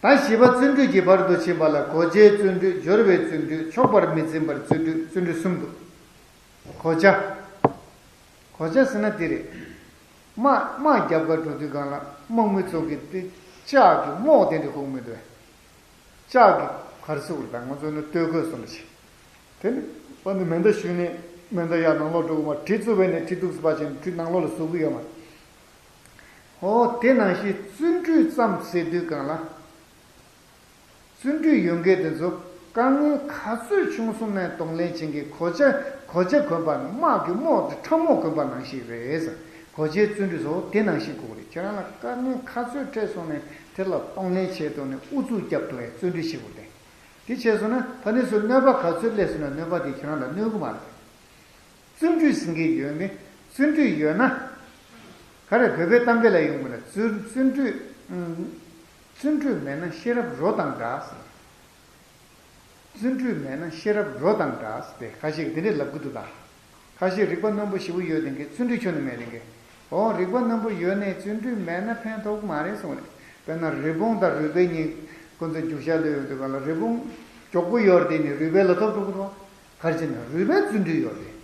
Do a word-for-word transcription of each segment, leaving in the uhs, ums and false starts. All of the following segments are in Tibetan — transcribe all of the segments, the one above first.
ད་བཞི་པ་བརྩོན་འགྲུས་ཀྱི་བར་དུ་ཕྱིན་པ་ལ་གོ་ཆའི་བརྩོན་འགྲུས། སྦྱོར་བའི་བརྩོན་འགྲུས། ཆོག་པར་མི་འཛིན་པར་བརྩོན་འགྲུས། བརྩོན་འགྲུས་གསུམ་འདུག་གོ་ཆ། གོ་ཆ་ཟེར་ན་འདི་རེད། དམག་དམག་རྒྱབ་གར་འགྲོ་དུས་སྒང་ལ་དམག་མི་ཚོ་གི་དེ་ལྕགས་ཀྱི་རྨོག་དེ་འདྲ་ཕོག་མི་འདུག་ལྕགས་ཀྱི་གར་སོགས་ལ་ད་ང་ཚོ་ནི་སྟོད་གོས་གསུངས་པ་བྱས། དེ་ནི་པ་ནི་མེ་མདའ་གཞུས་ནས་མེ་མདའ་ཡར་ནང་ལོགས་འགྲོ་གི་མ། གྲི་བཙུགས་པས་ནས་གྲི་ཐུག་སུ་ཕར་ཕྱིན་གྲི་ནང་ལོགས་ལ་ཟུག་གི་ཡོད་མ་རེད། ཨོ་དེ་ནང་བཞིན་བརྩོན་འགྲུས་ཙམ་ཟེར་དུས་སྒང་ལ། བརྩོན་འགྲུས་ཡོད་མཁན་དེ་ཚོ་དཀའ་ངལ་ག་ཚོད་བྱུང་སོང་ནའི་གདོང་ལེན་བྱེད་མཁན། གོ་ཆ་གོ་ཆ་གོན་པ་ནི་དམག་གི་རྨོག་དེ་ཁྲབ་རྨོག་གོན་པ་ནང་བཞིན་རེད་ཟེར། གོ་ཆའི་བརྩོན་འགྲུས་སོགས་དེ་ནང་བཞིན་དགོས་རེད། ཁྱེད་རང་ལ་དཀའ་ངལ་ག་ཚོད་འཕྲད་སོང་ནའི་དེ་ལ་གདོང་ལེན་བྱེད་ཐུབ་ནས་ཨུ་ཚུགས་རྒྱབ་ཐུབ་ཡའི་བརྩོན་འགྲུས་བྱེད་དགོས་ཏེ། དེ་བྱས་སོང་ན་ཕ་ནི་ཚོ་གནོད་པ་ག་ཚོད་སླེབས་སོང་ན་གནོད་པ་དེ་ཁྱེད་རང་ལ་གནོད་གི་མ་རེད། བརྩོན་འགྲུས་ཟེར་མཁན་ཡོད་མེད། བརྩོན་འགྲུས་ཡོད་ན། ག་རེ་བོད་པའི་གཏམ་དཔེ་ལ་ཡོང་དགོས་ན་བརྩོན་བརྩོན་འགྲུས། ཨུམ། བརྩོན་འགྲུས་མེད་ན་ཤེས་རབ་རོ་དང་འདྲ་ཟེར། བརྩོན་འགྲུས་མེད་ན་ཤེས་རབ་རོ་དང་འདྲ་ཟེར་ཏེ་ཁ་ཤས་ཀྱིས་དེ་འདྲས་ལབ་ཀྱི་འདུག་ད། ཁ་ཤས་རིག་པ་རྣོན་པོ་ཞེ་པོ་ཡོད་མཁན་གྱིས་བརྩོན་འགྲུས་ཁྱོན་ནས་མེད་མཁན་གྱིས། ཨོ་རིག་པ་རྣོན་པོ་ཡོད་ནའི་བརྩོན་འགྲུས་མེད་ན་ཕན་ཐོགས་མ་རེད་གསུངས་རེད། དཔེར་ན་རི་བོང་དང་རུས་སྦལ་གཉིས་ཁོ་ཚོ་རྒྱུག་ཤར་ལ་ཡོང་དུས་སྒང་ལ་རི་བོང་མགྱོགས་པོ་ཡོད་རེད་དེ་ནི་རུས་སྦལ་ལ་ཐོབ་འགྲོ་གི་འདུག་ག་རེ་བྱས་ན་རུས་སྦལ་བརྩོན་འགྲུས་ཡོད་རེད།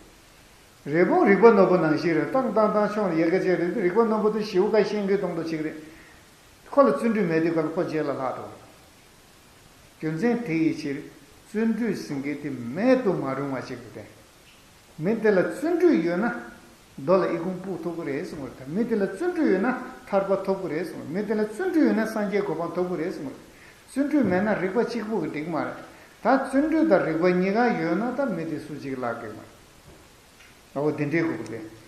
རི་བོང་རིག་པ་རྣོན་པོ་ནང་བཞིན་རེད། ཏང་ཏང་ཏང་ཆོང་ལ་ཡ་ག་བྱས་རེད། རིག་པ་རྣོན་པོ་དེ་ཞེ་པོ་ཀ་ཤེས་མཁན་གཏོང་འདོད་ཅིག་རེད། ཁོ་ལ་བརྩོན་འགྲུས་མེད་དུས་སྒང་ལ་ཁོ་རྗེས་ལ་ལྷག་འགྲོ། རྒྱུ་མཚན་དེ་ཡི་ཕྱིར་བརྩོན་འགྲུས་ཟེར་མཁན་དེ་མེད་དུ་མ་རུང་བ་ཞིག་ཏུ་བསྟན། མི་དེ་ལ་བརྩོན་འགྲུས་ཡོད་ན་རྡོ་ལ་ཨི་ཁུང་སྤུ་ཐུབ་ཀྱི་རེད་གསུངས་པ་རེད། མི་དེ་ལ་བརྩོན་འགྲུས་ཡོད་ན་ཐར་པ་ཐོབ་ཀྱི་རེད་གསུངས་པ་རེད། མི་དེ་ལ་བརྩོན་འགྲུས་ཡོད་ན་སངས་རྒྱས་གོ་འཕང་ཐོབ་ཀྱི་རེད་གསུངས་པ་རེད། བརྩོན་འགྲུས་མེད་ན་རིག་པ་གཅིག་པུ་གིས་འགྲིག་མ་རེད། ད་བརྩོན་འགྲུས་དང་རིག་པ་གཉིས་ཀ་ཡོད་ན་ད་མི་དེ་སུ་གཅིག་ལག་གི་མ་རེད། ཨོ་དེ་འདྲའི་དགོས་ཀྱི་རེད།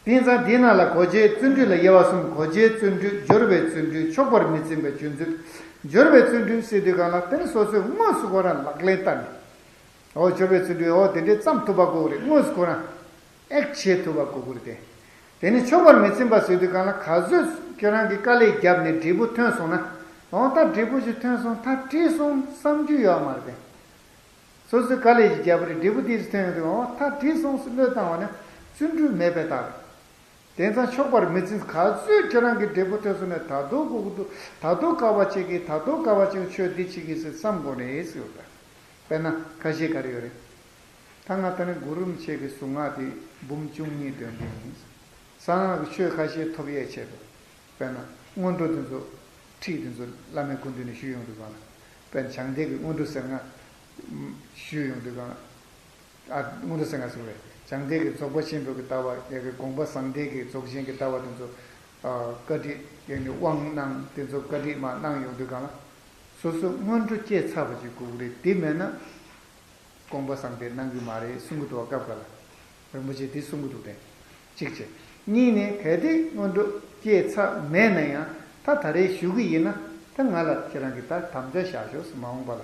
དེང་སང་དེའི་ནང་ལ་གོ་ཆའི་བརྩོན་འགྲུས་ལ་དབྱེ་བ་གསུམ། གོ་ཆའི་བརྩོན་འགྲུས། སྦྱོར་བའི་བརྩོན་འགྲུས། ཆོག་པར་མི་འཛིན་པའི་བརྩོན་འགྲུས། སྦྱོར་བའི་བརྩོན་འགྲུས་ཟེར་དུས་སྒང་ལ་དེ་ནི་སོ་སོས་དངོས་སུ་ཁོ་རང་ལག་ལེན་བསྟར་ནས། ཨོ་སྦྱོར་བའི་བརྩོན་འགྲུས་ཨོ་དེ་འདྲའི་བརྩམས་ཐུབ་པ་དགོས་ཀྱི་རེད། དངོས་སུ་ཁོ་རང་ཨེག་བྱེད་ཐུབ་པ་དགོས་ཀྱི་རེད་དེ། དེ་ནི་ཆོག་པར་མི་འཛིན་པ་ཟེར་དུས་སྒང་ལ་ག་ཚོད་ཁྱོད་རང་གིས་དཀའ་ལས་བརྒྱབ་ནས་འབྲས་བུ་ཐོན་སོང་ན། ཨོ་ད་འབྲས་བུ་ཞིག་ཐོན་སོང་། ད་འགྲིག་སོང་བསམ་རྒྱུ་ཡོད་མ་རེད་དེ། སོ་སོས་དཀའ་ལས་ཤིག་བརྒྱབ་པ་རེད། འབྲས་བུ་དེ་ཚོ་ཐོན་ཡོང་དུས་ཨོ་ད་འགྲིག་སོང་ཟེར་བློས་བཏང་བ་ནི་བརྩོན་འགྲུས་མེད་པའི་རྟགས་རེད། དེང་སང་ཆོག་པར་མི་འཛིན། ག་ཚོད་ཁྱེད་རང་གི་འབྲས་བུ་ཐོན་སོང་ནས་ད་དུང་སྒུག་འདུག་ད་དུང་དཀའ་བ་སྤྱད་ཀྱི། ད་དུང་དཀའ་བ་སྤྱད་ཀྱི། ཆོས་འདི་བྱེད་ཀྱི་ཟེར་བསམ་དགོས་རེད་ཟེར་བ། དཔེར་ན་ཁ་ཤས་ག་རེ་ཡོད་རེད། ད་ང་ད་ནི་གུ་རུ་རིན་པོ་ཆེ་གི་གཟུངས་སྔགས་དེ་འབུམ་བཅུ་གཉིས་འདོན་གྱི་ཡིན། གསང་སྔགས་ཀྱི་ཆོས་ཁ་ཤས་ཐོབ་ཡས་ཆེད་དུ། དཔེར་ན་སྔོན་འགྲོ་དེ་ཚོ་ཁྲིད་དེ་ཚོ་བླ་མའི་སྐུ་མདུན་ནས་ཞུས་ཡོང་དུས་སྒང་ལ། དཔེར་ན་བྱང་གཏེར་གྱི་སྔོན་འགྲོ་གསང་སྔགས་ཞུས་ཡོང་དུས་སྒང་ལ། ཨ་སྔོན་འགྲོ་གསང་སྔགས་ཟེར་བས་བྱང་གཏེར་གྱི་རྫོགས་པ་ཆེན་པོའི་གི་ལྟ་བ་ཡ་གི་དགོངས་པ་ཟང་ཐལ་གྱི་རྫོགས་ཆེན་གྱི་ལྟ་བ་དེ་ཚོ་ཨ་བཀའ་ཁྲིད་ཡ་ནི་དབང་གནང་དེ་ཚོ་བཀའ་ཁྲིད་མ་གནང་ཡོང་དུས་སྒང་ལ། སོ་སོ་སྔོན་འགྲོ་སྐྱེས་ཚར་བ་ཅིག་དགོས་ཀྱི་རེད། དེ་མེད་ན། དགོངས་པ་ཟང་ཐལ་གནང་གི་མ་རེད་གསུང་གི་འདུག་བ། སྐབས་འགའ་ལ་རིན་པོ་ཆེས་འདི་གསུང་གི་འདུག་སྟེ། གཅིག་བྱས། གཉིས་ནས་གལ་ཏེ་སྔོན་འགྲོ་སྐྱེས་ཚར་མེད་ན་ཡང་ད་ད་རེས་ཞུ་གི་ཡིན་ན་ད་ང་ལ་ཁྱེད་རང་གིས་ད་དམ་བཅའ་བཞག་ཤོག་ཟེར། མ་འོངས་པ་ལ་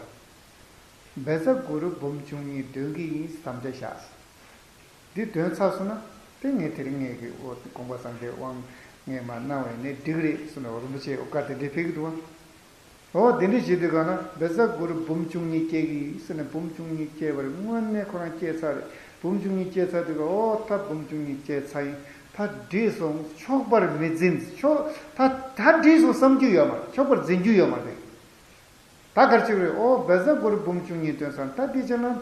བཛྲ་གུ་རུ་འབུམ་བཅུ་གཉིས་འདོན་གི་ཡིན་ཟེར་དམ་བཅའ་བཞག་ཟེར། འདི་འདོན་ཚར་སོང་ན་དེ་ངས་དེ་རིང་ངས་ཀྱི་དགོངས་པ་ཟང་ཐལ་དབང་ངས་མ་གནང་བས་ནས་འགྲིག་རེད་གསུངས་ནས་རིན་པོ་ཆེས་བཀའ་དེ་འདྲས་ཕེབས་ཀྱི་འདུག་བ། འོ་དེ་འདྲ་བྱེད་དུས་གང་ན་བཛྲ་གུ་རུ་འབུམ་བཅུ་གཉིས་སྐྱེ་གི་ཡིན་ཟེར་ནས་འབུམ་བཅུ་གཉིས་སྐྱེ་བར་སྔོན་ནས་ཁོ་རང་སྐྱེས་ཚར་རེད། འབུམ་བཅུ་གཉིས་སྐྱེས་ཚར་དུས་ག་འོ་ད་འབུམ་བཅུ་གཉིས་སྐྱེས་ཚར་ཡིན། ད་འགྲིག་སོང་། ཆོག་པར་མི་འཛིན། ཆོག་ད་ད་འགྲིག་སོང་བསམ་རྒྱུ་ཡོད་མ་རེད། ཆོག་པར་འཛིན་རྒྱུ་ཡོད་མ་རེད། ད་གར་ཅིག་རེད། ཨོ་བཛྲ་གུ་རུ་འབུམ་བཅུ་གཉིས་འདོན་སོང་། ད་འདི་བྱས་ན་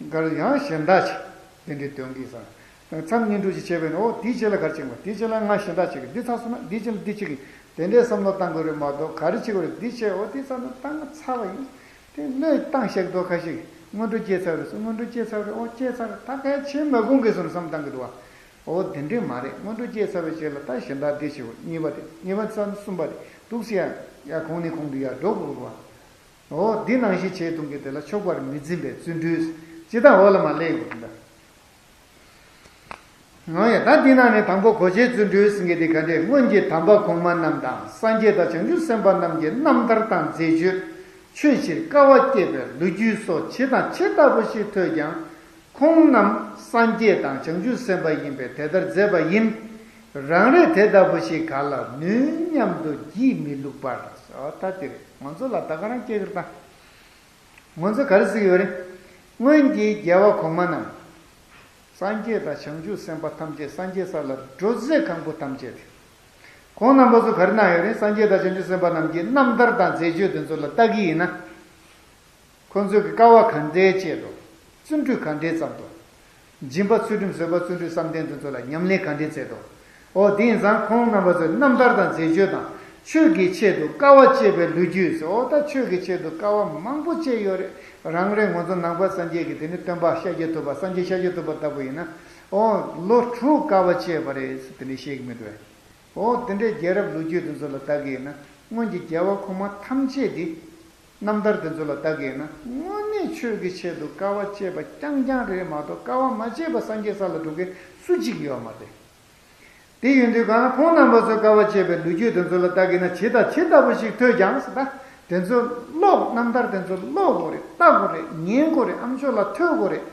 གར་ཡང་གཞན་དག་ཅིག་དེ་འདྲའི་འདོན་གྱི་ས། མཚམས་བསྙེན་སྒྲུབ་ཅིག་བྱས་པས་ན་ཨོ་འདི་བྱས་ལ་གར་ཅིག་མ་འདི་བྱས་ལ་ང་གཞན་དག་ཅིག་འདི་ཚར་སོང་ན་འདི་བྱས་ལ་འདི་ཅིག་དེ་འདྲའི་བསམ་བློ་བཏང་དགོས་རེད་མ་གཏོགས་ག་རེ་བྱེད་དགོས་རེད། འདི་བྱས་ཨོ་འདི་ཚར་ན་ད་ང་ཚར་བ་ཡིན། དེ་བློས་བཏང་བཞག་འདུག་ཁ་ཤས་སྔོན་འགྲོ་སྐྱེས་ཚར་རེད་སོ། སྔོན་འགྲོ་སྐྱེས་ཚར་རེད། ཨོ་སྐྱེས་ཚར་རེད། ད་གལ་ཆེན་མ་དགོངས་གི་སོང་བསམ་བཏང་གི་འདུག་བ། ཨོ་དེ་འདྲས་མ་རེད། སྔོན་འགྲོ་སྐྱེས་ཚར་བའི་རྗེས་ལ་ད་གཞན་དག་འདི་བྱེད་དགོས། གཉིས་པ་དེ་གཉིས་པ་ཚར་ན་གསུམ་པ་དེ་འདུག་སེ་ཡ་ཡ་གོང་ནས་གོང་དུ་ཡ་འགྲོ་དགོས་རེད་བ། འོ་འདི་ནང་བཞིན་བྱས་གཏོང་གི་དེ་ལ་ཆོག་པར་མི་འཛིན་པའི་བརྩོན་འགྲུས། ཇི་ལྟར་འོག་ལ་མ་ལས་ཡོད་ལ། འོ་ཡ་ད་འདི་ནང་ནས་དང་པོ་གོ་ཆའི་བརྩོན་འགྲུས་ཟེར་མཁན་དེ་ག་འདྲས། སྔོན་གྱི་དམ་པ་གོང་མ་རྣམས་དང་སངས་རྒྱས་དང་བྱང་ཆུབ་སེམས་དཔའ་རྣམས་ཀྱི་རྣམ་ཐར་དང་མཛད་སྤྱོད། ཆོས་ཕྱིར་དཀའ་བ་སྤྱད་པའི་ལོ་རྒྱུས་སོགས་ཇི་དང་ཇི་ལྟ་བུ་ཞིག་ཐོས་ཀྱང་། ཁོང་རྣམས་སངས་རྒྱས་དང་བྱང་ཆུབ་སེམས་དཔའ་ཡིན་པས་དེ་ལྟར་མཛད་པ་ཡིན། རང་རེས་དེ་ལྟ་བུ་ཞིག་ག་ལ་ནུས་སྙམ་དུ་བགྱིད་མི་ལུགས་པར། ཨོ་ད་དེ་རེད། ང་ཚོ་ལ་ད་ག་རང་སྐྱེ་གི་རེད་ད། ང་ཚོ་ག་རེ་ཟེར་གི་ཡོད་རེད། སྔོན་གྱི་རྒྱལ་བ་གོང་མ་རྣམས། སངས་རྒྱས་དང་བྱང་ཆུབ་སེམས་དཔའ་ཐམས་ཅད་སངས་རྒྱས་ས་ལ་འགྲོ་ཚད་གང་པོ་ཐམས་ཅད་དེ། ཁོང་རྣམ་པ་ཚོ་ག་རེ་གནང་ཡོད་རེད། སངས་རྒྱས་དང་བྱང་ཆུབ་སེམས་དཔའ་རྣམས་ཀྱི་རྣམ་ཐར་དང་མཛད་སྤྱོད་དེ་ཚོ་ལ་བལྟ་གི་ཡིན་ན། ཁོང་ཚོས་ཀྱི་དཀའ་བ་ག་འདྲས་སྤྱད་འདུག། བརྩོན་འགྲུས་ག་འདྲས་བརྩམས་འདུག། སྦྱིན་པ་ཚུལ་ཁྲིམས་བཟོད་པ་བརྩོན་འགྲུས་བསམ་གཏན་དེ་ཚོ་ལ་ཉམས་ལེན་ག་འདྲས་མཛད་འདུག། འོ་དེ་ཡིན་ཙང་ཁོང་རྣམ་པ་ཚོའི་རྣམ་ཐར་དང་མཛད་སྤྱོད་དང་། ཆོས་ཀྱི་ཆེད་དུ་དཀའ་བ་སྤྱད་པའི་ལོ་རྒྱུས་ཟེར། འོ་ད་ཆོས་ཀྱི་ཆེད་དུ་དཀའ་བ་མང་པོ་སྤྱད་ཡོད་རེད། རང་རེ་ང་ཚོ་ནང་པ་སངས་རྒྱས་ཀྱི་དེ་ནི་སྟོན་པ་ཤཱཀྱ་ཐུབ་པ། སངས་རྒྱས་ཤཱཀྱ་ཐུབ་པ་ལྟ་བུ་ཡིན་ན། འོ་ལོ་དྲུག་དཀའ་བ་སྤྱད་པ་རེད་ཟེར་དེ་འདྲས་བཤད་ཀྱི་མི་འདུག་གས། འོ་དེ་འདྲའི་རྒྱལ་རབས་ལོ་རྒྱུས་དེ་ཚོ་ལ་བལྟ་གི་ཡིན་ན། སྔོན་གྱི་རྒྱལ་བ་ཁོང་མ་ཐམས་ཅད་དེ། རྣམ་ཐར་དེ་ཚོ་ལ་བལྟ་གི་ཡིན་ན། དངོས་གནས་ཆོས་ཀྱི་ཆེད་དུ་དཀའ་བ་སྤྱད་པ་རྐྱང་རྐྱང་རེད་མ་གཏོགས། དཀའ་བ་མ་སྤྱད་པ་སངས་རྒྱས་ས་ལ་འགྲོ་མཁན་སུ་གཅིག་ཡོད་མ་རེད། དེ་ཡིན་དུས་གང་ལ་ཁོང་རྣམ་པ་ཚོས་དཀའ་བ་སྤྱད་པའི་ལོ་རྒྱུས་དེ་ཚོ་ལ་བལྟ་གི་ན། ཇི་ལྟ་ཇི་ལྟ་བུ་ཞིག་ཐོས་ཀྱང་ཟེར། ད་དེ་ཚོ་ཀློག། རྣམ་ཐར་དེ་ཚོ་ཀློག་དགོས་རེད། ལྟ་དགོས་རེད། ཉན་དགོས་རེད། ཨ་མཆོག་ལ་ཐོས་དགོས་རེད།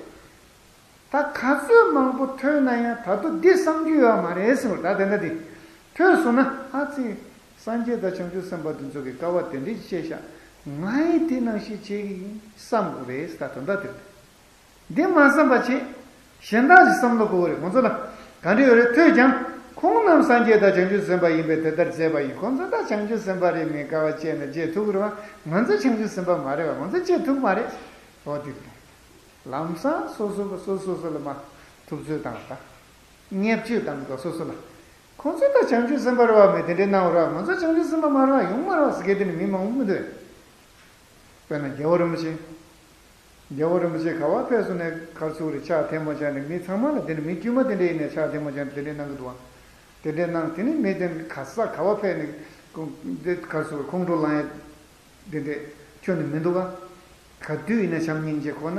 ད་ག་ཚོད་མང་པོ་ཐོས་ན་ཡང་ད་དུང་འདི་བསམ་རྒྱུ་ཡོད་མ་རེད་ཟེར་བ། ད་དེ་འདྲ་དེ་ཐོས་སོང་ན། ཨ་ཙི། སངས་རྒྱས་དང་བྱང་ཆུབ་སེམས་དཔའ་དེ་ཚོ་གིས་དཀའ་བ་དེ་འདྲ་ཞིག་སྤྱད་ཤག། ང་ཡང་དེ་ནང་བཞིན་བྱེད་ཀྱི་ཡིན་བསམ་དགོས་རེད་ཟེར། ད་དོན་དག་དེ་རེད། འདི་མ་བསམ་པ་བྱས། གཞན་དག་ཅིག་བསམ་བློ་འཁོར་གྱི་རེད། ཁོང་ཚོ་ལ་ག་འདྲ་ཡོད་རེད། ཐོས་ཀྱང་། ཁོང་རྣམས་སངས་རྒྱས་དང་བྱང་ཆུབ་སེམས་དཔའ་ཡིན་པས་དེ་ལྟར་མཛད་པ་ཡིན། ཁོང་ཚོ་ད་བྱང་ཆུབ་སེམས་དཔའ་རེད། མི་དཀའ་བ་སྤྱད་ནས་བྱེད་ཐུབ་ཀྱི་རེད་བ། ང་ཚོ་བྱང་ཆུབ་སེམས་དཔའ་མ་རེད་བ། ང་ཚོ་བྱེད་ཐུབ་མ་རེད། འོ་དེ་རེད། ལམ་སང་སོ་སོ་སོ་སོ་སོ་ལ་མ་ཐུབ་ཚོད་བཏང་བ་དང་། བརྙས་བཅོས་བཏང་གི་འདུག་སོ་སོ་ལ། ཁོང་ཚོ་ད་བྱང་ཆུབ་སེམས་དཔའ་རེད་བ། མི་དེ་འདྲས་གནང་བ་རེད་བ། ང་ཚོ་བྱང་ཆུབ་སེམས་དཔའ་མ་རེད་བ། ཡོང་མ་རེད་བ་ཟེར་མཁན་དེ་ནི་མི་མང་པོ་མི་འདུག། དཔེར་ན་རྒྱལ་བ་རིན་པོ་ཆེ། རྒྱལ་བ་རིན་པོ་ཆེ་ག་བ་ཕེབས་སོང་ནས་གར་ཚུགས་རེད། ཕྱག་ཐལ་མོ་སྦྱར་ནས། མི་ཚང་མ་ལ་དེ་འདྲས། མི་དཀྱུས་མ་དེ་འདྲས་ཡིན་ནས་ཕྱག་ཐལ་མོ་སྦྱར་ནས་དེ་འདྲས་གནང་གི་འདུག་བ། དེ་འདྲས་གནང་། དེ་ནི་མི་དེ་ག་ས་ག་བ་ཕེབས་ནས་ཁོང་དེ་གར་ཚུགས་རེད། ཁོང་ཁྲོ་ལངས་ཡས། དེ་འདྲས་ཁྱོན་ནས་མི་འདུག་ག། ག་དུས་ཡིན་ན་བྱམས་སྙིང་རྗེ་ཁོ་ན་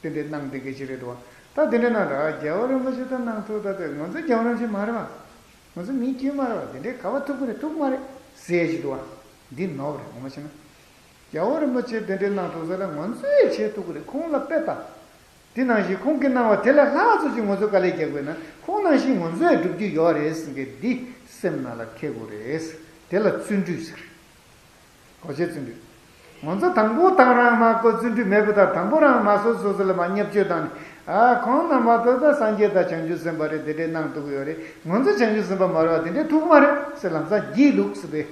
དེ་འདྲས་གནང་བསྡད་མཁན་ཞིག་རེད་འདུག་བ། ད་དེ་འདྲས་གནང་ར། རྒྱལ་བ་རིན་པོ་ཆེ་ད་གནང་ཐུབ། ད་དེ་ང་ཚོ་རྒྱལ་བ་རིན་པོ་ཆེ་མ་རེད་བ། ང་ཚོ་མི་དཀྱུས་མ་རེད་བ། དེ་འདྲས་ག་བ་ཐུབ་ཀྱི་རེད། ཐུབ་མ་རེད་ཟེར་ཞིག་འདུག་བ། འདི་ནོར་བ་རེད། ངོ་མ་བྱས་ན། རྒྱལ་བ་རིན་པོ་ཆེ་དེ་འདྲས་གནང་ཐུབ་ས་ལ་ང་ཚོས་བྱེད་ཐུབ་ཀྱི་རེད། ཁོང་ལ་དཔེ་ལྟ། དེ་ནང་བཞིན་ཁོང་གིས་གནང་བ་དེ་ལས་ལྷག་ཙམ་ཅིག་ང་ཚོས་དཀའ་ལས་རྒྱག་དགོས་ན། ཁོང་ནང་བཞིན་ང་ཚོས་སྒྲུབ་རྒྱུ་ཡོད་རེད་ཟེར་མཁན་འདི་སེམས་ནང་ལ་འཁྱེར་དགོས་རེད། དེ་ལ་བརྩོན་འགྲུས་ཟེར། གོ་ཆའི་བརྩོན་འགྲུས། ང་ཚོ་དང་པོ་དང་རང་མ་གོ་བརྩོན་འགྲུས་མེད་པ་དང་། དང་པོ་རང་མ་སོ་སོ་སོ་ལ་མ་བརྙས་བཅོས་བཏང་ནས། ཨ། ཁོང་རྣམ་པ་ཚོ་ད་སངས་རྒྱས་དང་བྱང་ཆུབ་སེམས་དཔའ་རེད། དེ་འདྲས་གནང་ཐུབ་ཀྱི་ཡོད་རེད། ང་ཚོ་བྱང་ཆུབ་སེམས་དཔའ་མ་རེད་བ། དེ་འདྲས་ཐུབ་ཀྱི་མ་རེད་ཟེར། ལམ་སང་སྒྱིད་ལུག་ཟེར་བས།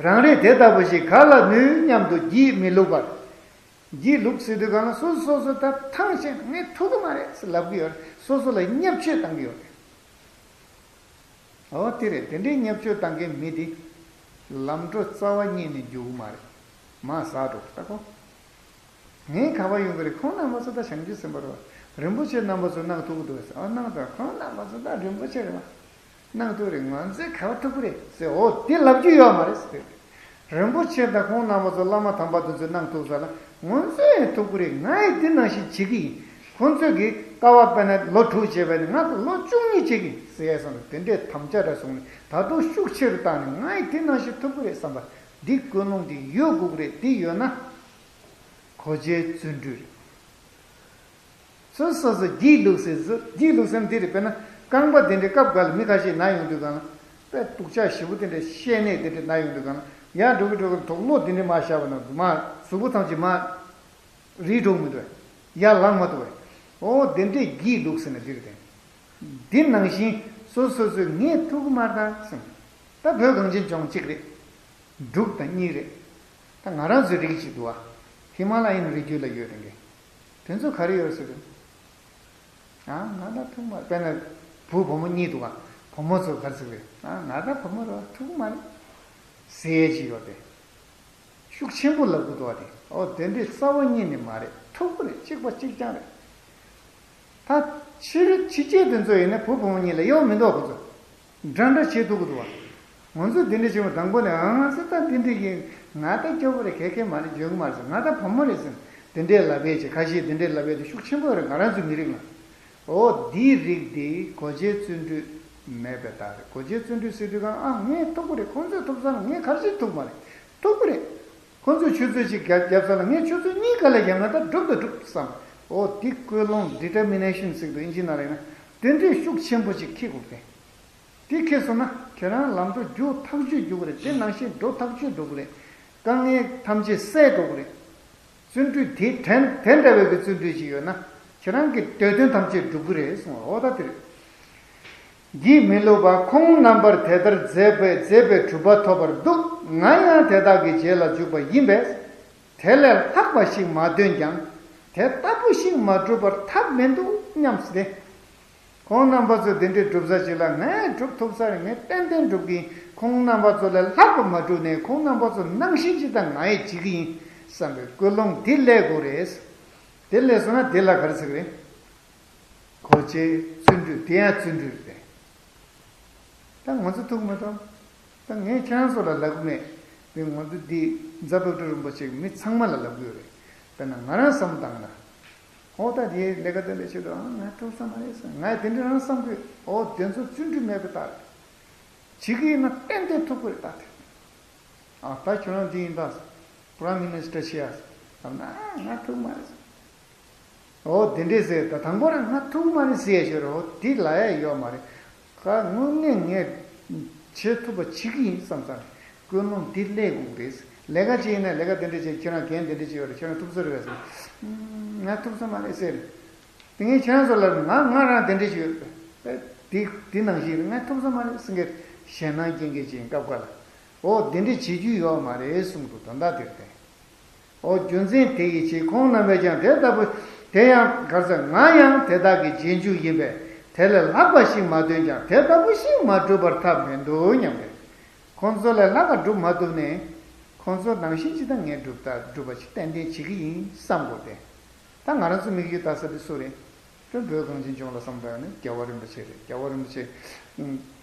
རང་རེས་དེ་ལྟ་བུ་ཞིག་ག་ལ་ནུས་སྙམ་དུ་སྒྱིད་མི་ལུག་པར། སྒྱིད་ལུག་ཟེར་དུས་གང་ལ་སོ་སོ་སོ་སོ་ད་ཐང་ཆད་ནས་ངས་ཐུབ་ཀྱི་མ་རེད་ཟེར་ལབ་ཀྱི་ཡོད་རེད། སོ་སོ་ལ་བརྙས་བཅོས་བཏང་གི་ཡོད་རེད། འོ་དེ་རེད། དེ་འདྲའི་བརྙས་བཅོས་བཏང་མཁན་མི་དེ་ལམ་འགྲོ་རྩ་བ་ཉིད་ནས་འགྱུར་གྱི་མ་རེད། མར་ཟག་འགྲོ་གི་རེད་ད་ཁོ། ངས་ག་པར་ཡོང་གི་རེད། ཁོང་རྣམ་པ་ཚོ་ད་བྱང་ཆུབ་སེམས་དཔའ་རེད་བ། རིན་པོ་ཆེ་རྣམ་པ་ཚོ་གནང་ཐུབ་ཀྱི་འདུག་ཟེར། ཨ། གནང་ཐུབ། ཁོང་རྣམ་པ་ཚོ་ད་རིན་པོ་ཆེ་རེད་བ། གནང་ཐུབ་རེད། ང་ཚོས་ག་པར་ཐུབ་ཀྱི་རེད་ཟེར། འོ་དེ་ལབ་རྒྱུ་ཡོད་མ་རེད་ཟེར། རིན་པོ་ཆེ་དང་ཁོང་རྣམ་པ་ཚོ་བླ་མ་དམ་པ་དེ་ཚོས་གནང་ཐུབ་ས་ལ་ང་ཚོས་ཡང་ཐུབ་ཀྱི་རེད། ང་ཡང་དེ་ནང་བཞིན་བྱེད་ཀྱི་ཡིན། ཁོང་ཚོས་ཀྱིས་དཀའ་བ་དཔེར་ན་ལོ་དྲུག་བྱས་པ་ནི་ང་ཚོ་ལོ་བཅུ་གཉིས་བྱེད་ཀྱི་ཡིན་ཟེར་ཡས་བསམ་པ། དེ་འདྲའི་དམ་བཅའ་ར་བཟུང་ནས་ད་དུང་ཤུགས་ཆེ་རུ་བཏང་ནས་ང་ཡང་དེ་ནང་བཞིན་ཐུབ་ཀྱི་རེད་བསམ་པ། འདི་ཀུན་སློང་འདི་ཡོད་དགོས་ཀྱི་རེད། འདི་ཡོད་ན་གོ་ཆའི་བརྩོན་འགྲུས་རེད། སོ་སོ་སོ་སོ་སྒྱིད་ལུག་ཟེར་ཟེར། སྒྱིད་ལུག་ཟེར་ན་འདི་རེད། དཔེར་ན་རྐང་པ་འདི་འདྲའི་སྐབས་འགའ་ལ་མི་ཁ་ཤས་ན་ཡོང་དུས་གང་ལ་དཔེ་སྡུག་ཅག་ཞེ་པོ་དེ་འདྲའི་བཤལ་ནད་དེ་འདྲའི་ན་ཡོང་དུས་གང་ལ་ཡར་འགྲོ་གི་འགྲོ་གི་དོགས་སློག་འདི་འདྲའི་མར་བཞག་པ་ན་མར་གཟུགས་པོ་ཐམས་ཅད་མར་རིལ་འགྲོ་མི་འདུག་བས། ཡར་ལངས་མ་ཐུབ་བས། འོ་དེ་འདྲའི་སྒྱིད་ལུག་ཟེར་ན་འདི་རེད་དེ། འདི་ནང་བཞིན་སོ་སོ་སོས་ངས་ཐུབ་ཀྱི་མ་རེད་ད་བསམ། ད་བོད་གངས་ཅན་ལྗོངས་གཅིག་རེད། འབྲུག་དང་གཉིས་རེད། ད་ང་རང་ཚོའི་རིགས་གཅིག་འདུག་བ། ཧི་མ་ལ་ཡན་རི་རྒྱུད་ལ་ཡོད་རེད་འགའ། དེ་ཚོ་ག་རེ་ཡོད་ཟེར་དུས། ཨ། ང་ད་ཐུབ་མ་རེད། དཔེར་ན་བུ་བུ་མོ་གཉིས་འདུག་ག། བུ་མོ་ཚོ་ག་རེ་ཟེར་གི་རེད། ཨ། ང་ད་བུ་མོ་རེད་བ། ཐུབ་མ་རེད་ཟེར་ཡས་ཅིག་ཡོད་དེ། ཤུགས་ཆེན་པོ་ལབ་དགོས་འདུག་བ་དེ། ཨོ་དེ་འདྲའི་རྩ་བ་ཉིད་ནས་མ་རེད། ཐུབ་ཀྱི་རེད། གཅིག་པ་གཅིག་རྐྱང་རེད། ད་ཕྱི་རོལ་ཕྱི་རྒྱལ་དེ་ཚོ་ཡིན་ན་བུ་བུ་མོ་གཉིས་ལ་གཡོ་མི་འདུག་ཁོ་ཚོ་འདྲ་འདྲ་བྱེད་ཐུབ་ཀྱི་འདུག་བ། ང་ཚོས་དེ་འདྲ་བྱེད་པ་དང་པོ་ནས་ཨང་ཟེར། ད་དེ་འདྲ་ཡིན། ང་ད་སྐྱོ་པོ་རེད། ག་གེ་མ་རེད། འཇོན་གི་མ་རེད་ཟེར། ང་ད་བུ་མོ་རེད་ཟེར། དེ་འདྲའི་ལབ་ཡས་ཅིག། ཁ་ཤས་དེ་འདྲའི་ལབ་ཡས་དེ་ཤུགས་ཆེན་པོ་རེད། ང་རང་ཚོའི་མི་རིགས་ལ། ཨོ་འདིའི་རིགས་དེ་གོ་ཆའི་བརྩོན་འགྲུས་མེད་པའི་རྟགས་རེད། གོ་ཆའི་བརྩོན་འགྲུས་ཟེར་དུས་གང་། ཨ། ངས་ཐུབ་ཀྱི་རེད། ཁོང་ཚོས་ཐུབ་ས་ལ་ངས་ག་རེ་བྱས་ཐུབ་མ་རེད། ཐུབ་ཀྱི་རེད། ཁོང་ཚོས་ཆུ་ཚོད་གཅིག་བརྒྱབ་བརྒྱབ་ས་ལ་ངས་ཆུ་ཚོད་གཉིས་ག་ལེར་བརྒྱབ་ན་ད་འགྲུབ་ད་འགྲུབ་བསམ། ཨོ་འདི་ཀུན་སློང་། determination ཟེར་གི་འདུག་ཨིན་ཇི་ནང་ལ་ཡིན་ན། དེ་འདྲའི་ཤུགས་ཆེན་པོ་ཅིག་འཁྱེར་དགོས་ཏེ། དེ་འཁྱེར་སོང་ན་ཁྱེད་རང་ལམ་འགྲོ་རྒྱུག་ཐག་ཆོད་རྒྱུག་གི་རེད། དེ་ནང་བཞིན་འགྲོ་ཐག་ཆོད་འགྲོ་གི་རེད། དཀའ་ངལ་ཐམས་ཅད་སེལ་འགྲོ་གི་རེད། བརྩོན་འགྲུས་དེ་དྲན་དེ་འདྲ་བའི་གི་བརྩོན་འགྲུས་ཅིག་ཡོད་ན་ཁྱེད་རང་གི་འདོད་དོན་ཐམས་ཅད་འགྲུབ་གི་རེད་གསུངས་པ། འོ་ད་དེ་རེད། གྱིས་མི་བསླུ་བ། ཁོང་རྣམ་པར་དེ་ལྟར་མཛད་པས་མཛད་པའི་གྲུབ་པ་ཐོབ་པར་འདུག་ང་ཡང་དེ་དག་གི་རྗེས་ལ་འཇུག་པ་ཡིན་པས། དེ་ལས་ལྷག་པ་ཞིག་མ་འདོན་ཀྱང་དེ་ལྟ་བུ་ཞིག་མ་གྲུབ་པར་ཐབས་མི་འདུག་སྙམ་སྟེ། ཁོང་རྣམ་པ་ཚོ་དེ་འདྲའི་གྲུབ་ས་ཅིག་ལ་ངས་གྲུབ་ཐུབ་ས་རེད། ངས་ཏན་ཏན་གྲུབ་ཀྱི་ཡིན། ཁོང་རྣམ་པ་ཚོ་ལས་ལྷག་པ་མ་གྲུབ་ནས་ཁོང་རྣམ་པ་ཚོ་ནང་བཞིན་ཅིག་ད་ང་ཡང་བྱེད་ཀྱི་ཡིན་བསམ་པའི་ཀུན་སློང་འདི་སླེབས་དགོས་རེད། དེ་སླེབས་སོང་ན་དེ་ལ་ག་རེ་ཟེར་གི་རེད། གོ་ཆའི་བརྩོན་འགྲུས་དེ་ཡང་བརྩོན་འགྲུས་རེད། ད་ང་ཚོ་ཐུག་མ་ཐུབ། ད་ངས་ཁྱེད་རང་ཚོ་ལ་ལབ་གི་མེད། དེ་ང་ཚོ་འདི་རྫ་དཔལ་སྤྲུལ་རིན་པོ་ཆེ་གི་མི་ཚང་མ་ལ་ལབ་གི་ཡོད་རེད། དཔེར་ན་ང་རང་བསམ་བཏང་ན། ཨོ་ད་དེའི་ལས་ཀ་དེ་ལས་ཆེད་དུ་ཨ་ང་ཐུག་ས་མ་རེད་ཟེར། ང་དེ་འདྲ་རང་བསམ་གི་ཡོད། ཨོ་དེ་ཚོ་བརྩོན་འགྲུས་མེད་པའི་རྟགས་རེད། བྱེད་ཀྱི་ཡིན་ན་ཏན་ཏན་ཐུབ་ཀྱི་རེད་ད་དེ། ཨ་ད་ཁྱོད་རང་འདི་ཡིན་ད། Prime Minister བྱེད་ཡ་ཟེར་ལབ་ན་ཨ་ང་ཐུག་མ་རེད་ཟེར། ཨོ་དེ་འདྲས་ཟེར། ད་དང་པོ་རང་ང་ཐུག་མ་རེད་ཟེར་ཡ་ཞོར་ཨོ་དེ་ལབ་ཡ་ཡོད་མ་རེད། ཁ་དངོས་གནས་ངས་བྱེད་ཐུབ་པ་བྱེད་ཀྱི་ཡིན་བསམ་ཙང་ཀུན་སློང་འདི་སླེབས་དགོས་རེད། ལས་ཀ་ཅིག་ཡིན་ན་ལས་ཀ་དེ་འདྲས་བྱས། ཁྱོད་རང་འགན་དེ་འདྲས་ཅིག་ཡོད་རེད། ཁྱོད་རང་ཐུབ་ས་རེད་པས་ཟེར། ང་ཐུབ་ས་མ་རེད་ཟེར། དེ་ངས་ཁྱེད་རང་ཚོ་ལ་ང་ང་རང་དེ་འདྲས་ཅིག་ཡོད་པས། དེ་དེ་ནང་བཞིན་ང་ཐུབ་ས་མ་རེད་ཟེར་མཁན་ཞེད་སྣང་སྐྱེ་མཁན་ཅིག་ཡིན་སྐབས་འགའ་ལ། ཨོ་དེ་འདྲས་བྱེད་རྒྱུ་ཡོད་མ་རེད་གསུངས་འདུག་དོན་དག་དེར་བརྟེན། ཨོ་རྒྱུ་མཚན་དེ་ཡི་ཕྱིར་ཁོང་རྣམ་པས་ཀྱང་དེ་ལྟ་བུ། དེ་ཡང་ག་རེ་ཟེར། ང་ཡང་དེ་དག་གི་རྗེས་འཇུག་ཡིན་པས་དེ་ལས་ལྷག་པ་ཞིག་མ་འདོན་ཀྱང་དེ་ལྟ་བུ་ཞིག་མ་གྲུབ་པར་ཐབས་མི་འདུག་སྙམ་པས། ཁོང་ཚོ་ལས་ལྷག་པ་སྒྲུབ་མ་ཐུབ་ནས། ཁོང་ཚོ་ནང་བཞིན་ཅིག་ད་ངས་སྒྲུབ་ད་སྒྲུབ་པ་ཞིག་ཏན་ཏན་བྱེད་ཀྱི་ཡིན་བསམ་དགོས་ཏེ། ད་ང་རང་ཚོ་དམིགས་ཡུལ་ལྟ་ས་དེ་སུ་རེད། དེ་བོད་གངས་ཅན་ལྗོངས་ལ་བསམ་བཏང་ནས་རྒྱལ་བ་རིན་པོ་ཆེ་རེད། རྒྱལ་བ་རིན་པོ་ཆེ་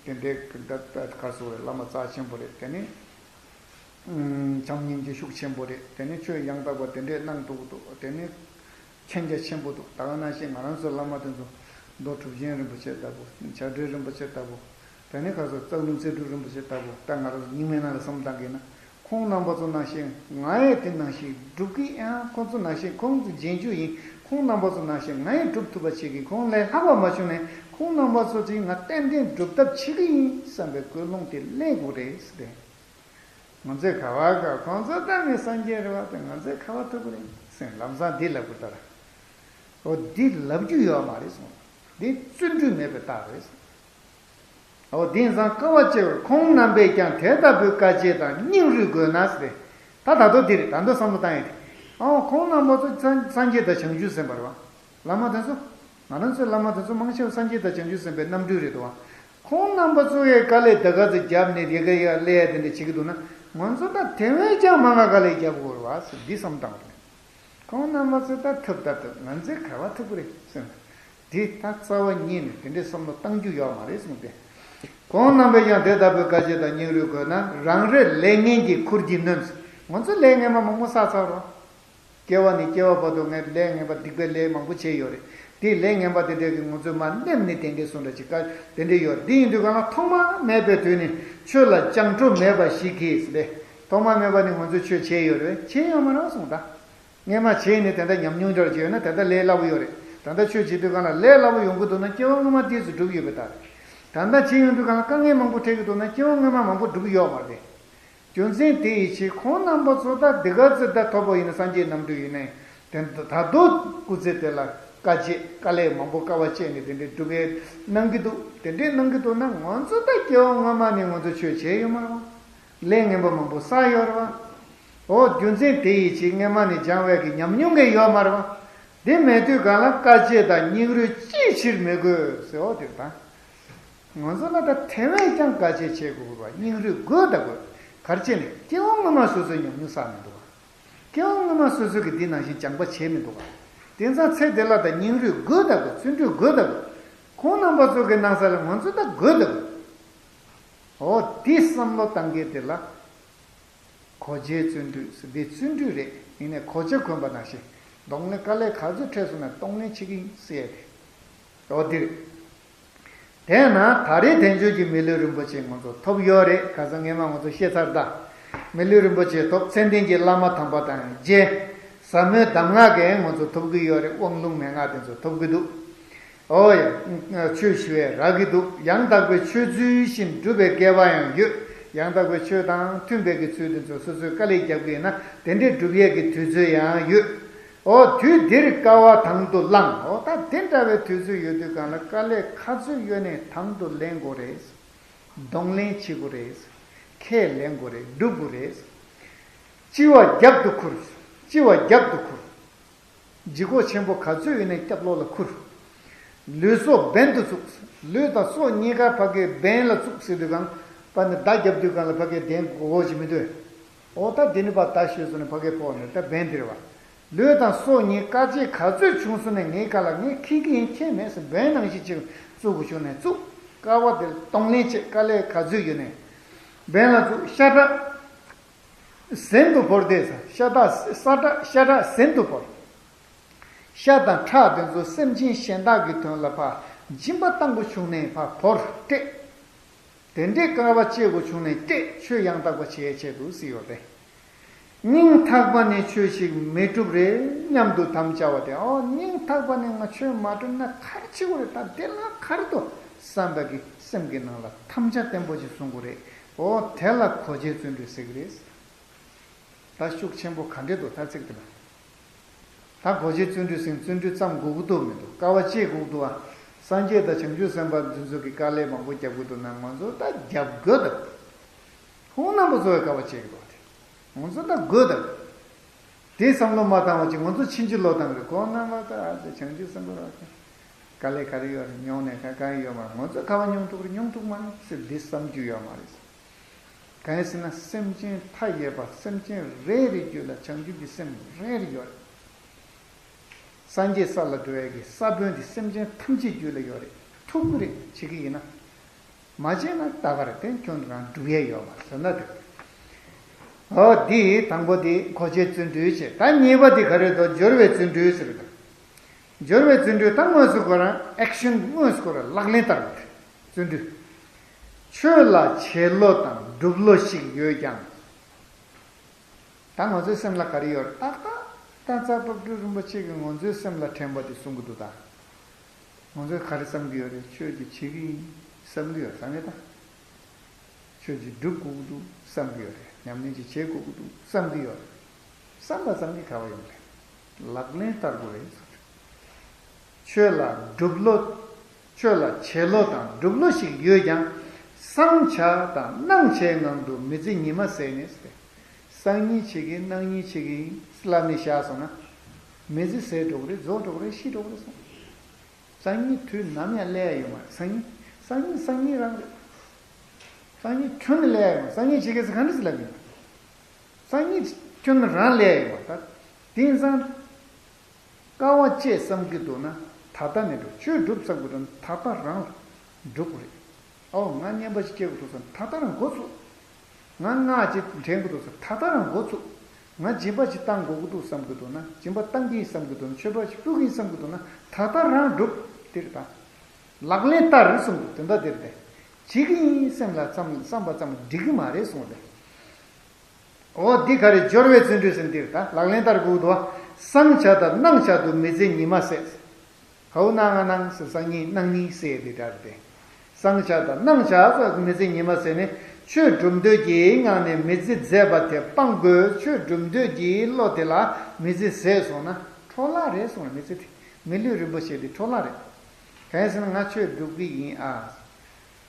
དེ་འདྲའི་ད་ད་ག་རེ་ཟེར་དགོས་རེད། བླ་མ་རྩ་ཆེན་པོ་རེད། དེ་ནས་བྱམས་སྙིང་རྗེ་ཤུགས་ཆེན་པོ་རེད། དེ་ནས་ཆོས་ཡང་དག་པ་དེ་འདྲས་གནང་འདུག་འདུག་དེ་ནས་མཁྱེན་རྒྱ་ཆེན་པོ་འདུག་ད་ག་ནང་བཞིན་ང་རང་ཚོའི་བླ་མ་དེ་ཚོ་རྡོ་གྲུབ་ཆེན་རིན་པོ་ཆེ་ལྟ་བུ། བྱ་བྲལ་རིན་པོ་ཆེ་ལྟ་བུ། དེ་ནས་ཁ་སང་སྟག་ལུང་རྩེ་སྤྲུལ་རིན་པོ་ཆེ་ལྟ་བུ། ད་ང་རང་ཚོ་རྙིང་མའི་ནང་ལ་བསམ་བཏང་གི་ན། ཁོང་རྣམ་པ་ཚོ་ནང་བཞིན་ང་ཡང་དེ་ནང་བཞིན་སྒྲུབ་ཀྱི་ཡང་། ཁོང་ཚོ་ནང་བཞིན་ཁོང་ཚོ་རྗེས་འཇུག་ཡིན། ཁོང་རྣམ་པ་ཚོ་ནང་བཞིན་ང་ཡང་སྒྲུབ་ཐུབ་པ་བྱེད་ཀྱི། ཁོང་ལས་ལྷག་པ་མ་བྱུང་ནས་ཁོང་རྣམ་པ་ཚོ་ཅིག་ང་ཏན་ཏན་སྒྲུབ་ཐབས་བྱེད་ཀྱི་ཡིན་བསམ་པའི་ཀུན་སློང་དེ་སླེབས་དགོས་རེད་ཟེར་ཏེ། ང་ཚོས་ག་བ་ག་ཁོང་ཚོ་ད་ངའི་སངས་རྒྱས་རེད་བ། དེ་ང་ཚོས་ག་བ་ཐུབ་ཀྱི་རེད་ཟེར་ལམ་སང་འདི་ལབ་དགོས་ད་ར། འོ་འདི་ལབ་རྒྱུ་ཡོད་མ་རེད་གསུངས། འདི་བརྩོན་འགྲུས་མེད་པའི་རྟགས་རེད་གསུངས། འོ་དེང་སང་དཀའ་བ་སྤྱད་པར་ཁོང་རྣམ་པས་ཀྱང་དེ་ལྟ་བུའི་དཀའ་སྤྱད་དང་སྙིང་རུས་དགོས་ན་ཟེར་ཏེ། ད་ད་དོ་འདིར་ད་དོ་བསམ་བློ་བཏང་ཡ་དེ། ཨོ་ཁོང་རྣམ་པ་ཚོ་སངས་སངས་རྒྱས་དང་བྱང་ཆུབ་སེམས་དཔའ་རེད་བ། བླ་མ་དེ་ཚོ། ང་རང་ཚོའི་བླ་མ་དེ་ཚོ་མང་ཆེ་བ་སངས་རྒྱས་དང་བྱང་ཆུབ་སེམས་དཔའི་རྣམ་སྤྲུལ་རེད་འདུག་བ། ཁོང་རྣམ་པ་ཚོ་ཡི་དཀའ་ལས་ད་ག་ཚོད་བརྒྱབ་ནས་དེ་ག་ཡ་ཀླད་དེ་འདྲ་བྱེད་ཀྱི་འདུག་ན། ང་ཚོ་ད་དེ་བས་ཀྱང་མང་ང་དཀའ་ལས་བརྒྱབ་དགོས་རེད་བ་ཟེར་འདི་བསམ་བཏང་བ་རེད། ཁོང་རྣམ་པ་ཚོས་ད་ཐུབ་ད་ཐུབ། ང་ཚོས་ག་བ་ཐུབ་ཀྱི་རེད་ཟེར་ན། དེ་ད་རྩ་བ་ཉིད་ནས་དེ་འདྲའི་བསམ་བློ་གཏང་རྒྱུ་ཡོད་མ་རེད་གསུངས་ཏེ། ཁོང་རྣམ་པས་ཀྱང་དེ་ལྟ་བུའི་དཀའ་སྤྱད་དང་སྙིང་རུས་དགོས་ན་རང་རེས་ལས་ངན་གྱིས་ཁུར་གྱིས་ནོན། ང་ཚོ་ལས་ངན་པ་མང་པོ་བསགས་ཚར་རོ། སྐྱེ་བ་ནས་སྐྱེ་བ་བར་དུ་ངས་ལས་ངན་པ་སྡིག་པའི་ལས་མང་པོ་བྱས་ཡོད་རེད། དེ་ལས་ངན་པ་དེ་འདྲས་ཀྱིས་ང་ཚོས་མར་མནན་ནས་བསྡད་མཁན་བཟོ་འདྲ་ཅིག་དཀའ་དེ་འདྲས་ཡོད་རེད། དེ་ཡིན་དུས་གང་ལ་ཐོག་མ་མེད་པའི་དུས་ནས་ཆོས་ལ་སྤྱང་གྲུང་མེད་པ་ཞིག་གིས་ཟེར་ཏེ། ཐོག་མ་མེད་པ་ནས་ང་ཚོས་ཆོས་བྱས་ཡོད་རེད། བྱས་ཡོད་མ་རེད་གསུངས་ད། སྔས་མ་བྱས་ནས་ད་ལྟ་ཉམས་མྱོང་འདྲ་ཅིག་ཡོད་ན་ད་ལྟ་ལས་སླ་པོ་ཡོད་རེད། ད་ལྟ་ཆོས་བྱེད་དུས་གང་ལ་ལས་སླ་པོ་ཡོང་གི་འདུག་ན་སྐྱེ་བ་སྔོན་མ་དེ་ཚོ་སྒྲུབ་ཡོད་པ་ད་རེད། ད་ལྟ་བྱེད་ཡོང་དུས་གང་ལ་དཀའ་ངལ་མང་པོ་འཕྲད་ཀྱི་འདུག་ན་སྐྱེ་བ་སྔོན་མ་མང་པོ་སྒྲུབ་ཀྱི་ཡོད་མ་རེད། རྒྱུ་མཚན་དེ་ཡི་ཕྱིར་ཁོང་རྣམ་པ་ཚོ་ད་འདི་ག་ཚོད་ད་ཐོབ་པ་ཡིན་ན་སངས་རྒྱས་རྣམ་སྤྲུལ་ཡིན་ནའི་དེ་ད་དུང་སྐུ་ཚེ་དེ་ལ་དཀའ་སྤྱད་དཀའ་ལས་མང་པོ་དཀའ་བ་སྤྱད་ནས་དེ་འདྲའི་སྒྲུབ་ཡས་གནང་གི་འདུག་དེ་འདྲའི་གནང་གི་འདུག་ན་ང་ཚོ་ད་སྐྱེ་བ་སྔ་མ་ནས་ང་ཚོ་ཆོས་བྱས་ཡོད་མ་རེད་བ། ལས་ངན་པ་མང་པོ་བསགས་ཡོད་རེད་བ། འོ་རྒྱུ་མཚན་དེ་ཡི་ཕྱིར་སྔས་མ་ནས་སྦྱངས་པའི་གི་ཉམས་མྱོང་གི་ཡོད་མ་རེད་བ། དེ་མེད་དུས་གང་ལ་དཀའ་སྤྱད་དང་སྙིང་རུས་ཅིའི་ཕྱིར་མི་དགོས་ཟེར། འོ་དེ་ད། ང་ཚོ་ལ་ད་དེ་བས་ཀྱང་དཀའ་སྤྱད་བྱེད་དགོས་པ་སྙིང་རུས་དགོས་ད་དགོས། ག་རེ་བྱས་ནས་སྐྱེ་བ་སྔོན་མ་སོ་སོའི་ཉམས་མྱོང་བསགས་མི་འདུག་ག་སྐྱེ་བ་སྔོན་མ་སོ་སོ་གིས་འདི་ནང་བཞིན་སྦྱངས་པ་བྱས་མི་འདུག་ག་དེང་སང་ཚེ་འདི་ལ་ད་སྙིང་རུས་དགོས་ད་དགོས། བརྩོན་འགྲུས་དགོས་ད་དགོས། ཁོང་རྣམ་པ་ཚོ་གི་གནང་ས་ལ་ང་ཚོ་ད་དགོས་ད་དགོས། འོ་འདི་བསམ་བློ་བཏང་མཁན་དེ་ལ། གོ་ཆའི་བརྩོན་འགྲུས་ཟེར་འདི་བརྩོན་འགྲུས་རེད། ཡིན་ནའི་གོ་ཆ་གོན་པ་ནང་བཞིན་གདོང་ལེན་དཀའ་ལས་ག་ཚོད་འཕྲད་སོང་ན་གདོང་ལེན་བྱེད་ཀྱི་ཡིན་ཟེར་ཡ་དེ། འོ་འདི་རེད། དེས་ན་ད་རེས་དལ་འབྱོར་གྱི་མི་ལུས་རིན་པོ་ཆེ་ང་ཚོ་ཐོབ་ཡོད་རེད། ཁ་སང་སྔས་མ་ང་ཚོ་བཤད་ཚར་ད། མི་ལུས་རིན་པོ་ཆེ་ཐོབ། མཚན་ལྡན་གྱི་བླ་མ་དམ་པ་དང་མཇལ། ཟབ་མོའི་གདམས་ངག་གིས་ང་ཚོ་ཐོབ་ཀྱི་ཡོད་རེད། དབང་ལུང་མན་ངག་དེ་ཚོ་ཐོབ་ཀྱི་འདུག་འོ་ཡ། ཆོས་ཞུ་བས་རག་གི་འདུག་ཡང་དག་པའི་ཆོས་ཚུལ་བཞིན་སྒྲུབ་པའི་སྐལ་བ་ཡང་ཡོད། ཡང་དག་པའི་ཆོས་དང་མཐུན་པའི་གི་ཚུལ་དེ་ཚོ་སོ་སོས་དཀའ་ལས་རྒྱབ་ཀྱི་ཡིན་ན་དེ་འདྲའི་སྒྲུབ་ཡས་ཀྱི་དུས་ཚོད་ཡང་ཡོད། འོ་དུས་འདིར་དཀའ་བ་དང་དུ་བླངས། འོ་ད་དེ་འདྲ་བའི་དུས་ཚོད་ཡོད་དུས་གང་ལ་དཀའ་ལས་ག་ཚོད་ཡོད་ནས་དང་དུ་ལེན་དགོས་རེད། གདོང་ལེན་བྱེད་དགོས་རེད། ཁས་ལེན་དགོས་རེད། སྒྲུབ་དགོས་རེད། ལྕི་བ་རྒྱབ་ཏུ་ཁུར། ལྕི་བ་རྒྱབ་ཏུ་ཁུར། ལྗིད་ཁོག་ཆེན་པོ་ག་ཚོད་ཡོད་ནས་སྐྱབས་ལོག་ལ་ཁུར། ལུས་སྲོག་འབེན་དུ་བཙུགས། ལུས་དང་སྲོག་གཉིས་ཀ་ཕ་གིའི་འབེན་ལ་བཙུགས་ཟེར་དུས་གང་། པ་ནི་མདའ་རྒྱབ་དུས་གང་ལ་ཕ་གིའི་གདན་སྒོ་ཞིག་མི་འདུག་འོ་ད་འདི་ནི་པ་མདའ་ཞོལ་སོང་ནས་ཕ་གིའི་ཕོག་ནས་ད་འབེན་དེ་རེད་བ། ལུས་དང་སྲོག་གཉིས་དཀའ་སྤྱད་ག་ཚོད་བྱུང་སོང་ནས་ངའི་ཁ་ལ་ངས་ཁྱེར་གི་ཡིན། ཁྱེར་མེད་ཟེར་འབེན་ནང་བཞིན་ཅིག་བཙུགས་དགོས་བྱུང་ནས་བཙུགས། དཀའ་བ་དེ་གདོང་ལེན་བྱེད། དཀའ་ལས་ག་ཚོད་ཡོད་ནས་འབེན་ལ་བཙུགས། ཤ་ཁྲག་གཟན་དུ་བོར་ཏེ། ཤ་ཁྲག་ཤ་ཁྲག་ཤ་ཁྲག་གཟན་དུ་བོར། ཤ་དང་ཁྲག་དེ་ཚོ་སེམས་ཅན་གཞན་དག་གི་དོན་ལ་ཕར་སྦྱིན་པ་གཏང་དགོས་བྱུང་ནས་ཕར་བོར་སྤྲད། དེ་འདྲའི་དཀའ་བ་སྤྱད་དགོས་བྱུང་ནས་སྤྲད། ཆོས་ཡང་དག་པ་བྱེད་ཆེད་དུ་ཟེར་ཡོད་རེད། སྙིང་ཐག་པ་ནས་ཆོས་ཤིག་མི་སྒྲུབ་རེ་སྙམ་དུ་དམ་བཅའ་བ་སྟེ། ཨོ་སྙིང་ཐག་པ་ནས་ང་ཆོས་མ་སྒྲུབ་ན་ག་རེ་བྱེད་དགོས་རེད། ད་དེ་ལ་ག་རེ་འདུག་བསམ་པ་གི་སེམས་ཀྱི་ནང་ལ་དམ་བཅའ་བརྟན་པོ་ཞིག་བཟུང་དགོས་རེད། ཨོ་དེ་ལ་གོ་འབྱེད་བརྩོན་འགྲུས་ཟེར་གི་རེད། ད་ཤུགས་ཆེན་པོ་ག་འདྲས་འདུག་ད་ཚིག་དེ་ལ། ད་གོ་འབྱེད་བརྩོན་འགྲུས་ཟེར། བརྩོན་འགྲུས་བརྩམ་དགོས་ཀྱི་འདུག་མི་འདུག་དཀའ་བ་སྤྱད་དགོས་ཀྱི་འདུག་ཨ། སངས་རྒྱས་དང་བྱང་ཆུབ་སེམས་དཔའ་འདི་ཚོ་གི་དཀའ་ལས་མང་པོ་རྒྱབ་ཀྱི་འདུག་ན་ང་ཚོ་ད་རྒྱབ་དགོས་དང་། ཁོང་རྣམ་པ་ཚོ་བས་དཀའ་བ་སྤྱད་ཀྱི་འདུག་དེ། ང་ཚོ་ད་དགོས་དང་། དེ་བསམ་བློ་མ་བཏང་བ་ཅིག་ང་ཚོ་ཕྱིན་ཅི་ལོག་བཏང་གི་རེད། ཁོང་རྣམ་པ་ད་ཨ་ཙི་བྱང་ཆུབ་སེམས་དཔའ་རག་གི། དཀའ་ལས་ག་རེ་ཡོད་རེད། མྱོང་ནས་ག་ག་ཡོད་མ་རེད། ང་ཚོ་ཁ་བ་མྱོང་ཐུབ་རེད། མྱོང་ཐུབ་མ་རེད་ཟེར་འདི་བསམ་རྒྱུ་ཡོད་མ་རེད། གང་ཡིན་ཟེར་ན་སེམས་ཅན་མཐའ་ཡས་པ། སེམས་ཅན་རེ་རེ་རྒྱུད་ལ་བྱང་ཆུབ་ཀྱི་སེམས་རེ་རེ་ཡོད་རེད། སངས་རྒྱས་ས་ལ་འགྲོ་བའི་གི་ས་བོན་དེ་སེམས་ཅན་ཐམས་ཅད་རྒྱུད་ལ་ཡོད་རེད། ཐུབ་ཀྱི་རེད། བྱེད་ཀྱི་ཡིན་ན། མ་བྱས་ན་ད་ག་རེད། དེ་ཁྱོད་རང་སྒྲུབ་ཡས་ཡོད་མ་རེད་ཟེར་ན་འགྲིག་གི། འོ་འདི་དང་པོ་དེ་གོ་འབྱེད་བརྩོན་འགྲུས་བྱེད། ད་གཉིས་པ་དེ་ག་རེ་འདུག་སྦྱོར་བའི་བརྩོན་འགྲུས་ཟེར་གི་འདུག་སྦྱོར་བའི་བརྩོན་འགྲུས་ད་དངོས་སུ་ཁོ་རང་ཨེག་ཤན། དངོས་སུ་ཁོ་རང་ལག་ལེན་བསྟར་བ་དེ་བརྩོན་འགྲུས། ཆོས་ལ་བྱེད་བློ་དང་སྒྲུབ་བློ་ཞིག་ཡོད་ཀྱང་། ད་ང་ཚོའི་སེམས་ལ་ག་རེ་ཡོད་རེད། ཏག་ཏག་ཏག་ཙ་བབས་སྒྲུབ་རིན་པོ་ཆེ་གིས་ང་ཚོའི་སེམས་ལ་དྲན་པ་དེ་གསུང་གི་འདུག་ད་ང་ཚོས་ག་རེ་བསམ་གྱི་ཡོད་རེད། ཆོས་དེ་བྱེད་ཀྱི་ཡིན་བསམ་གྱི་ཡོད་རེད། བསམ་ཡོད་ད། ཆོས་ཅིག་སྒྲུབ་དགོས་ཀྱི་འདུག་བསམ་གྱི་ཡོད་རེད། ཉམས་ལེན་ཅིག་བྱེད་དགོས་ཀྱི་འདུག་བསམ་གྱི་ཡོད་རེད། བསམ་པ་ཙམ་གྱིས་ག་བ་ཡོང་རེད། ལག་ལེན་བསྟར་དགོས་རེད་ཟེར། ཆོས་ལ་སྒྲུབ་བློ། ཆོས་ལ་བྱེད་བློ་དང་སྒྲུབ་བློ་ཞིག་ཡོད་ཀྱང་། བསྲང་བྱ་དང་སྣང་བྱའི་ངང་དུ་མི་ཚེ་ཉི་མ་ཟད་ནས་ཟེར། བསྲང་ཉིན་བྱེད་ཀྱི་སྣང་ཉིན་བྱེད་ཀྱི་ཡིན་ལབ་ནས་བཞག་སོང་ན། མི་ཚེ་ཟད་འགྲོ་གི་རེད། རྫོགས་འགྲོ་གི་རེད། ཤི་འགྲོ་གི་རེད་གསུངས། སང་ཉིན་དུས་ནམ་ཡང་སླེབས་ཡ་ཡོད་མ་རེད། སང་ཉིན་སང་ཉིན་སང་ཉིན་རང་རེད། སང་ཉིན་ཁྱོན་ནས་སླེབས་ཡ་ཡོད་མ་རེད། སང་ཉིན་བྱེད་དགོས་ཟེར་ག་འདྲ་ཟེར་ལབ་ཡོད། སང་ཉིན་ཁྱོན་ནས་རང་སླེབས་ཡ་ཡོད་མ་རེད། ད་དེང་སང་དཀའ་བ་སྤྱད་བསམ་གྱི་འདུག་ན་ད་ལྟ་ནས་འགྲོ། ཆོས་སྒྲུབ་བསམ་གྱི་འདུག་ན་ད་ལྟ་རང་ལ་སྒྲུབ་དགོས་རེད། ཨོ་ང་བསྙེན་པ་ཞིག་སྐྱེ་དགོས་འདུག་བསམ་ད་ལྟ་རང་འགོ་ཚུགས། ང་སྔགས་ཅིག་འདྲེན་དགོས་འདུག་བསམ་ད་ལྟ་རང་འགོ་ཚུགས། ང་སྦྱིན་པ་ཅིག་བཏང་དགོས་ཀྱི་འདུག་བསམ་གྱི་འདུག་ན། སྦྱིན་པ་བཏང་གི་ཡིན་བསམ་གྱི་འདུག་ན། མཆོད་པ་ཅིག་ཕུལ་གྱི་ཡིན་བསམ་གྱི་འདུག་ན་ད་ལྟ་རང་སྒྲུབ། དེ་རེད་ད། ལག་ལེན་བསྟར་གསུངས་འདུག་དེ་འདྲ་དེ་རེད་དེ། བྱེད་ཀྱི་ཡིན་བསམ་ལ་བསམ་བསམ་པ་ཙམ་འགྲིག་གི་མ་རེད་གསུངས་ཏེ། འོ་འདི་ག་རེ་སྦྱོར་བའི་བརྩོན་འགྲུས་ཟེར་འདིར་ད་ལག་ལེན་བསྟར་དགོས་འདུག་བ། བསྲང་བྱ་དང་སྣང་བྱ་དུ་མི་ཚེ་ཉི་མ་ཟད། ཧའུ་ནང་ང་ནང་ཟེར་སང་ཉིན་གནངས་ཉིན་ཟེར་འདི་འདྲ་རེད་དེ། བསྲང་བྱ་དང་སྣང་བྱ་སོགས་མི་ཚེ་ཉི་མ་ཟད་ནས་ཆོས་སྒྲུབ་འདོད་ཀྱི་ངང་ནས་མི་ཚེ་ཟད་པ་དེ་སྤང་དགོས། ཆོས་སྒྲུབ་འདོད་ཀྱི་བློ་དེ་ལ་མི་ཚེ་ཟད་སོང་ན་འཕྲོ་བརླག་རེད་གསུངས། མི་ཚེ་དེ་མི་ལུས་རིན་པོ་ཆེ་དེ་འཕྲོ་བརླག་རེད། གང་ཡིན་ཟེར་ན་ང་ཆོས་སྒྲུབ་ཀྱི་ཡིན་ཨ།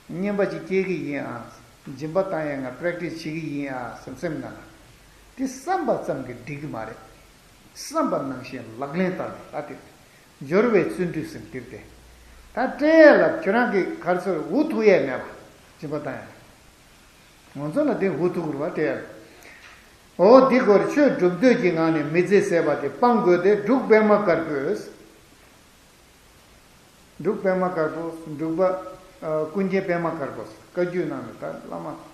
བསྙེན་པ་ཅིག་སྐྱེལ་གྱི་ཡིན་ཨ། སྦྱིན་པ་བཏང་ཡ་ང་པེ་རེག་ཊི་སི་བྱེད་ཀྱི་ཡིན་ཨ་ཟེར་སེམས་ནང་ལ། དེ་བསམ་པ་ཙམ་གྱིས་འགྲིག་གི་མ་རེད། བསམ་པ་ནང་བཞིན་ལག་ལེན་བསྟར་བ་ལ་དེ་སྦྱོར་བའི་བརྩོན་འགྲུས་ཟེར་འདིར་དེ། ད་སྤྲད་ཡ་ལ་ཁྱོད་རང་གིས་ག་རེ་ཟེར་འུ་ཐུག་ཡས་མེད་པ། སྦྱིན་པ་བཏང་ཡ། ང་ཚོ་ལ་དེ་འུ་ཐུག་རུ་བ་སྤྲད་ཡ། འོ་འདི་སྐོར་ཆོས་སྒྲུབ་འདོད་ཀྱི་ངང་ནས་མི་ཚེ་ཟད་པ་དེ་སྤང་དགོས་ཏེ། འབྲུག་པད་མ་དཀར་པོས། འབྲུག་པད་མ་དཀར་པོ། འབྲུག་པ། ཨ། ཀུན་མཁྱེན་པད་མ་དཀར་པོ། བཀའ་བརྒྱུད་ནང་ལ་ད་བླ་མ་མཁས་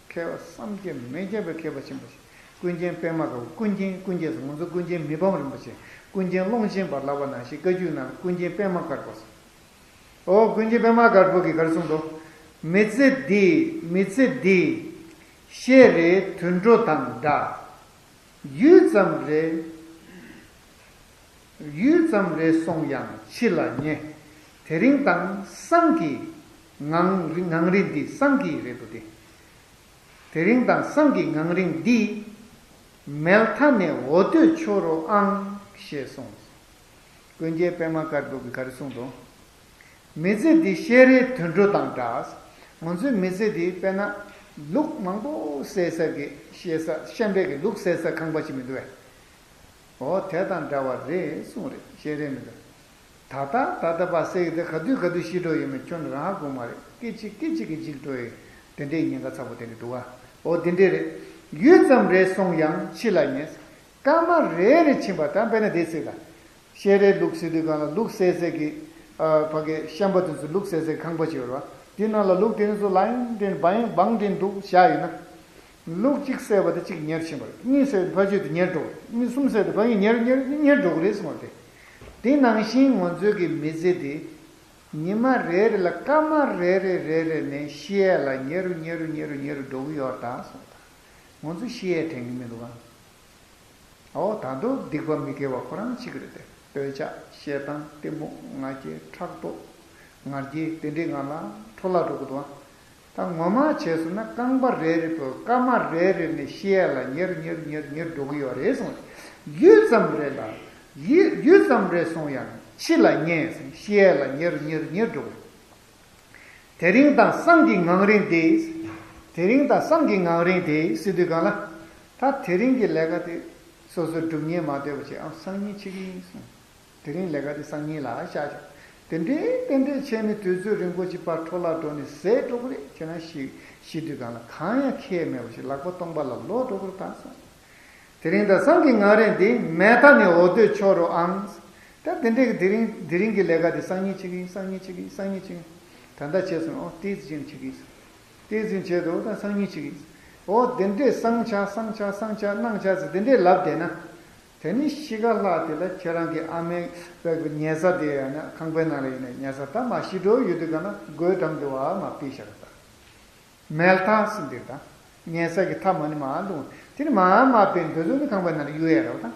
པ་བསམ་གྱིས་མི་ཁྱབ་པའི་མཁས་པ་ཆེན་པོ་ཞིག་ཀུན་མཁྱེན་པད་མ་དཀར་པོ། ཀུན་མཁྱེན་ཀུན་མཁྱེན་ཟེར་ང་ཚོ་ཀུན་མཁྱེན་མི་ཕམ་རིན་པོ་ཆེ། ཀུན་མཁྱེན་ཀློང་ཆེན་པ་ལབ་པ་ནང་བཞིན་བཀའ་བརྒྱུད་ནང་ལ་ཀུན་མཁྱེན་པད་མ་དཀར་པོ། ཨོ་ཀུན་མཁྱེན་པད་མ་དཀར་པོ་གིས་ག་རེ་གསུངས་འདུག་མི་ཚེ་འདི། མི་ཚེ་འདི་ཤེལ་རི་དུད་འགྲོ་དང་འདྲ། ཡུད་ཙམ་རེ། ཡུད་ཙམ་རེ་སོང་ཡང་འཆི་ལ་ཉེ། དེ་རིང་དང་སང་གི་ངང་ངང་རིང་འདི། སང་གི་རེད་འདུག་སྟེ། དེ་རིང་དང་སང་གི་ངང་རིང་འདི། མལ་མཐའ་ནས་འོ་དོད་འཕྱོ་རོགས་ཨང་ ཞེས་གསུངས། ཀུན་མཁྱེན་པད་མ་དཀར་པོ་གིས་ག་རེ་གསུངས་འདུག་མི་ཚེ་འདི་བཤད་རེས་དུད་འགྲོ་དང་འདྲ། ང་ཚོའི་མི་ཚེ་འདི་དཔེར་ན་ལུག་མང་པོ་བསད་ས་གི་བཤད་ས་བཤན་པའི་གི་ལུག་བསད་ས་ཁང་པ་ཞིག་མི་འདུག་བས། འོ་དེ་དང་འདྲ་བ་རེད་གསུངས་རེད། བཤད་རེས་མི་འདུག་ད་ལྟ་ད་ལྟ་བ་སེ་གི་དེ་ག་དུས་ག་དུས་ཤི་འགྲོ་ཡོད་མེད་ཁྱོན་ནས་རང་ཧ་གོ་མ་རེད། སྐད་ཅིག་སྐད་ཅིག་གིས་འཇིག་འགྲོ་ཡི། དེ་འདྲའི་ཉེན་ཁ་ཚ་པོ་དེ་འདྲ་འདུག་ཨ། འོ་དེ་འདྲས་རེད། ཡུད་ཙམ་རེ་སོང་ཡང་འཆི་ལ་ཉེ། སྐར་མ་རེ་རེ་ཕྱིན་པ་དང་དཔེར་ན་དེ་ཟེར་ད། བཤད་རེས་ལུག་ཟེར་དུས་གང་ལ་ལུག་བསད་ཟེར་གི་ཕ་གི་བཤན་པ་དེ་ཚོ་ལུག་བསད་ཟེར་ཁང་པ་ཅིག་ཡོད་རེད་བ། དེ་ནང་ལ་ལུག་དེ་ཚོ་ལ་ཡིན་དྲན་བང་བང་དྲན་འདུག་བཞག་ཡོད་ན། ལུག་གཅིག་བསད་པ་དེ་གཅིག་ཉེར་ཕྱིན་པ་རེད། གཉིས་བསད་པ་ཕ་ཆོས་དེ་ཉེར་འགྲོ་རེད། གཉིས་གསུམ་བསད་དེ་ཕ་གི་ཉེར་ཉེར་ཉེར་འགྲོ་གི་རེད་གསུངས་པ་རེད། དེ་ནང་བཞིན་ང་ཚོའི་གི་མི་ཚེ་དེ། ཉི་མ་རེ་རེ་ལ་སྐར་མ་རེ་རེ་རེ་རེ་ནས་ཤི་ཡས་ལ་ཉེ་རུ་ཉེ་རུ་ཉེ་རུ་ཉེ་རུ་འགྲོ་གི་ཡོད་ད་གསུངས་པ། ང་ཚོ་ཤི་ཡས་དྲན་གི་མི་འདུག་ག་འོ་ད་དུང་སྡིག་པ་མི་དགེ་བ་ཁོ་རང་བྱེད་ཀྱི་རེད་དེ། འདོད་ཆགས་ཞེ་སྡང་གཏི་མུག་ང་རྒྱལ་ཕྲག་དོག་ངར་སྐྱེས་དེ་འདྲའི་ངང་ལ་འཕྲོ་བརླག་འགྲོ་གི་འདུག་ད་ངོ་མ་བྱས་སོང་ན་རྐང་པ་རེ་རེ་པོ་སྐར་མ་རེ་རེ་ནས་ཤི་ཡས་ལ་ཉེར་ཉེར་ཉེར་ཉེར་འགྲོ་གི་ཡོད་རེད་གསུངས། ཡུད་ཙམ་རེ་ལ་ཡུད་ཡུད་ཙམ་རེ་སོང་ཡང་འཆི་ལ་ཉེ་ཟེར། ཤི་ཡས་ལ་ཉེར་ཉེར་ཉེར་འགྲོ་གི་རེད། དེ་རིང་དང་སང་གི་ངང་རིང་དེ། དེ་རིང་དང་སང་གི་ངང་རིང་དེ་ཟེར་དུས་གང་ལ། ད་དེ་རིང་གི་ལས་ཀ་དེ་སོ་སོའི་སྒྲུབ་གཉེན་མ་སྡོད་པ་བྱས་ཨང་སང་ཉིན་བྱེད་ཀྱི་ཡིན་གསུངས། དེ་རིང་ལས་ཀ་དེ་སང་ཉིན་ལ་བཞག་བཞག་དེ་འདྲའི་དེ་འདྲའི་བྱས་ནས་དུས་ཚོད་རིང་པོ་ཅིག་བར་འཕྲོ་བརླག་འགྲོ་ནས་ཟད་འགྲོ་གི་རེད། ཁྱེད་རང་ཤི་ཤི་དུས་གང་ལ་གང་ཡང་ཁེལ་མེད་པ་ཞིག་ལག་པ་སྟོང་པ་ལ་ལོག་འགྲོ་གི་རེད་ད་གསུངས། དེ་རིང་དང་སང་གི་ངང་རིང་འདི་མལ་ཐ་ནས་འོ་དོད་འཕྱོ་རོགས་ཨང་། ད་དེ་འདྲའི་གི་དེ་རིང་དེ་རིང་གི་ལས་ཀ་དེ་སང་ཉིན་བྱེད་ཀྱི་ཡིན། སང་ཉིན་བྱེད་ཀྱི་ཡིན། སང་ཉིན་བྱེད་ཀྱི་ཡིན། ད་ལྟ་བྱས་སོང་ཨོ་ཏིས་ཅིན་བྱེད་ཀྱི་ཡིན། ཏིས་ཅིན་བྱས་འདུག་ད་སང་ཉིན་བྱེད་ཀྱི་ཡིན། ཨོ་དེ་འདྲས་སང་ཆ་སང་ཆ་སང་ཆ་གནངས་ཆ་ཟེར་དེ་འདྲས་ལབ་བསྡད་ན། དེ་ནི་ཤི་ཁ་ལྷག་དེ་ལ་ཁྱེད་རང་གི་ཨ་མའི་བས་ཉལ་ས་དེ་ཡང་ན་ཁང་པའི་ནང་ལ་ཡིན་ན་ཉལ་ས་ད་མ་ཤི་འགྲོ་ཡོད་དུས་ག་ན་སྒོའི་འགྲམ་དུ་བ་མ་ཕུད་ཤག་ད། མལ་ཐ་ཟེར་འདིར་དང་། ཉལ་ས་གི་མཐའ་མ་ནི་མ་འདུག་དེ་ནི་མ་མ་པའི་འདོད་ཚོད་ནི་ཁང་པའི་ནང་ལ་གཡུག་ཡས་རེད་བ་དང་།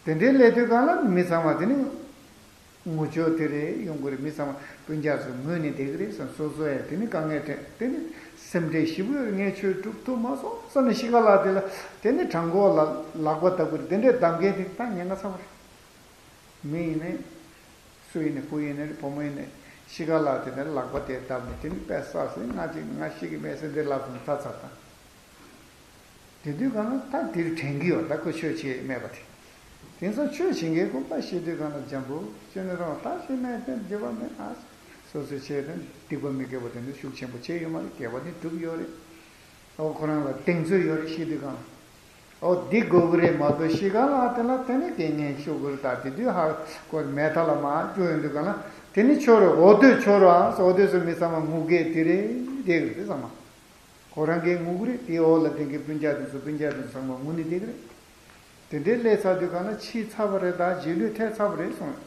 དེ་འདྲའི་སླེབས་དུས་གང་ལ་མི་ཚང་མ་དེ་ནི་ངུ་ཅོག་དེ་རེད་ཡོང་གི་རེད། མི་ཚང་མ་སྤུན་ཀྱག་ཚོ་ངུས་ནས་བསྡད་ཀྱི་རེད་བསམ། སོ་སོ་ཡང་དེ་ནི་དཀའ་ངལ་འཕྲད་དེ་ནི་སེམས་ཁྲལ་ཞེ་པོ་ཡོད་རེད། ངས་ཆོས་སྒྲུབ་ཐུབ་མ་སོང་བསམ་ནས་ཤི་ཁ་ལ་དེ་ལ་དེ་ནི་བྲང་ཁོག་ལ་ལག་པ་བརྡབ་ཀྱི་རེད། དེ་འདྲའི་གདམ་མཁན་དེ་ད་ཉེན་ཁ་ཚ་བ་རེད། མི་ཡིན་ནའི། སུ་ཡིན་ནའི་བུ་ཡིན་ནའི་བུ་མོ་ཡིན་ནའི་ཤི་ཁ་ལ་དེ་ནས་ལག་པ་དེ་བརྡབས་ནས་དེ་ནི་དཔེ་བསགས་ཟིན་ང་ཅིག་ང་ཤི་གི་མེད་ཟེར་འདི་ལབ་སོང་ད་ཚར་དང་། དེ་དུས་གང་ལ་ད་འདིར་དྲན་གི་ཡོད་ད་ཁོ་ཆོས་བྱེད་མེད་པ་དེ། དེང་སང་ཆོས་བྱེད་མཁན་ཁོ་པ་ཤི་དུས་གང་ལ་འཇམ་པོ་ཅོ་ནས་རང་ད་ཤི་མེད་དེ་འགྱོད་པ་མེད་ཨ། སོ་སོས་བྱས་དེ་སྡིག་པ་མི་དགེ་བ་དེ་ཚོ་ཤུགས་ཆེན་པོ་བྱས་ཡོད་མ་རེད། དགེ་བ་ནི་བསྒྲུབས་ཡོད་རེད། ཨོ་ཁོ་རང་ལ་གདེང་ཚོད་ཡོད་རེད་ཤི་དུས་གང་། ཨོ་འདི་དགོས་ཀྱི་རེད་མ་གཏོགས་ཤི་ཁ་ལ་དེ་ལ་དེ་ནི་དགེ་བསྙེན་ཤོག་གུ་རེད། ད་དེ་དུས་ཧ་ཀོ་མལ་ཐ་ལ་མ་བཅུག་ཡོང་དུས་གང་ལ་དེ་ནི་འཕྱོ་རོགས་འོ་དོད་འཕྱོ་རོགས་ཨང་འོ་དོད་སུ་མི་ཚང་མ་ངུ་གེ་དེ་རེད་བསྡད་ཀྱི་རེད་དེ་ཚང་མ། ཁོ་རང་གིས་ངུ་གི་རེད། དེའི་འོག་ལ་དེང་གི་སྤུན་ཀྱག་དེ་ཚོ་སྤུན་ཀྱག་དེ་ཚོ་ཚང་མ་ངུ་ནི་བསྡད་ཀྱི་རེད། དེ་འདྲའི་སླེབས་ཚར་དུས་གང་ལ་ཕྱིས་ཚར་བ་རེད་ད་རྗེས་ལུས་ཐེབས་ཚར་བ་རེད་གསུངས།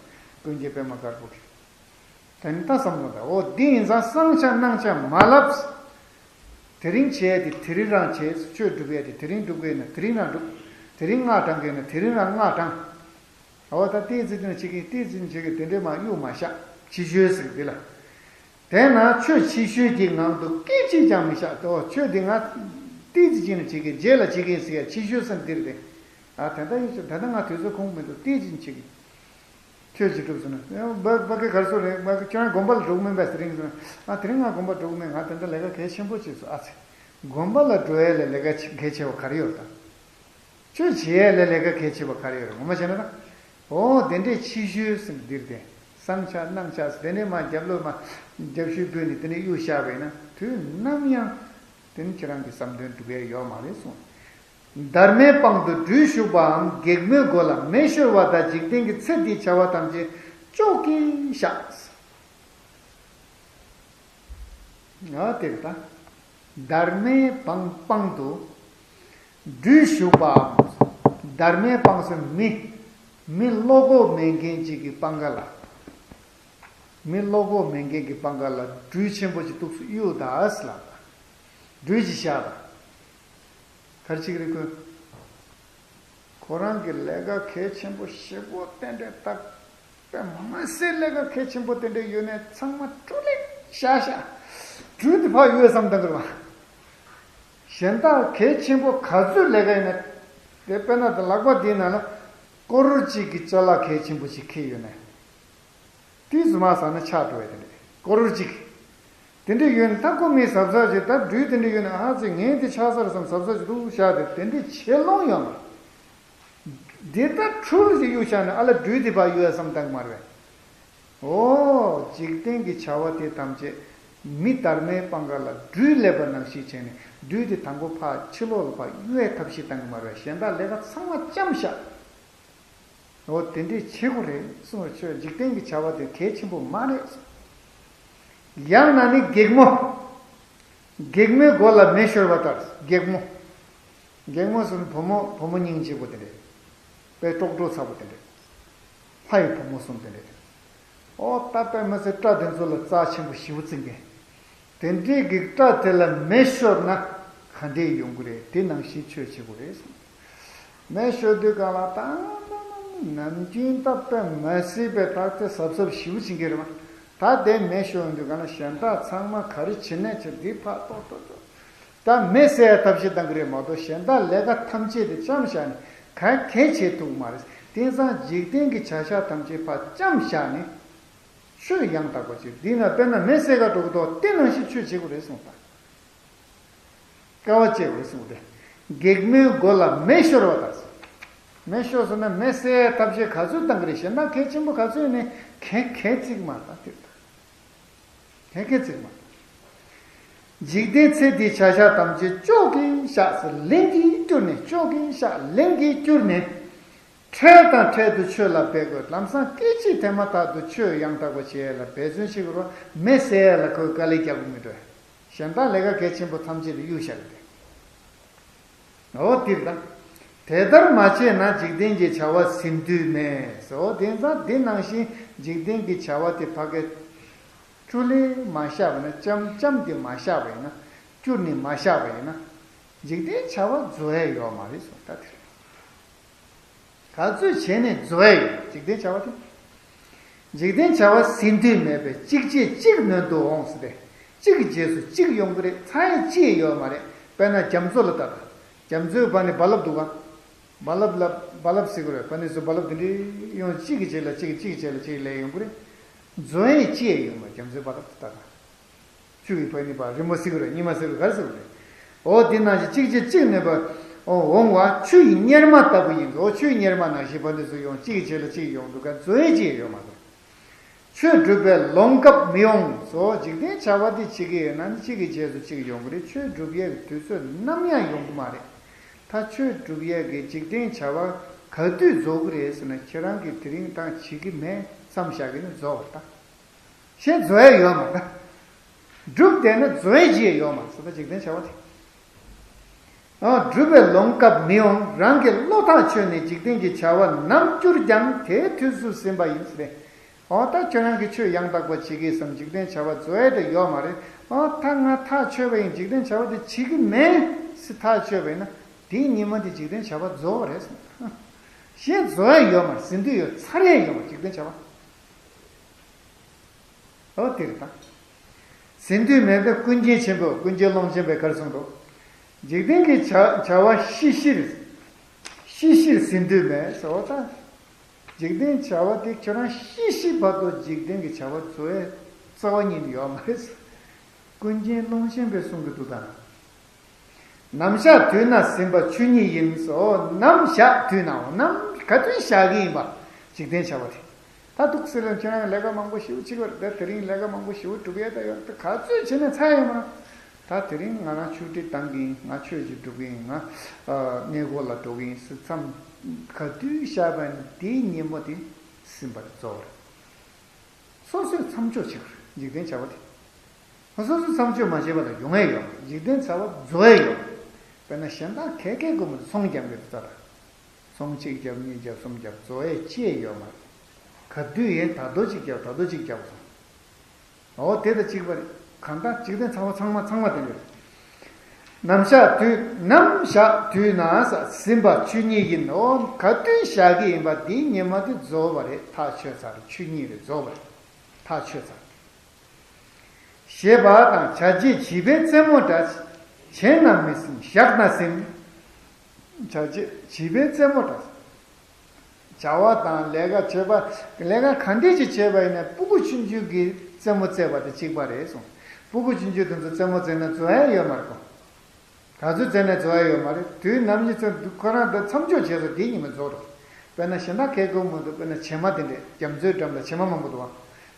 ཀུན་མཁྱེན་པད་མ་དཀར་པོ་གིས། ད་ནི་ད་བསམ་བློ་ད་འོ་འདི་ཡིན་ཙང་སང་ཆ་གནངས་ཆ་མ་ལབ། དེ་རིང་བྱས་ཏེ་དེ་རིང་རང་བྱས། ཆོས་སྒྲུབ་ཡས་དེ་དེ་རིང་སྒྲུབ་ཀྱི་ཡིན་ན་དེ་རིང་རང་སྒྲུབ། དེ་རིང་སྔགས་བགྲང་གི་ཡིན་ན་དེ་རིང་རང་སྔགས་བགྲང་། འོ་ད་ཏིས་ཙི་ཅིན་བྱེད་ཀྱི་ཏིས་ཙི་ཅིན་བྱེད་ཀྱི་དེ་འདྲས་མ་གཡུག་མ་བཞག་ཕྱི་བཤོལ་ཟེར་གི་འདི་ལ། དེས་ན་ཆོས་ཕྱི་བཤོལ་གྱི་ངང་དུ་སྐད་ཅིག་ཀྱང་མི་བཞག་དོ། ཆོས་འདི་ང་ཏིས་ཙི་ཅིན་བྱེད་ཀྱི་རྗེས་ལ་བྱེད་ཀྱི་ཟེར་ཡ་ཕྱི་བཤོལ་ཟེར་འདིར་དེ། ཨ་དེ་འདྲ་ཡིན་ཞིག་ད་ལྟ་ང་དུས་ཚོད་ཁོམ་མི་འདུག་ཏིས་ཙི་ཅིན་བྱེད་ཀྱི། ཆོས་ཅིག་སྒྲུབ་སོང་ན། ཨེ་བ་བ་གི་གར་སོ་རེད། བ་གི་ཁྱོད་རང་དགོན་པ་ལ་འགྲོ་གི་མིན་པས་ཟེར་རིང་སོང་ན། ཨ་དེ་རིང་ང་དགོན་པ་འགྲོ་གི་མེད། ང་དེ་འདྲ་ལས་ཀ་གལ་ཆེན་པོ་བྱས་སོང་ཨ་ཚེ། དགོན་པ་ལ་འགྲོ་ཡ་ལས་ལས་ཀ་ཆེ་གལ་ཆེ་བ་ག་རེ་ཡོད་དམ། ཆོས་བྱེད་ཡ་ལས་ལས་ཀ་གལ་ཆེ་བ་ག་རེ་ཡོད་རེད་ངོ་མ་བྱས་ན་ད། འོ་དེ་འདྲས་ཕྱི་བཤོལ་ཟེར་འདིར་དེ། སང་ཆ་གནངས་ཆ་ཟེར་དེ་ནས་མ་རྒྱབ་ལོགས་མ་རྒྱབ་ཤུལ་བུད་ནས་དེ་ནས་གཡུག་བཞག་པ་ཡིན་ན་དུས་ནམ་ཡང་། དེ་ནི་ཁྱེད་རང་གི་བསམ་དོན་འགྲུབ་ཡ་ཡོད་མ་རེད་གསུངས། སྡར་མའི་པང་དུ་སྦྲུལ་ཞུགས་པའམ་སྒེག་མོའི་མགོ་ལ་མེ་ཤོར་བ་དང་འཇིག་རྟེན་གྱི་ཚེ་འདིའི་བྱ་བ་ཐམས་ཅད་ཅོག་གིས་བཞག་ཨ་དེ་རེད་ད། སྡར་མའི་པང་པང་དུ་སྦྲུལ་ཞུགས་པའམ། སྡར་མའི་པང་ཟེར་མི། མི་བློ་ཁོག་མེད་མཁན་ཅིག་གི་པང་ཁ་ལ། མི་བློ་ཁོག་མེད་མཁན་གྱི་པང་ཁ་ལ་སྦྲུལ་ཆེན་པོ་ཅིག་གཏུགས་སུ་གཡུག་ད་ཨ་སི་ལ། སྦྲུལ་ཅིག་བཞག་ད། ག་རེ་བྱེད་ཀྱི་རེད་ཁོས། ཁོ་རང་གི་ལས་ཀ་གལ་ཆེན་པོ་ཞེ་པོ་དེ་འདྲས་བཏགས་པས་མ་ཟད་ལས་ཀ་གལ་ཆེན་པོ་དེ་འདྲས་ཡོད་ནས་ཚང་མ་སྤྲུལ་ལེགས་བཞག་བཞག་སྦྲུལ་དེ་ཕར་ཡོད་བསམ་བཏང་གི་རེད་བ། གཞན་དག་གལ་ཆེན་པོ་ག་ཚོད་ལས་ཀ་ཡིན་ན། དེ་དཔེར་ན་དེ་ལག་པ་འདིའི་ནང་ལ། ཀོ་རོར་གཅིག་གི་ཅ་ལག་གལ་ཆེན་པོ་ཞིག་ཁྱེར་ཡོད་ནས། དེ་རྫུན་མ་ཟ་ན་ཆག་འགྲོ་བས་དེ་འདྲས་ཀོ་རོར་གཅིག་དེ་འདྲས་ཡོད་ནས་ད་ཁོ་མི་གཟབ་གཟབ་ཅིག་ད་སྦྲུལ་དེ་འདྲས་ཡོད་ནས་ཨ་ཙི་ངས་དེ་ཆག་ས་རེད་བསམ་གཟབ་གཟབ་ཅིག་འདུག་བཞག་དེ་དེ་འདྲས་བྱེད་ལོང་ཡོད་མ་རེད། འདི་ལྟར་འཁྲུལ་ཞིག་གཡུག་བཞག་ནས་ཨ་ལ་སྦྲུལ་དེ་ཕར་གཡུག་ཡ་བསམ་བཏང་གི་མ་རེད་པས། འོ། འཇིག་རྟེན་གྱི་བྱ་བ་དེ་ཐམས་ཅད་མི་དར་མའི་པང་ཁ་ལ་སྦྲུལ་སླེབས་པ་ནང་བཞིན་བྱས་ནས་སྦྲུལ་དེ་དང་པོ་ཕར་ཕྱི་ལོགས་ལ་ཕར་གཡུག་ཡའི་ཐབས་ཤེས་བཏང་གི་མ་རེད་པས། གཞན་དག་ལས་ཀ་ཚང་མ་ཙམ་བཞག་འོ་དེ་འདྲས་བྱེད་དགོས་རེད་གསུངས་པ་ཆོས་འཇིག་རྟེན་གྱི་བྱ་བ་དེ་གལ་ཆེན་པོ་མ་རེད་གསུངས། ཡང་ན་ནི་སྒེག་མོ། སྒེག་མོའི་མགོ་ལ་མེ་ཤོར་བ་ལྟར་སྒེག་མོ། སྒེག་མོ་ཟེར་ན་བུ་མོ་བུ་མོ་སྙིང་རྗེ་པོ་དེ་འདྲས། དཔེ་ཀྲོག་ཀྲོ་ཚ་པོ་དེ་འདྲས། ལྷ་ཡི་བུ་མོ་གསུམ་དེ་འདྲས། ཨོ་ད་དཔེ་མི་སྲིད་སྐྲ་དེ་ཚོ་ལ་རྩ་ཆེན་པོ་ཞེ་པོ་བཙིར་མཁན། དེ་འདྲའི་གི་སྐྲ་དེ་ལ་མེ་ཤོར་ན་ག་འདྲས་ཡོང་གི་རེད། དེ་ནང་བཞིན་ཆོས་བྱེད་དགོས་རེད་གསུངས། མེ་ཤོར་དུས་སྒང་ལ་ད་ནམ་རྒྱུན་ད་དཔེ་མི་སྲིད་པའི་ད་དེ་གཟབ་གཟབ་ཞེ་པོ་བྱེད་མཁན་རེད་པ། ད་དེ་མེ་ཤོར་དུས་སྒང་ལ་གཞན་དག་ཚང་མ་ག་རེ་བྱེད་ནས་བྱེད་འདི་ཕར་ཏོག་ཏོག་ཏོག་ད་མེ་བསད་ཡ་ཐབས་ཤེས་བཏང་གི་རེད་མ་གཏོགས་གཞན་དག་ལས་ཀ་ཐམས་ཅད་དེ་ཙམ་བཞག་ནས་ག་གས་བྱེད་ཐུབ་ཀྱི་མ་རེད། དེང་སང་འཇིག་རྟེན་གྱི་བྱ་བཞག་ཐམས་ཅད་ཕར་ཙམ་བཞག་ནས་ཆོས་ཡང་དག་པ་ཅིག་འདི་ན་དཔེར་ན་མེ་བསད་ག་འགྲོ་གི་འདུག་དེ་ནང་བཞིན་ཆོས་བྱེད་དགོས་རེད་གསུངས་དང་། དཀའ་བ་སྤྱད་དགོས་གསུངས་ཏེ། སྒེག་མོའི་མགོ་ལ་མེ་ཤོར་བ་དང་། མེ་ཤོར་སོང་ན་མེ་བསད་ཐབས་ཤེས་ག་ཚོད་བཏང་གི་རེད། གཞན་དག་གལ་ཆེན་པོ་ག་ཚོད་ནས་གས་གས་བརྩིགས་མ་དང་དེ་དང་། གས་གས་བརྩིགས་མ་དང་། འཇིག་རྟེན་ཚེ་འདིའི་བྱ་བཞག་ཐམས་ཅད་ཅོག་གིས་བཞག་ཟེར་ལན་གྱིས་བསྐྱུར་ནས་ཅོག་གིས་བཞག་ལན་གྱིས་བསྐྱུར་ནས། འཕྲལ་དང་འཕྲལ་དུ་ཆོས་ལ་འབད་དགོས། ལམ་སང་སྐད་ཅིག་དེ་མ་ཐག་ཏུ་ཆོས་ཡང་དག་པ་བྱེད་ཡས་ལ་འབད་བརྩོན་བྱེད་དགོས་རོགས། མེ་བསད་ཡས་ལ་ཁོས་དཀའ་ལས་རྒྱག་དགོས་མི་འདུག་གཞན་དག་ལས་ཀ་གལ་ཆེན་པོ་ཐམས་ཅད་དུ་གཡུག་བཞག་གི་འདུག་འོ་འདིར་དང་། དེ་ལྟར་མ་བྱས་ན་འཇིག་རྟེན་གྱི་བྱ་བ་ཟིན་དུས་མེད། འོ་དེ་ཙང་དེ་ནང་བཞིན་འཇིག་རྟེན་གྱི་བྱ་བ་དེ་ཕ་གི་འཁྲུལ་ལེ་མ་བཞག་པ་ན་ཙམ་ཙམ་དེ་མ་བཞག་པ་ཡིན་ན་བསྐྱུར་ནས་མ་བཞག་པ་ཡིན་ན་འཇིག་རྟེན་བྱ་བ་རྫོགས་ཡས་ཡོད་མ་རེད་གསུངས་ད་དེ་རེད། ག་ཚོད་བྱས་ནས་རྫོགས་ཡས་ཡོད་འཇིག་རྟེན་བྱ་བ་དེ། འཇིག་རྟེན་བྱ་བ་ཟིན་དུས་མེད་པས་གཅིག་རྗེས་གཅིག་སྣོན་དུ་འོང་ཟེར་ཏེ། གཅིག་གི་རྗེས་སུ་གཅིག་ཡོང་གི་རེད། ཚར་ཡས་ཅི་ཡང་ཡོད་མ་རེད། དཔེར་ན་རྒྱ་མཚོ་ལ་ལྟ་དང་། རྒྱ་མཚོའི་བར་ནས་རྦ་རླབས་འདུག་ག་རྦ་རླབས་ལ་རྦ་རླབས་ཟེར་གི་རེད། བར་ནས་སུ་རྦ་རླབས་འདི་འདྲའི་ཡོང་གཅིག་གི་རྗེས་ལ་གཅིག་གཅིག་གི་རྗེས་ལ་གཅིག་སླེབས་ཡོང་གི་རེད། རྫོགས་ཡས་ཅི་ཡང་ཡོད་མ་རེད་རྒྱ་མཚོའི་རྦ་རླབས་ལ་ལྟ་དང་། བཅུ་ཡི་བར་ནི་པ་རི་མོ་ཟེར་གི་རེད། རྙིང་མ་ཟེར་གི་ག་རེ་ཟེར་གི་རེད། འོ་དེ་ནང་བཞིན་གཅིག་རྗེས་གཅིག་སྣོན་པ། འོ་འོང་བ་ཆུ་ཡི་གཉེར་མ་ལྟ་བུ་ཡིན་ཏེ། འོ་ཆུ་ཡི་གཉེར་མ་ནང་བཞིན་བར་དུ་སུ་ཡོང་གཅིག་གི་རྗེས་ལ་གཅིག་ཡོང་འདུག་ག་རྫོགས་ཡས་ཅི་ཡང་ཡོད་མ་རེད། ཆོས་སྒྲུབ་པའི་ལོང་སྐབས་མི་འོང་སོ། འཇིག་རྟེན་བྱ་བ་དེ་བྱེད་ཀྱི་ཡོད་ན་ནི་གཅིག་གི་རྗེས་སུ་གཅིག་ཡོང་གི་རེད། ཆོས་སྒྲུབ་ཡས་ཀྱི་དུས་ཚོད་ནམ་ཡང་ཡོང་གི་མ་རེད། ད་ཆོས་སྒྲུབ་ཡས་ཀྱི་འཇིག་རྟེན་བྱ་བ་ག་དུས་རྫོགས་ཀྱི་རེད་ཟེར་ན་ཁྱེད་རང་གིས་དེ་རིང་ད་བྱེད་ཀྱི་མེད་བསམ་བཞག་གི་ནི་རྫོགས་པ་ད། གཞན་རྫོགས་ཡས་ཡོད་མ་རེད། སྒྲུབ་བསྡད་ན་རྫོགས་ཡས་ཅི་ཡང་ཡོད་མ་རེད་ཟེར་ད་འཇིག་རྟེན་བྱ་བ་དེ། ཨ་སྒྲུབ་པའི་ལོང་སྐབས་མི་འོང་། རང་གི་བློ་ཐག་ཆོད་ནས་འཇིག་རྟེན་གྱི་བྱ་བ་ནམ་བསྐྱུར་ཀྱང་དེའི་དུས་སུ་ཟིན་པ་ཡིན་ཟེར། ཨོ་ད་ཁྱོད་རང་གིས་ཆོས་ཡང་དག་པ་བྱེད་ཀྱི་བསམ་འཇིག་རྟེན་བྱ་བ་རྫོགས་ཡས་དེ་ཡོད་མ་རེད། ཨོ་ད་ང་ཐག་ཆོད་པ་ཡིན་འཇིག་རྟེན་བྱ་བ་དེ་བྱེད་ཀྱི་མེད་ཟེར་ཐག་ཆོད་པ་ཡིན་ན་དེའི་ཉིན་མོ་དེ་འཇིག་རྟེན་བྱ་བ་རྫོགས་པ་རེད་ཟེར། གཞན་རྫོགས་ཡས་ཡོད་མ་རེད། ཟིན་དུས་ཡོད་ཚར་ཡས་ཡོད་མ་རེད་འཇིག་རྟེན་བྱ་བ། ཨོ་དེ་རེད་ད། ཟིན་དུས་མེད་པས་ཀུན་མཁྱེན་ཆེན་པོས་ཀུན་མཁྱེན་ཀློང་ཆེན་པས་ག་རེ་གསུངས་འདུག་འཇིག་རྟེན་གྱི་བྱ་བྱ་བ་ཤི་ཤིར། ཤི་ཤིར་ཟིན་དུས་མེད་ཟེར་བ་ད། འཇིག་རྟེན་བྱ་བ་དེ་ཁྱོད་རང་ཤི་ཤི་བར་དུ་འཇིག་རྟེན་གྱི་བྱ་བ་རྫོགས་ཡས་རྩ་བ་ཉིད་ནས་ཡོད་མ་རེད་ཟེར། ཀུན་མཁྱེན་ཀློང་ཆེན་པས་གསུང་གི་འདུག་ད། ནམ་བཞག་དུས་ན་ཟིན་པ་ཆོས་ཉིད་ཡིན་སོ། ནམ་བཞག་དུས་ན་འོ་ནམ་ག་དུས་བཞག་གི་ཡིན་པ། འཇིག་རྟེན་བྱ་བ་དེ། ད་འདུག་སེ་ལ་ཁྱེད་རང་ལས་ཀ་མང་པོ་ཞེ་པོ་བྱེད་ཀྱི་ཡོད་རེད། ད་དེ་རིང་ལས་ཀ་མང་པོ་ཞེ་པོ་སྒྲུབ་ཡས་ད་ཡོད་རེད། ད་ག་ཚོད་བྱས་ནས་ཚར་ཡོད་མ་རེད། ད་དེ་རིང་ང་རང་ཆུ་དྲི་བཏང་གི་ཡིན། ང་ཆོས་ཅིག་སྒྲུབ་ཀྱི་ཡིན། ང་ཨ་གནས་སྐོར་ལ་འགྲོ་གི་ཡིན་ཟེར་མཚམས་ག་དུས་བཞག་པ་ཡིན་ན་དེའི་ཉིན་མོ་དེ་ཟིན་པར་རྫོགས་རེད། སོ་སོས་མཚམས་འཇོག་བྱེད་དགོས་རེད་འཇིག་རྟེན་བྱ་བ་དེ། སོ་སོས་མཚམས་འཇོག་མ་བྱས་པ་ལ་ཡོང་ཡས་ཡོད་མ་རེད། འཇིག་རྟེན་བྱ་བ་རྫོགས་ཡས་ཡོད་མ་རེད། དཔེར་ན་གཞན་དག་གས་གས་དགོས་མ་རེད། ཚོང་རྒྱག་མཁན་དེ་ལྟ་དང་། ཚོང་གཅིག་བརྒྱབ་གཉིས་བརྒྱབ་གསུམ་བརྒྱབ་རྫོགས་ཡས་ཅི་ཡང་ཡོད་མ་རེད། ག་དུས་ཡིན་ད་དུང་གཅིག་བརྒྱབ་ད་དུང་གཅིག་བརྒྱབ་སོང་། འོ་དེ་དང་གཅིག་པ་རེད། གང་ལྟར་འཇིག་རྟེན་ཚང་མ་ཚང་མ་ཚང་མ་དེ་འདྲ་རེད། ནམ་བཞག་དུས་ནམ་བཞག་དུས་ན་ཟིན་པ་ཆོས་ཉིད་ཡིན། འོ་ག་དུས་བཞག་གི་ཡིན་པ་དེའི་ཉིན་མ་དེ་རྫོགས་པ་རེད། ཐག་ཆོད་ཚར། ཆོས་ཉིད་རེད། རྫོགས་པ་རེད། ཐག་ཆོད་ཚར། ཞེས་པ་དང་། བྱ་བྱེད་བྱིས་པའི་རྩེད་མོ་འདྲ། བྱས་ན་མི་ཟིན་བཞག་ན་ཟིན། བྱ་བྱེད་བྱིས་པའི་རྩེད་མོ་འདྲ། བྱ་བ་དང་ལས་ཀ་བྱེད་པ། ལས་ཀ་ག་འདྲས་ཅིག་བྱས་པ་ཡིན་ན་སྤུ་གུ་ཆུང་ཆུང་གིས་རྩེད་མོ་རྩེས་པ་དང་གཅིག་པ་རེད་གསུངས། སྤུ་གུ་ཆུང་ཆུང་དེ་ཚོ་རྩེད་མོ་རྩེས་ན་རྫོགས་ཡ་ཡོད་མ་རེད་གོ། ག་ཚོད་རྩེས་ནས་རྫོགས་ཡ་ཡོད་མ་རེད། དུས་ནམ་ཡིན་ཚེ་ཁོ་རང་དང་མཚམས་འཇོག་བྱས་ཚེ་དེའི་ཉི་མ་རྫོགས་འགྲོ། དཔེར་ན་གཞན་དག་ཁེ་གོ་མ་འདུག་དཔེར་ན་བྱེ་མ་དེ་འདྲས། རྒྱ་མཚོའི་འགྲམ་ལ་བྱེ་མ་མང་པོ་འདུག་བ།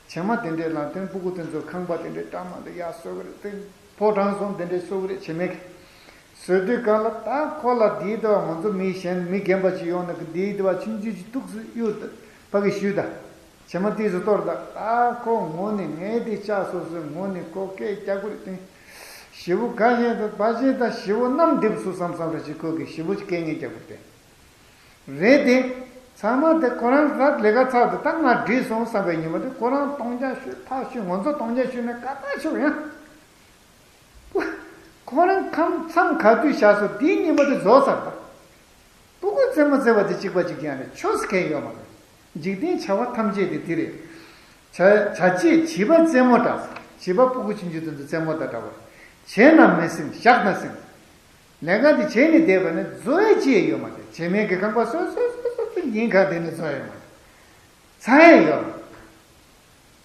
བྱེ་མ་དེ་འདྲས་ལ་དེ་སྤུ་གུ་དེ་ཚོ་ཁང་པ་དེ་འདྲས་བཀྲམ་མ་དེ་ཡར་བཟོ་གི་རེད། དེ་ཕོ་བྲང་སོང་དེ་འདྲས་བཟོ་གི་རེད། བྱེ་མའི་གི་བཟོས་དུས་གང་ལ་ད་ཁོ་ལ་དེའི་དེ་བ་ང་ཚོ་མི་གཞན་མི་རྒན་པ་ཅིག་ཡོང་ན་གི་དེའི་དེ་བ་ཆུང་ཆུང་ཅིག་ཐུགས་སུ་གཡུག་ད་ཕ་གི་གཞུས་ད། བྱེ་མ་ཏིས་སུ་གཏོར་ད། ད་ཁོ་ངོ་ནས་ངས་དེ་ལྕགས་སོ་སོའི་ངོ་ནས་ཁོ་སྐད་རྒྱག་གི་རེད་དེ། ཞེ་པོ་དགའ་བཞིན་དུ་བ་ཅན་དང་ཞེ་པོ་གནམ་རྡིབ་སུ་བསམ་བསམ་རེ་ཞིག་ཁོ་གི་ཞེ་པོ་ཅིག་སྐད་ངན་རྒྱག་གི་རེད་དེ། རེད་དེ། ཚང་མ་དེ་ཁོ་རང་རབ་ལས་ཀ་ཚར་དུས་ད་ང་འགྲིག་སོང་བསམ་པའི་ཉི་མ་དེ་ཁོ་རང་སྟོང་རྒྱག་ཤོད་ཕག་ཤོད་ང་ཚོ་སྟོང་རྒྱག་ཤོད་ནས་ཀ་ཏག་ཤོད་ཡང་། ཁོ་རང་ཁམས་མཚམས་ག་དུས་བཞག་སོ་དེའི་ཉི་མ་དེ་རྫོགས་ཚར་ད། སྤུ་གུ་རྩེད་མོ་རྩེ་བ་དེ་གཅིག་པ་གཅིག་རྐྱང་རེད། ཆོས་སུ་ཁེལ་ཡོད་མ་རེད། འཇིག་རྟེན་བྱ་བ་ཐམས་ཅད་དེ་དེ་རེད། བྱ་བྱ་བྱེད་བྱིས་པ་རྩེད་མོ་འདྲ། བྱིས་པ་སྤུ་གུ་ཆུང་ཆུང་དེ་ཚོ་རྩེད་མོ་དང་འདྲ་བ། བྱས་ན་མི་ཟིན་བཞག་ན་ཟིན། ལས་ཀ་དེ་བྱས་ནས་བསྡད་པ་ནི་རྫོགས་ཡས་ཅི་ཡང་ཡོད་མ་རེད། བྱེ་མའི་གི་ཁང་པ་སོ་སོ་སོ་སོ་སོ་ཉིན་གང་དེ་ནས་རྫོགས་ཡོད་མ་རེད། ཚར་ཡས་ཡོད།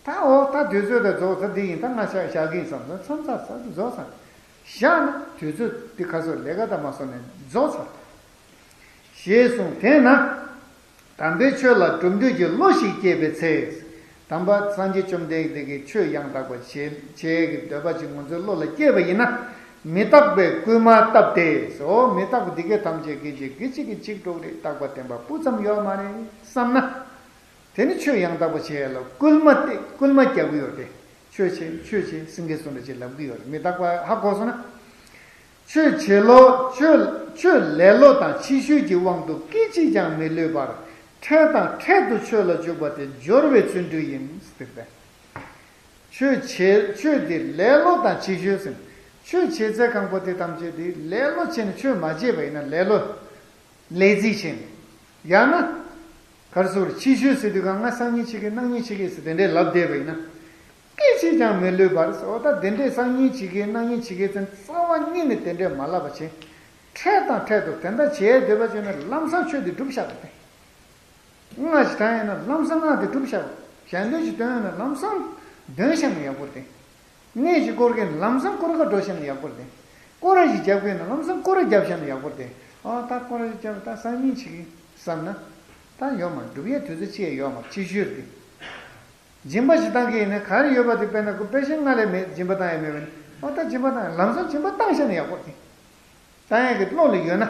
ད་འོ་ད་དུས་ཚོད་ད་རྫོགས་ཚར་འདི་ཡིན། ད་ང་ཤག་བཞག་གི་ཡིན་བསམ་སོང་མཚམས་ཚར་ཚར་རྫོགས་ཚར། བཞག་ན་དུས་ཚོད་འདི་ཁ་སོ་ལས་ཀ་ད་མ་སོང་ནས་རྫོགས་ཚར། ཞེས་གསུངས། དེས་ན། དམ་པའི་ཆོས་ལ་སྒྲུབ་འདོད་ཀྱི་བློ་ཞིག་སྐྱེས་པའི་ཚེ། དམ་པ་སངས་རྒྱས་བཅོམ་ལྡན་འདས་ཀྱི་ཆོས་ཡང་དག་པ་བྱེད་བྱེད་ཀྱི་འདོད་པ་ཅིག་ང་ཚོའི་བློ་ལ་སྐྱེས་པ་ཡིན་ན། མི་རྟག་པའི་སྐུལ་མ་བཏབ་སྟེ། འོ་མི་རྟག་པ་འདི་སྐད་ཐམས་ཅད་ཀྱི་ཅིག་གི་ཅིག་གི་ཅིག་འགྲོ་གི་རེད། རྟག་པ་བརྟན་པ་སྤུ་ཙམ་ཡོད་མ་རེད་བསམ་ན། དེ་ནི་ཆོས་ཡང་དག་པ་བྱེད་ཡ་ལ་སྐུལ་མ་སྟེ་སྐུལ་མ་རྒྱག་གི་ཡོད་དེ། ཆོས་བྱེད་ཆོས་བྱེད་སེང་གེ་སོང་འདྲ་ཅིག་ལབ་གི་ཡོད་རེད། མི་རྟག་པ་ཧ་གོ་སོང་ན། ཆོས་བྱེད་ལོ་ཆོས་ཆོས་ལེ་ལོ་དང་ཕྱི་བཤོལ་གྱི་དབང་དུ་སྐད་ཅིག་ཀྱང་མི་ལུས་པར། འཕྲལ་དང་འཕྲལ་དུ་ཆོས་ལ་འཇུག་པ་དེ་སྦྱོར་བའི་བརྩོན་འགྲུས་ཡིན་ཟེར་པས། ཆོས་བྱེད་ཆོས་དེ་ལེ་ལོ་དང་ཕྱི་བཤོལ་ཟེར། ཆོས་བྱེད་ཚད་གང་པོ་དེ་ཐམས་ཅད་དེ་ལེ་ལོ་བྱས་ནས་ཆོས་མ་བྱས་པ་ཡིན་ན་ལེ་ལོ། ལས་རྩིས་བྱས་ནས། ཡང་ན། ག་རེ་ཟེར་དགོས་རེད། ཕྱི་བཤོལ་ཟེར་དུས་གང་ང་སང་ཉིན་བྱེད་ཀྱི་གནངས་ཉིན་བྱེད་ཀྱི་ཟེར་དེ་འདྲའི་ལབ་བསྡད་པ་ཡིན་ན། སྐད་ཅིག་ཀྱང་མི་ལུས་པར་ཟེར། འོ་ད་དེ་འདྲའི་སང་ཉིན་བྱེད་ཀྱི་གནངས་ཉིན་བྱེད་ཀྱི་ཚུན་རྩ་བ་ཉིད་ནས་དེ་འདྲའི་མ་ལབ་པ་བྱས། འཕྲལ་དང་འཕྲལ་དུ་དེ་འདྲ་བྱེད་འདོད་པ་བྱུང་ན་ལམ་སང་ཆོས་དེ་སྒྲུབ་བཞག་པ་སྟེ། སྔགས་ཤིག་བགྲང་ཡོད་ན་ལམ་སང་སྔགས་དེ་སྒྲུབ་བཞག་ཞལ་འདོན་ཞིག་འདོན་ཡོད་ན་ལམ་སང་འདོན་བཞག་ན་ཡག་པོ་རེད། གནས་ཤིག་བསྐོར་གྱི་ཡིན་ན་ལམ་སང་བསྐོར་ག་འགྲོ་བཞག་ན་ཡག་པོ་རེད། སྐོར་ར་ཞིག་རྒྱབ་ཀྱི་ཡིན་ན་ལམ་སང་སྐོར་ར་རྒྱབ་བཞག་ན་ཡག་པོ་རེད། ཨ་ད་སྐོར་ར་ཞིག་རྒྱབ་ད་སང་ཉིན་བྱེད་ཀྱི་བསམ་ན། ད་ཡོད་མ་སྒྲུབ་ཡས་དུས་ཚོད་ཅི་ཡང་ཡོད་མ་ཕྱི་བཤོལ་རེད། སྦྱིན་པ་ཞིག་བཏང་གི་ཡིན་ན་ག་རེ་ཡོད་པ་དེ་དཔེར་ན་ཁོ་དཔེ་ཤིང་ལྔ་ལས་མེད་སྦྱིན་པ་བཏང་ཡས་མེད་པ་ནི། ཨོ་ད་སྦྱིན་པ་བཏང་ལམ་སང་སྦྱིན་པ་བཏང་བཞག་ན་ཡག་པོ་རེད། བཏང་ཡས་ཀྱི་བློ་ལ་ཡོད་ན།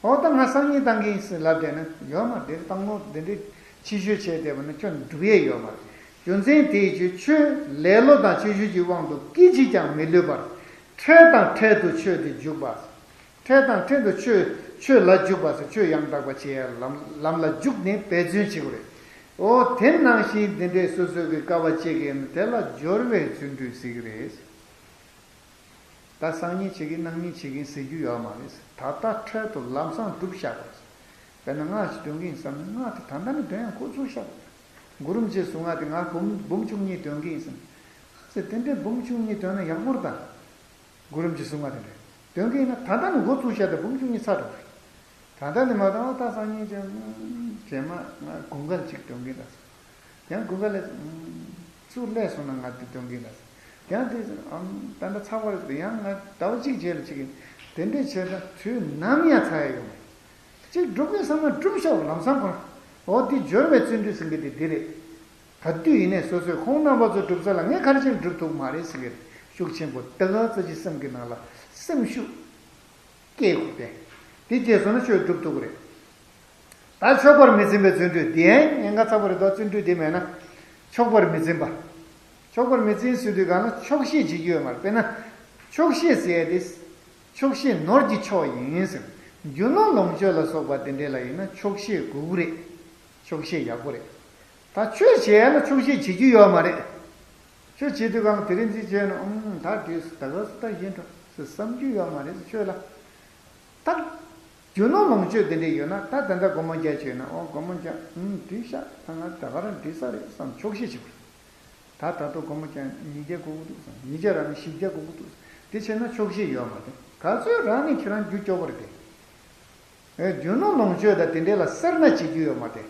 ཨོ་ད་ང་སང་ཉིན་བཏང་གི་ཡིན་ཟེར་ལབ་བསྡད་ན་ཡོད་མ་རེད། བཏང་ནོ་འདི་འདྲའི་ཕྱི་བཤོལ་བྱས་བསྡད་པ་ན་ཁྱོད་སྒྲུབ་ཡས་ཡོད་མ་རེད། རྒྱུ་མཚན་དེའི་ཕྱིར་ཆོས་ལེ་ལོ་དང་ཕྱི་བཤོལ་གྱི་དབང་དུ་སྐད་ཅིག་ཀྱང་མི་ལུས་པར། འཕྲལ་དང་འཕྲལ་དུ་ཆོས་དེ་འཇུག་པ། འཕྲལ་དང་འཕྲལ་དུ་ཆོས་ཆོས་ལ་འཇུག་པ་ཟེར། ཆོས་ཡང་དག་པ་བྱེད་ཡ་ལམ་ལམ་ལ་འཇུག་ནས་འབད་བརྩོན་བྱེད་དགོས་རེད། ཨོ་དེ་ནང་བཞིན་འདི་འདྲའི་སོ་སོ་གི་དཀའ་བ་སྤྱད་ཀྱི་ཡིན་ན་དེ་ལ་སྦྱོར་བའི་བརྩོན་འགྲུས་ཟེར་གྱི་རེད། ད་སང་ཉིན་བྱེད་ཀྱི་གནངས་ཉིན་བྱེད་ཀྱི་ཟེར་རྒྱུ་ཡོད་མ་རེད། ད་ལྟ་འཕྲལ་དུ་ལམ་སང་སྒྲུབ་བཞག་དགོས། དཔེར་ན་སྔགས་ཤིག་འདོན་གྱི་ཡིན་བསམ་ན་སྔགས་དེ་ད་ལྟ་ནས་འདོན་ཡང་འགོ་ཚུགས་བཞག་དགོས། གུ་རུ་རིན་པོ་ཆེའི་གཟུངས་སྔགས་དེ་ང་འབུམ་འབུམ་བཅུ་གཉིས་འདོན་གྱི་ཡིན་བསམ། ཨ་ཙི་དེ་འདྲའི་འབུམ་བཅུ་གཉིས་འདོན་ན་ཡག་པོ་རེད་ད། གུ་རུ་རིན་པོ་ཆེའི་གཟུངས་སྔགས་དེ་འདྲ་འདོན་གྱི་ཡིན་ན་ད་ལྟ་ནས་འགོ་ཚུགས་བཞག་དང་འབུམ་བཅུ་གཉིས་ཚར་འགྲོ་གི་རེད། ད་ལྟ་ནས་མ་བཏང་བ་ད་སང་ཉིན་ཅང་རྗེས་མ་ང་དགུན་ཁ་ལ་གཅིག་འདོན་གྱི་ཡིན་ད། ཡང་དགུན་ཁ་ལ་ཚུར་སླེབས་སོང་ན་ང་དེ་འདོན་གྱི་ཡིན་ད། ཡང་དེ་ཨམ་ད་ལྟ་ཚར་བ་རེད། ཡང་ང་ཟླ་བ་གཅིག་རྗེས་ལ་གཅིག་ཡིན། དེ་འདྲས་བྱས་ན་དུས་ནམ་ཡང་ཚར་ཡ་ཡོད་མ་རེད། གཅིག་སྒྲུབ་དགོས་བསམ་ན་སྒྲུབ་ཤོག་ལམ་སང་ཁོ་ན། འོ་དེ་སྦྱོར་བའི་བརྩོན་འགྲུས་ཟེར་མཁན་དེ་འདི་རེད། ག་དུས་ཡིན་ནའི་སོ་སོས་ཁོང་རྣམ་པ་ཚོ་སྒྲུབ་ས་ལ་ངས་ག་རེ་བྱས་ནས་སྒྲུབ་ཐུབ་མ་རེད་ཟེར་གྱི་རེད། ཤུགས་ཆེན་པོ་ད་ག་ཚོད་ཅིག་སེམས་ཀྱི་ནང་ལ་སེམས་ཤུགས་སྐྱེ་དགོས་ཏེ། དེ་སྐྱེས་སོང་ན་ཆོས་སྒྲུབ་ཐུབ་ཀྱི་རེད། ད་ཆོག་པར་མི་འཛིན་པའི་བརྩོན་འགྲུས་དེ་ཡང་ཉེན་ཁ་ཚ་པོ་རེད་དོ། བརྩོན་འགྲུས་དེ་མེད་ན་ཆོག་པར་མི་འཛིན་པ། ཆོག་པར་མི་འཛིན་ཟེར་དུས་གང་ལ་ཆོག་ཤེས་བྱེད་རྒྱུ་ཡོད་མ་རེད། དཔེར་ན་ཆོག་ཤེས་ཟེར་ཡ་དེ་ཆོག་ཤེས་ནོར་གྱི་མཆོག་ཡིན་ཟེར། རྒྱུ་ནོར་ལོངས་སྤྱོད་ལ་སོགས་པ་དེ་འདྲས་ལ་ཡིན་ན་ཆོག་ཤེས་དགོས་ཀྱི་རེད། ཆོག་ཤེས་ཡག་པོ་རེད། ད་ཆོས་བྱེད་ཡ་ལ་ཆོག་ཤེས་བྱེད་རྒྱུ་ཡོད་མ་རེད། ཆོས་བྱེད་དུས་གང་དེ་རིང་འཛིན་བྱས་ན་ཨུམ་ད་དུས་སུ་ད་ག་སུ་ད་ཡིན་འགྲོ་ཟེར་བསམ་རྒྱུ་ཡོད་མ་རེད་ཆོས་ལ། ད་རྒྱུ་ནོར་ལོངས་སྤྱོད་དེ་འདྲས་ཡོད་ན་ད་ད་ལྟ་སྒོར་མོ་བརྒྱ་བྱས་ན་ཨོ་སྒོར་མོ་བརྒྱ་ཨུམ་འགྲིག་ཤག་ད་ང་ད་ག་རང་འགྲིག་ས་རེད་བསམ་ཆོག་ཤེས་བྱེད་དགོས། ད་ད་དུང་སྒོར་མོ་བརྒྱ་ཉིས་བརྒྱ་དགོས་ཀྱི་འདུག་བསམ་ཉིས་བརྒྱ་རག་ན་བཞི་བརྒྱ་དགོས་ཀྱི་འདུག་དེ་བྱས་ན་ཆོག་ཤེས་ཡོད་མ་རེད། ག་ཚོད་རག་ནས་ཁྱེད་རང་རྒྱུ་སྐྱོ་པོ་རེད་དེ། རྒྱུ་ནོར་ལོངས་སྤྱོད་དང་དེ་འདྲའི་ལ་སེར་སྣ་བྱེད་རྒྱུ་ཡོད་མ་རེད།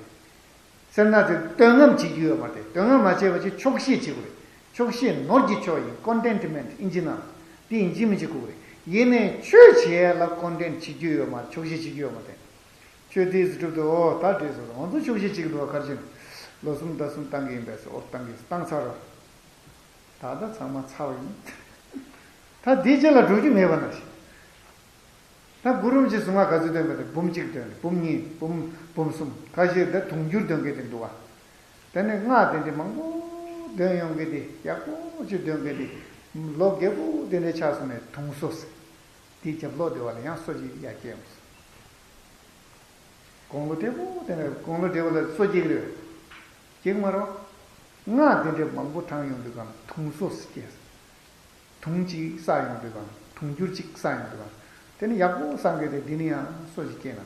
སེར་སྣ་དེ་བཏོན་རྔམ་བྱེད་རྒྱུ་ཡོད་མ་རེད། བཏོན་རྔམ་མ་བྱས་པ་ཅིག་ཆོག་ཤེས་བྱེད་དགོས་རེད། ཆོག་ཤེས་ནོར་གྱི་མཆོག་ཡིན། ཀོན་ཊེན་ཊི་མེན་ཊི་ཨིན་ཇི་ནང་དེ་ཡིན་གཅིག་མིན་གཅིག་དགོས་རེད། ཡིན་ནའི་ཆོས་བྱེད་ཡ་ལ་ཀོན་ཊེན་ཊི་བྱེད་རྒྱུ་ཡོད་མ་རེད། ཆོག་ཤེས་བྱེད་རྒྱུ་ཡོད་མ་རེད། ཆོས་དེ་ཟེར་གྲུབ་དུ་ཨོ་ད་བྲིས་སོང་། ང་ཚོ་ཆོག་ཤེས་བྱེད་ཀྱི་འདུག་བ། གར་ཕྱིན་ལོ་གསུམ་ཟླ་གསུམ་བཏང་གི་ཡིན་པས་ཟེར། ཨོ་བཏང་གི་བཏང་ཚར་རོ། ད་ལྟ་ཚང་མ་ཚར་བ་ཡིན། ད་དེའི་རྗེས་ལ་འགྲོ་རྒྱུ་མེད་པ་ནང་བཞིན། ད་གུ་རུ་རིན་པོ་ཆེ་གཟུངས་སྔགས་ག་ཚོད་འདོན་པ་དེ་འབུམ་གཅིག་འདོན། འབུམ་གཉིས། འབུམ་འབུམ་གསུམ། ཁ་ཤས་དེ་དུང་ཕྱུར་འདོན་མཁན་དེ་འདུག་བ། དེ་ནས་སྔགས་དེ་འདྲ་མང་པོ་འདོན་ཡོང་མཁན་དེ། ཡག་པོ་ཅིག་འདོན་མཁན་དེ། ལོ་རྒད་པོ་དེ་འདྲ་ཆགས་སོང་ནས་དུང་སོ་ཟེར། དེའི་རྒྱབ་ལོགས་དེ་བ་ལ་ཡང་སོ་གཅིག་ཡར་སྐྱེས་ཡོང་སོང་། དགུང་ལོ་བགྲེས་པོ་དེ་ནས་དགུང་ལོ་བགྲེས་པོ་ལ་སོ་སྐྱེ་གི་རེད། སྐྱེ་གི་མ་རེད། སྔགས་དེ་འདྲ་མང་པོ་བགྲངས་ཡོང་དུས་གང་དུང་སོ་སྐྱེས། དུང་གཅིག་བསགས་ཡོང་དུས་གང་དུང་ཕྱུར་གཅིག་བསགས་ཡོང་དུས་གང་། དེ་ནི་ཡག་པོ་བསགས་མཁན་དེ་འདི་ནི་ཡང་སོ་ཞིག་སྐྱེས་ན།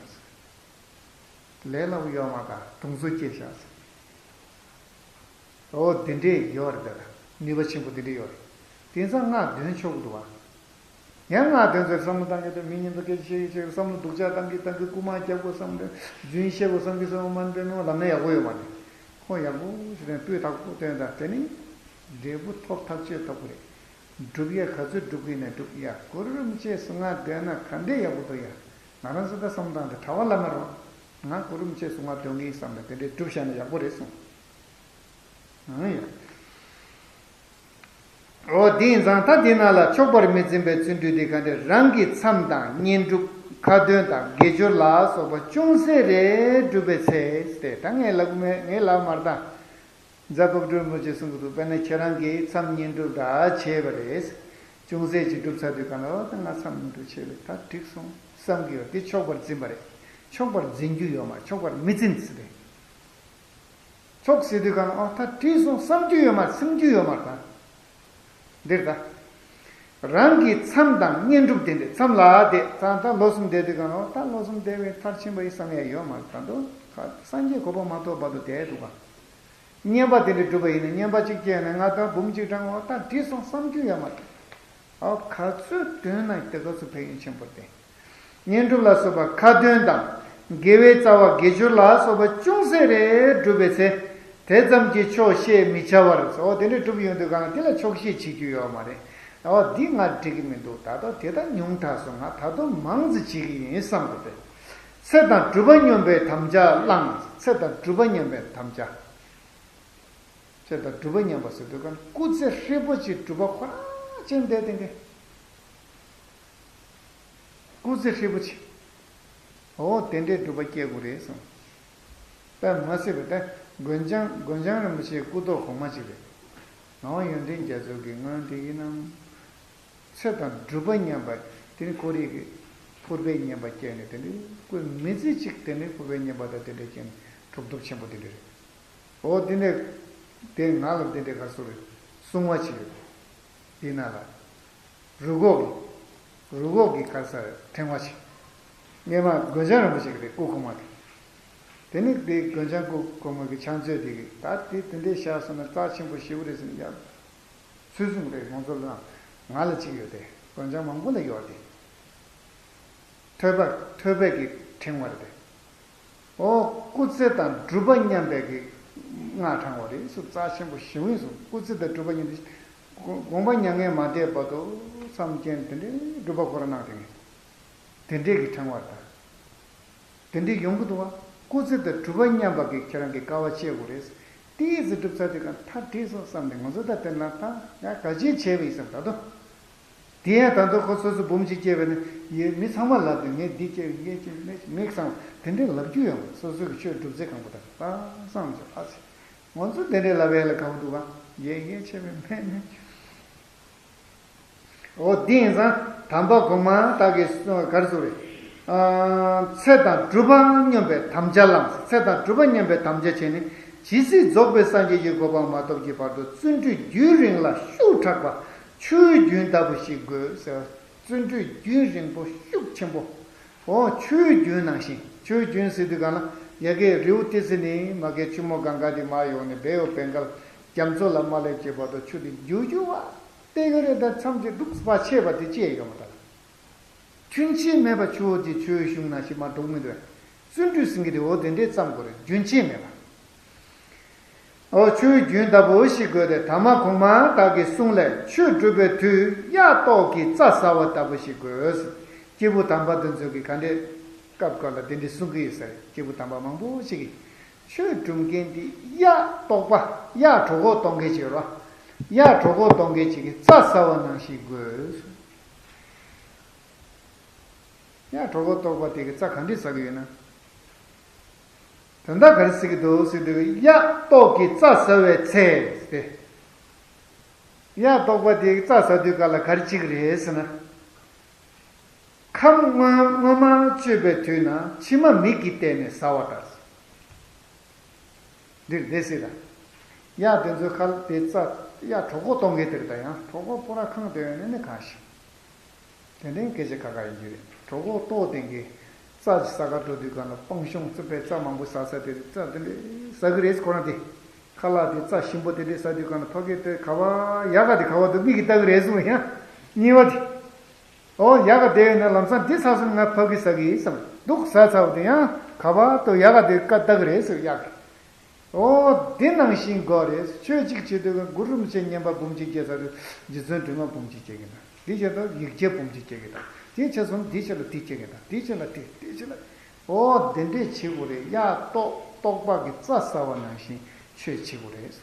ལས་སླ་པོ་ཡོད་མ་རེད། དུང་སོ་སྐྱེས་ཤག་ཟེར། ཨོ་དེ་འདྲས་ཡོད་རེད། ད་ནུས་པ་ཆེན་པོ་དེ་འདྲས་ཡོད་རེད། དེང་སང་སྔགས་འདོན་ཆོག་གི་འདུག་བ། ཡང་སྔགས་འདོན་ཚེ་བསམ་བློ་བཏང་གི་འདུག་མི་སྙན་དུ་སྐད་ཆ་བཤད་ཀྱི་བཤད་ཀྱི་བསམ་བློ་སྡུག་ཅག་བཏང་གི་བཏང་གི་རྐུ་མ་རྒྱག་དགོས་བསམ་རེད། རྫུན་བཤད་དགོས་བསམ་གི་བསམ་བློ་མ་འདོན་ནོ་ལམ་སྣ་ཡག་པོ་ཡོད་མ་རེད། ཁོ་ཡག་པོ་ཞིག་དང་སྤུས་དག་པོ་བཏོན་དང་དེ་ནི་འབྲས་བུ་ཐོབ་ཐག་ཆོད་ཐོབ་གི་རེད། སྒྲུབ་ཡ་ག་ཚོད་སྒྲུབ་གི་ཡིན་ན་སྒྲུབ་ཡ། གུ་རུ་རིན་པོ་ཆེ་གཟུངས་སྔགས་འདོན་ན་ག་འདྲས་ཡག་པོ་འདུག་ཡ། ང་རང་ཚོ་ད་བསམ་སྟངས་དེ་གྲྭ་པ་བླ་མ་རོ། ང་གུ་རུ་རིན་པོ་ཆེ་གཟུངས་སྔགས་འདོན་གི་ཡིན་བསམ་ནས་དེ་འདྲས་སྒྲུབ་བཞག་ན་ཡག་པོ་རེད་གསུངས། ཨང་ཡ། འོ་དེ་ཡིན་ཙང་ད་དེ་ནང་ལ་ཆོག་པར་མི་འཛིན་པའི་བརྩོན་འགྲུས་དེ་ག་འདྲས། རང་གི་མཚམས་དང་བསྙེན་སྒྲུབ་ཁ་ཏོན་དང་དགེ་སྦྱོར་ལ་སོགས་པ་ཅུང་ཟད་རེ་བསྒྲུབས་པའི་ཚེ། དེ་ད་ངས་ལབ་མེད། ངས་ལབ་མ་རེད་ད། རྫ་དཔལ་སྤྲུལ་རིན་པོ་ཆེས་གསུང་གི་འདུག་དཔེར་ན་ཁྱེད་རང་གིས་མཚམས་བསྙེན་སྒྲུབ་ད་བྱས་པ་རེད། ཅུང་ཟད་ཅིག་བསྒྲུབས་ཚར་དུས་གང་ལ་ཨོ་ད་ང་མཚམས་བསྙེན་སྒྲུབ་བྱས་པས་ད་འགྲིག་སོང་བསམ་གྱི་ཡོད། དེ་ཆོག་པར་འཛིན་པ་རེད། ཆོག་པར་འཛིན་རྒྱུ་ཡོད་མ་རེད། ཆོག་པར་མི་འཛིན་ཟེར་ཏེ། ཆོག་ཟེར་དུས་གང་ལ་ཨོ་ད་འགྲིག་སོང་བསམ་རྒྱུ་ཡོད་མ་རེད། སེམས་རྒྱུ་ཡོད་མ་རེད་ད། འདིར་ད། རང་གི་མཚམས་དང་བསྙེན་སྒྲུབ་དེ་འདྲས། མཚམས་ལ་བསྡད་ཙང་ད་ལོ་གསུམ་བསྡད་དུས་གང་ལ་ཨོ་ད་ལོ་གསུམ་བསྡད་པའི་མཐར་ཕྱིན་པ་ཡི་བསམ་ཡས་ཡོད་མ་རེད། ད་དུང་སངས་རྒྱས་གོ་འཕང་མ་ཐོབ་བར་དུ་བསྡད་འདུག་ག་བསྙེན་པ་དེ་འདྲ་བསྒྲུབས་པ་ཡིན་ན་བསྙེན་པ་གཅིག་སྐྱེས་ནས་ང་ད་འབུམ་གཅིག་བགྲང་བ་ད་འགྲིག་སོང་བསམ་རྒྱུ་ཡོད་མ་རེད། ཨ་ག་ཚོད་འདོན་ན་དེ་ག་ཚོད་ཕན་ཡོན་ཆེན་པོ་རེད། བསྙེན་སྒྲུབ་ལ་སོགས་པ་ཁ་ཏོན་དང་། དགེ་བའི་རྩ་བ་དགེ་སྦྱོར་ལ་སོགས་པ་ཅུང་ཟད་རེ་བསྒྲུབས་པའི་ཚེ། དེ་ཙམ་གྱིས་ཆོག་ཤེས་མི་བྱ་བར། ཨོ་དེ་འདྲ་བསྒྲུབས་ཡོང་དུས་གང་དེ་ལ་ཆོག་ཤེས་བྱེད་རྒྱུ་ཡོད་མ་རེད། ཨོ་འདི་ང་འགྲིག་གི་མི་འདུག་ད་དུང་དེ་ལྟར་ཉུང་དྲགས་སོང་། ང་ད་དུང་མང་ཙམ་བྱེད་ཀྱི་ཡིན་བསམ་དགོས་པས། ཚེ་དང་སྒྲུབ་པ་སྙོམས་པའི་དམ་བཅའ་བླངས། ཚེ་དང་སྒྲུབ་པ་སྙོམས་པའི་དམ་བཅའ། ཚེ་དང་སྒྲུབ་པ་སྙོམས་པ་ཟེར་དུས་གང་སྐུ་ཚེ་ཧྲིལ་པོ་ཅིག་སྒྲུབ་པ་ཁོ་རང་ཅན་བསྡད་དེ་འདྲ། སྐུ་ཚེ་ཧྲིལ་པོ་ཅིག་ཨོ་དེ་འདྲའི་སྒྲུབ་པ་སྐྱེ་དགོས་རེད་གསུངས། ད་མ་ཟད་པ་ད་མགོན་བྱང་མགོན་བྱང་རིན་པོ་ཆེའི་སྐུ་ཐོག་གོང་མ་ཅིག་རེད། ངག་དབང་ཡོན་ཏན་རྒྱ་མཚོ་གིས་སྔོན་དེ་ཡིན་ནམ། ཚེ་དང་སྒྲུབ་པ་སྙོམས་པ་དེ་ནི་ཁོ་རང་གི་ཕུར་པའི་བསྙེན་པ་བསྐྱལ་ནས་དེ་འདྲའི་ཁོའི་མི་ཚེ་གཅིག་དེ་ནི་ཕུར་པའི་བསྙེན་པ་དང་དེ་འདྲ་བསྐྱལ་ནས་གྲུབ་ཐོབ་ཆེན་པོ་དེ་འདྲ་རེད། ཨོ་དེ་ནས་དེ་ང་ལ་དེ་འདྲའི་ག་སོ་རེད། གསུང་བ་ཅིག་ཡོད། དེ་ན་ལ། རུ་ཁོག་གི་རུ་ཁོག་གི་ག་ས་ཕྲེང་བ་ཞིག་སྔས་མ་མགོན་བྱང་རིན་པོ་ཆེ་གི་རེད། སྐུ་གོང་མ་དེ། དེ་ནི་དེ་མགོན་བྱང་སྐུ་གོང་མ་གི་ཕྱག་མཛོད་དེ་གི་ད་དེ་དེ་འདྲའི་བཞག་སོང་ན་རྩ་ཆེན་པོ་ཞེ་པོ་རེད་ཟེར་ནས་ཡར་ཚུར་གསུངས་རེད། ང་ཚོ་ལ་ང་ལ་གཅིག་ཡོད་དེ། མགོན་བྱང་མང་པོ་ལ་ཡོད་དེ། ཐོས་པ་ཐོས་པའི་གི་ཕྲེང་བ་རེད་དེ། ཨོ་སྐུ་ཚེ་དང་སྒྲུབ་པ་མཉམ་པའི་གི་སྔགས་ཕྲེང་བ་རེད་གསུངས། རྩ་ཆེན་པོ་ཞེ་པོ་ཡིན་གསུངས། སྐུ་ཚེ་དང་སྒྲུབ་པ་མཉམ་པའི་དགོངས་པ་མྱ་ངན་མ་འདས་བར་དུ་མཚམས་བསྐྱལ་དེ་འདྲའི་སྒྲུབ་པ་ཁོ་རང་གནང་དེ་ངས་དེ་འདྲའི་གི་ཕྲེང་བ་དང་། དེ་འདྲའི་ཡོང་གི་འདུག་བ། སྐུ་ཚེ་དང་སྒྲུབ་པ་མཉམ་པ་གི་ཁྱེད་རང་གི་དཀའ་བ་སྤྱད་དགོས་རེད། ཏིས་སྒྲུབ་ཚར་དུས་གང་ཐག་བྲིས་སོང་བསམ་ནས་ང་ཚོ་ད་དེ་ན་ད་ཡ་ག་ཅི་བྱས་པ་ཡིན་བསམ་ད་དུང་། དེ་ཡང་ད་དུང་ཁོ་སོ་སོ་འབུམ་གཅིག་སྐྱེས་པ་ནི་ཡེ་མི་ཚང་མ་ལབ་དུས་ངས་འདི་སྐྱེས་པ་ངས་སྐྱེས་པ་ངས་མིག་བསམ་དེ་འདྲའི་ལབ་རྒྱུ་ཡོང་། སོ་སོ་གི་ཆོས་སྒྲུབ་ཚེ་གང་པོ་ད་ད་བསམ་གྱི་ཨ་ཙི། ང་ཚོ་དེ་འདྲའི་ལབ་ཡས་ལ་དགའ་པོ་འདུག་ག་ཡེ་ངས་བྱས་པའི་མེད་མེད། ཨོ་འདི་ཡིན་ཙང་དམ་པ་གོང་མ་དག་གིས་ག་རེ་གསུངས་རེད། ཨ་ཚེ་དང་སྒྲུབ་པ་སྙོམས་པའི་དམ་བཅའ་བླངས། ཚེ་དང་སྒྲུབ་པ་སྙོམས་པའི་དམ་བཅའ་བྱས་ནས་ཇི་སྲིད་རྫོགས་པའི་སངས་རྒྱས་ཀྱི་གོ་འཕང་མ་ཐོབ་ཀྱི་བར་དུ་བརྩོན་འགྲུས་རྒྱུན་རིང་ལ་ཤུགས་དྲག་པ་ཆུའི་རྒྱུན་ལྟ་བུ་ཞིག་དགོས་ཟེར་བ། བརྩོན་འགྲུས་རྒྱུན་རིང་པོ་ཤུགས་ཆེན་པོ། ཨོ་ཆུའི་རྒྱུན་ནང་བཞིན། ཆུའི་རྒྱུན་ཟེར་དུས་གང་ལ་ཡ་གི་རི་བོ་ཏི་སེ་ནས་མ་གི་ཆུ་མོ་གངྒཱ་དེ་མར་ཡོང་ནས་བལ་ཡུལ་བེང་གལ་རྒྱ་མཚོ་ལ་མ་སླེབས་ཀྱི་བར་དུ་ཆུ་དེ་རྒྱུག་རྒྱུག་བ། དེ་ག་རེ་ད་མཚམས་ཅིག་འདུག་པ་ཆད་པ་དེ་ཅི་ཡང་ཡོད་མ་རེད། རྒྱུན་ཆད་མེད་པར་ཆུ་བོ་དེ་ཆུའི་གཞུང་ན་ཞིག་མ་འགྲོ་མི་འདུག་བརྩོན་འགྲུས་ཟིན་གྱི་དེ་འོ་དེ་འདྲས་བརྩམ་དགོས་རེད། རྒྱུན་ཆད་མེད་པར། འོ་ཆུའི་རྒྱུན་ལྟ་བུ་ཞིག་དགོས་ཏེ། ཐ་མ་གོང་མ་དག་གི་གསུང་ལས་ཆོས་སྒྲུབ་པའི་དུས་གཡག་ཏོག་གི་རྩྭ་ཟ་བ་ལྟ་བུ་ཞིག་དགོས། སྐྱེས་བུ་དམ་པ་འདི་ཚོ་གིས་ག་འདྲས་སྐབས་སྐབས་ལ་དེ་འདྲས་གསུང་གི་ཡོད་ས་རེད། སྐྱེས་བུ་དམ་པ་མང་པོ་ཞིག་གིས་ཆོས་སྒྲུབ་མཁན་དེ་གཡག་ཏོག་པ་གཡག་གྲོད་ཁོག་ལྟོགས་མཁན་ཅིག་ཡོད་རེད་བ། གཡག་གྲོད་ཁོག་ལྟོགས་མཁན་ཅིག་གིས་རྩྭ་ཟ་བ་ནང་བཞིན་དགོས། གཡག་གྲོད་ཁོག་ལྟོགས་པ་དེ་གིས་རྩྭ་ག་འདྲས་ཟ་གི་ཡོད་ན། དོན་དག་ག་རེ་ཟེར་གྱི་འདུག་ཟེར་དུས་གཡག་ཏོག་གི་རྩྭ་ཟ་བའི་ཚེ་སྟེ། གཡག་ཏོག་པ་དེ་རྩྭ་ཟ་དུས་ག་ལ་ག་རེ་བྱེད་ཀྱི་རེད་ཟེར་ན། ཁམས་སྔོན་སྔོན་མ་སྤྱོད་པའི་དུས་ན་མཆིལ་མ་མིག་གིས་བལྟས་ནས་ཟ་བ་ལྟར། འདིར་བསྡད་སྲིད་ལ། གཡག་དེ་ཚོའི་ཁ་ལ་དེ་རྩྭ་གཡག་གྲོད་ཁོག་ལྟོགས་མཁན་དེ་རེད་ད། ཡང་གྲོད་ཁོག་པོ་ར་ཁེངས་བསྡད་ཡོད་ན་ནི་གང་ཞིག་དེ་འདྲའི་སྐད་ཆ་ཁ་ཁ་ཡིན་གྱི་རེད། གྲོད་ཁོག་ལྟོགས་ལྡན་གྱི་རྩྭ་ཅིག་ཟ་ག་འགྲོ་དུས་གང་ལ་སྤང་གཤོང་རྩི་བའི་རྩྭ་མང་པོ་ཟ་ས་དེ་རེད། རྩྭ་དེ་འདྲའི་ཟ་གི་རེད། ཁོ་རང་དེ་ཁ་ལག་དེ་རྩྭ་ཞིམ་པོ་དེ་འདྲའི་ཟ་དུས་གང་ལ་ཕ་གི་དེ་ག་བ་ཡག་ག་དེ་ག་བ་དུ་མིག་གིས་ལྟ་གི་རེད་གསུངས། ཡང་གཉིས་པ་དེ། ཨོ་ཡག་ག་དེ་ཡོད་ན་ལམ་སང་འདི་ཟ་སོང་ང་ཕ་གི་ཟ་གི་ཡིན་བསམ། སྡུག་ཟ་ཚར་བ་དེ་ཡང་ག་བ་དུ་ཡག་ག་དེ་ཀ་ལྟ་གི་རེད་ཟེར་གཡག་གིས། ཨོ་འདི་ནང་བཞིན་དགོས་རེད། ཆོས་གཅིག་བྱེད་དུས་གུ་རུ་རིན་པོ་ཆེ་བསྙེན་པ་འབུམ་གཅིག་སྐྱེས་ཚར་དུས་རྗེ་བཙུན་སྒྲོལ་མ་འབུམ་གཅིག་སྐྱེ་གི་འདུག་འདི་བྱེད་དུས་ཡིག་བརྒྱ་འབུམ་གཅིག་སྐྱེ་གི་འདུག་དེ་བྱས་སོང་འདི་བྱེད་ལ་དེ་སྐྱེ་གི་འདུག་དེ་བྱེད་ལ་དེ་དེ་བྱེད་ལ། ཨོ་དེ་འདྲས་བྱེད་དགོས་རེད། གཡག་ཏོག་ཏོག་པ་གི་རྩྭ་ཟ་བ་ནང་བཞིན་ཆོས་བྱེད་དགོས་རེད།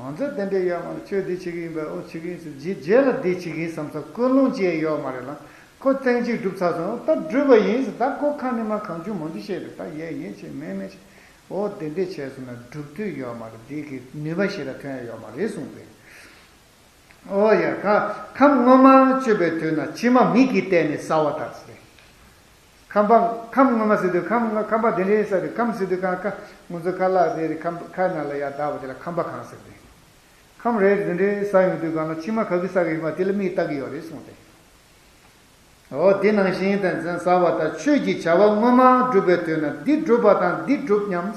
ང་ཚོ་དེ་འདྲས་ཡོད་མ་རེད། ཆོས་འདི་བྱེད་ཀྱི་ཡིན་པས་ཨོ་བྱེད་ཀྱི་ཡིན་ཟེར་རྗེས་རྗེས་ལ་འདི་བྱེད་ཀྱི་ཡིན་བསམ་ས་ཀུན་སློང་ཅི་ཡང་ཡོད་མ་རེད་ལ། ཁོ་ཐེངས་གཅིག་སྒྲུབ་ཚར་སོང་ད་སྒྲུབ་པ་ཡིན་ཟེར། ད་ཁོ་ཁ་ནས་མ་གང་བྱུང་མང་བྱུང་བཤད་རེད། ད་ཡས་ཡས་བྱས་མེད་མེད་བྱས། ཨོ་དེ་འདྲས་བྱས་སོང་ན་སྒྲུབ་དུས་ཡོད་མ་རེད། འདི་གི་ནུས་པ་ཞེ་དྲག་ཐོན་ཡ་ཡོད་མ་རེད་གསུངས་པས། ཨོ་ཡ་ཁ་ཁམས་སྔོན་མ་སྤྱོད་པའི་དུས་ན་མཆིལ་མ་མིག་གིས་བལྟས་ནས་ཟ་བ་ལྟར་ཟེར། ཁམས་པ་ཁམས་སྔོན་མ་ཟེར་དུས་ཁམས་ཁམས་པ་དེ་འདྲའི་ས་རེད། ཁམས་ཟེར་དུས་ཁ་ཁ་ང་ཚོ་ཁ་ལག་དེ་རེད། ཁམས་ཁ་ནང་ལ་ཡར་བརྡར་བ་དེ་ལ་ཁམས་པ་ཁམས་ཟེར་ཏེ། ཁམས་རེད་དེ་འདྲའི་ས་ཡོང་དུས་གང་ལ་མཆིལ་མ་ག་གི་ས་གི་ཡིན་པ་དེ་ལ་མིག་ལྟ་གི་ཡོད་རེད་གསུངས་ཏེ། འོ་དེ་ནང་བཞིན་དུ་འཛིན་ཟ་བ་དང་ཆོས་ཀྱི་བྱ་བ་སྔོན་མ་སྒྲུབ་པའི་དུས་ན་འདི་སྒྲུབ་པ་དང་འདི་སྒྲུབ་སྙམ།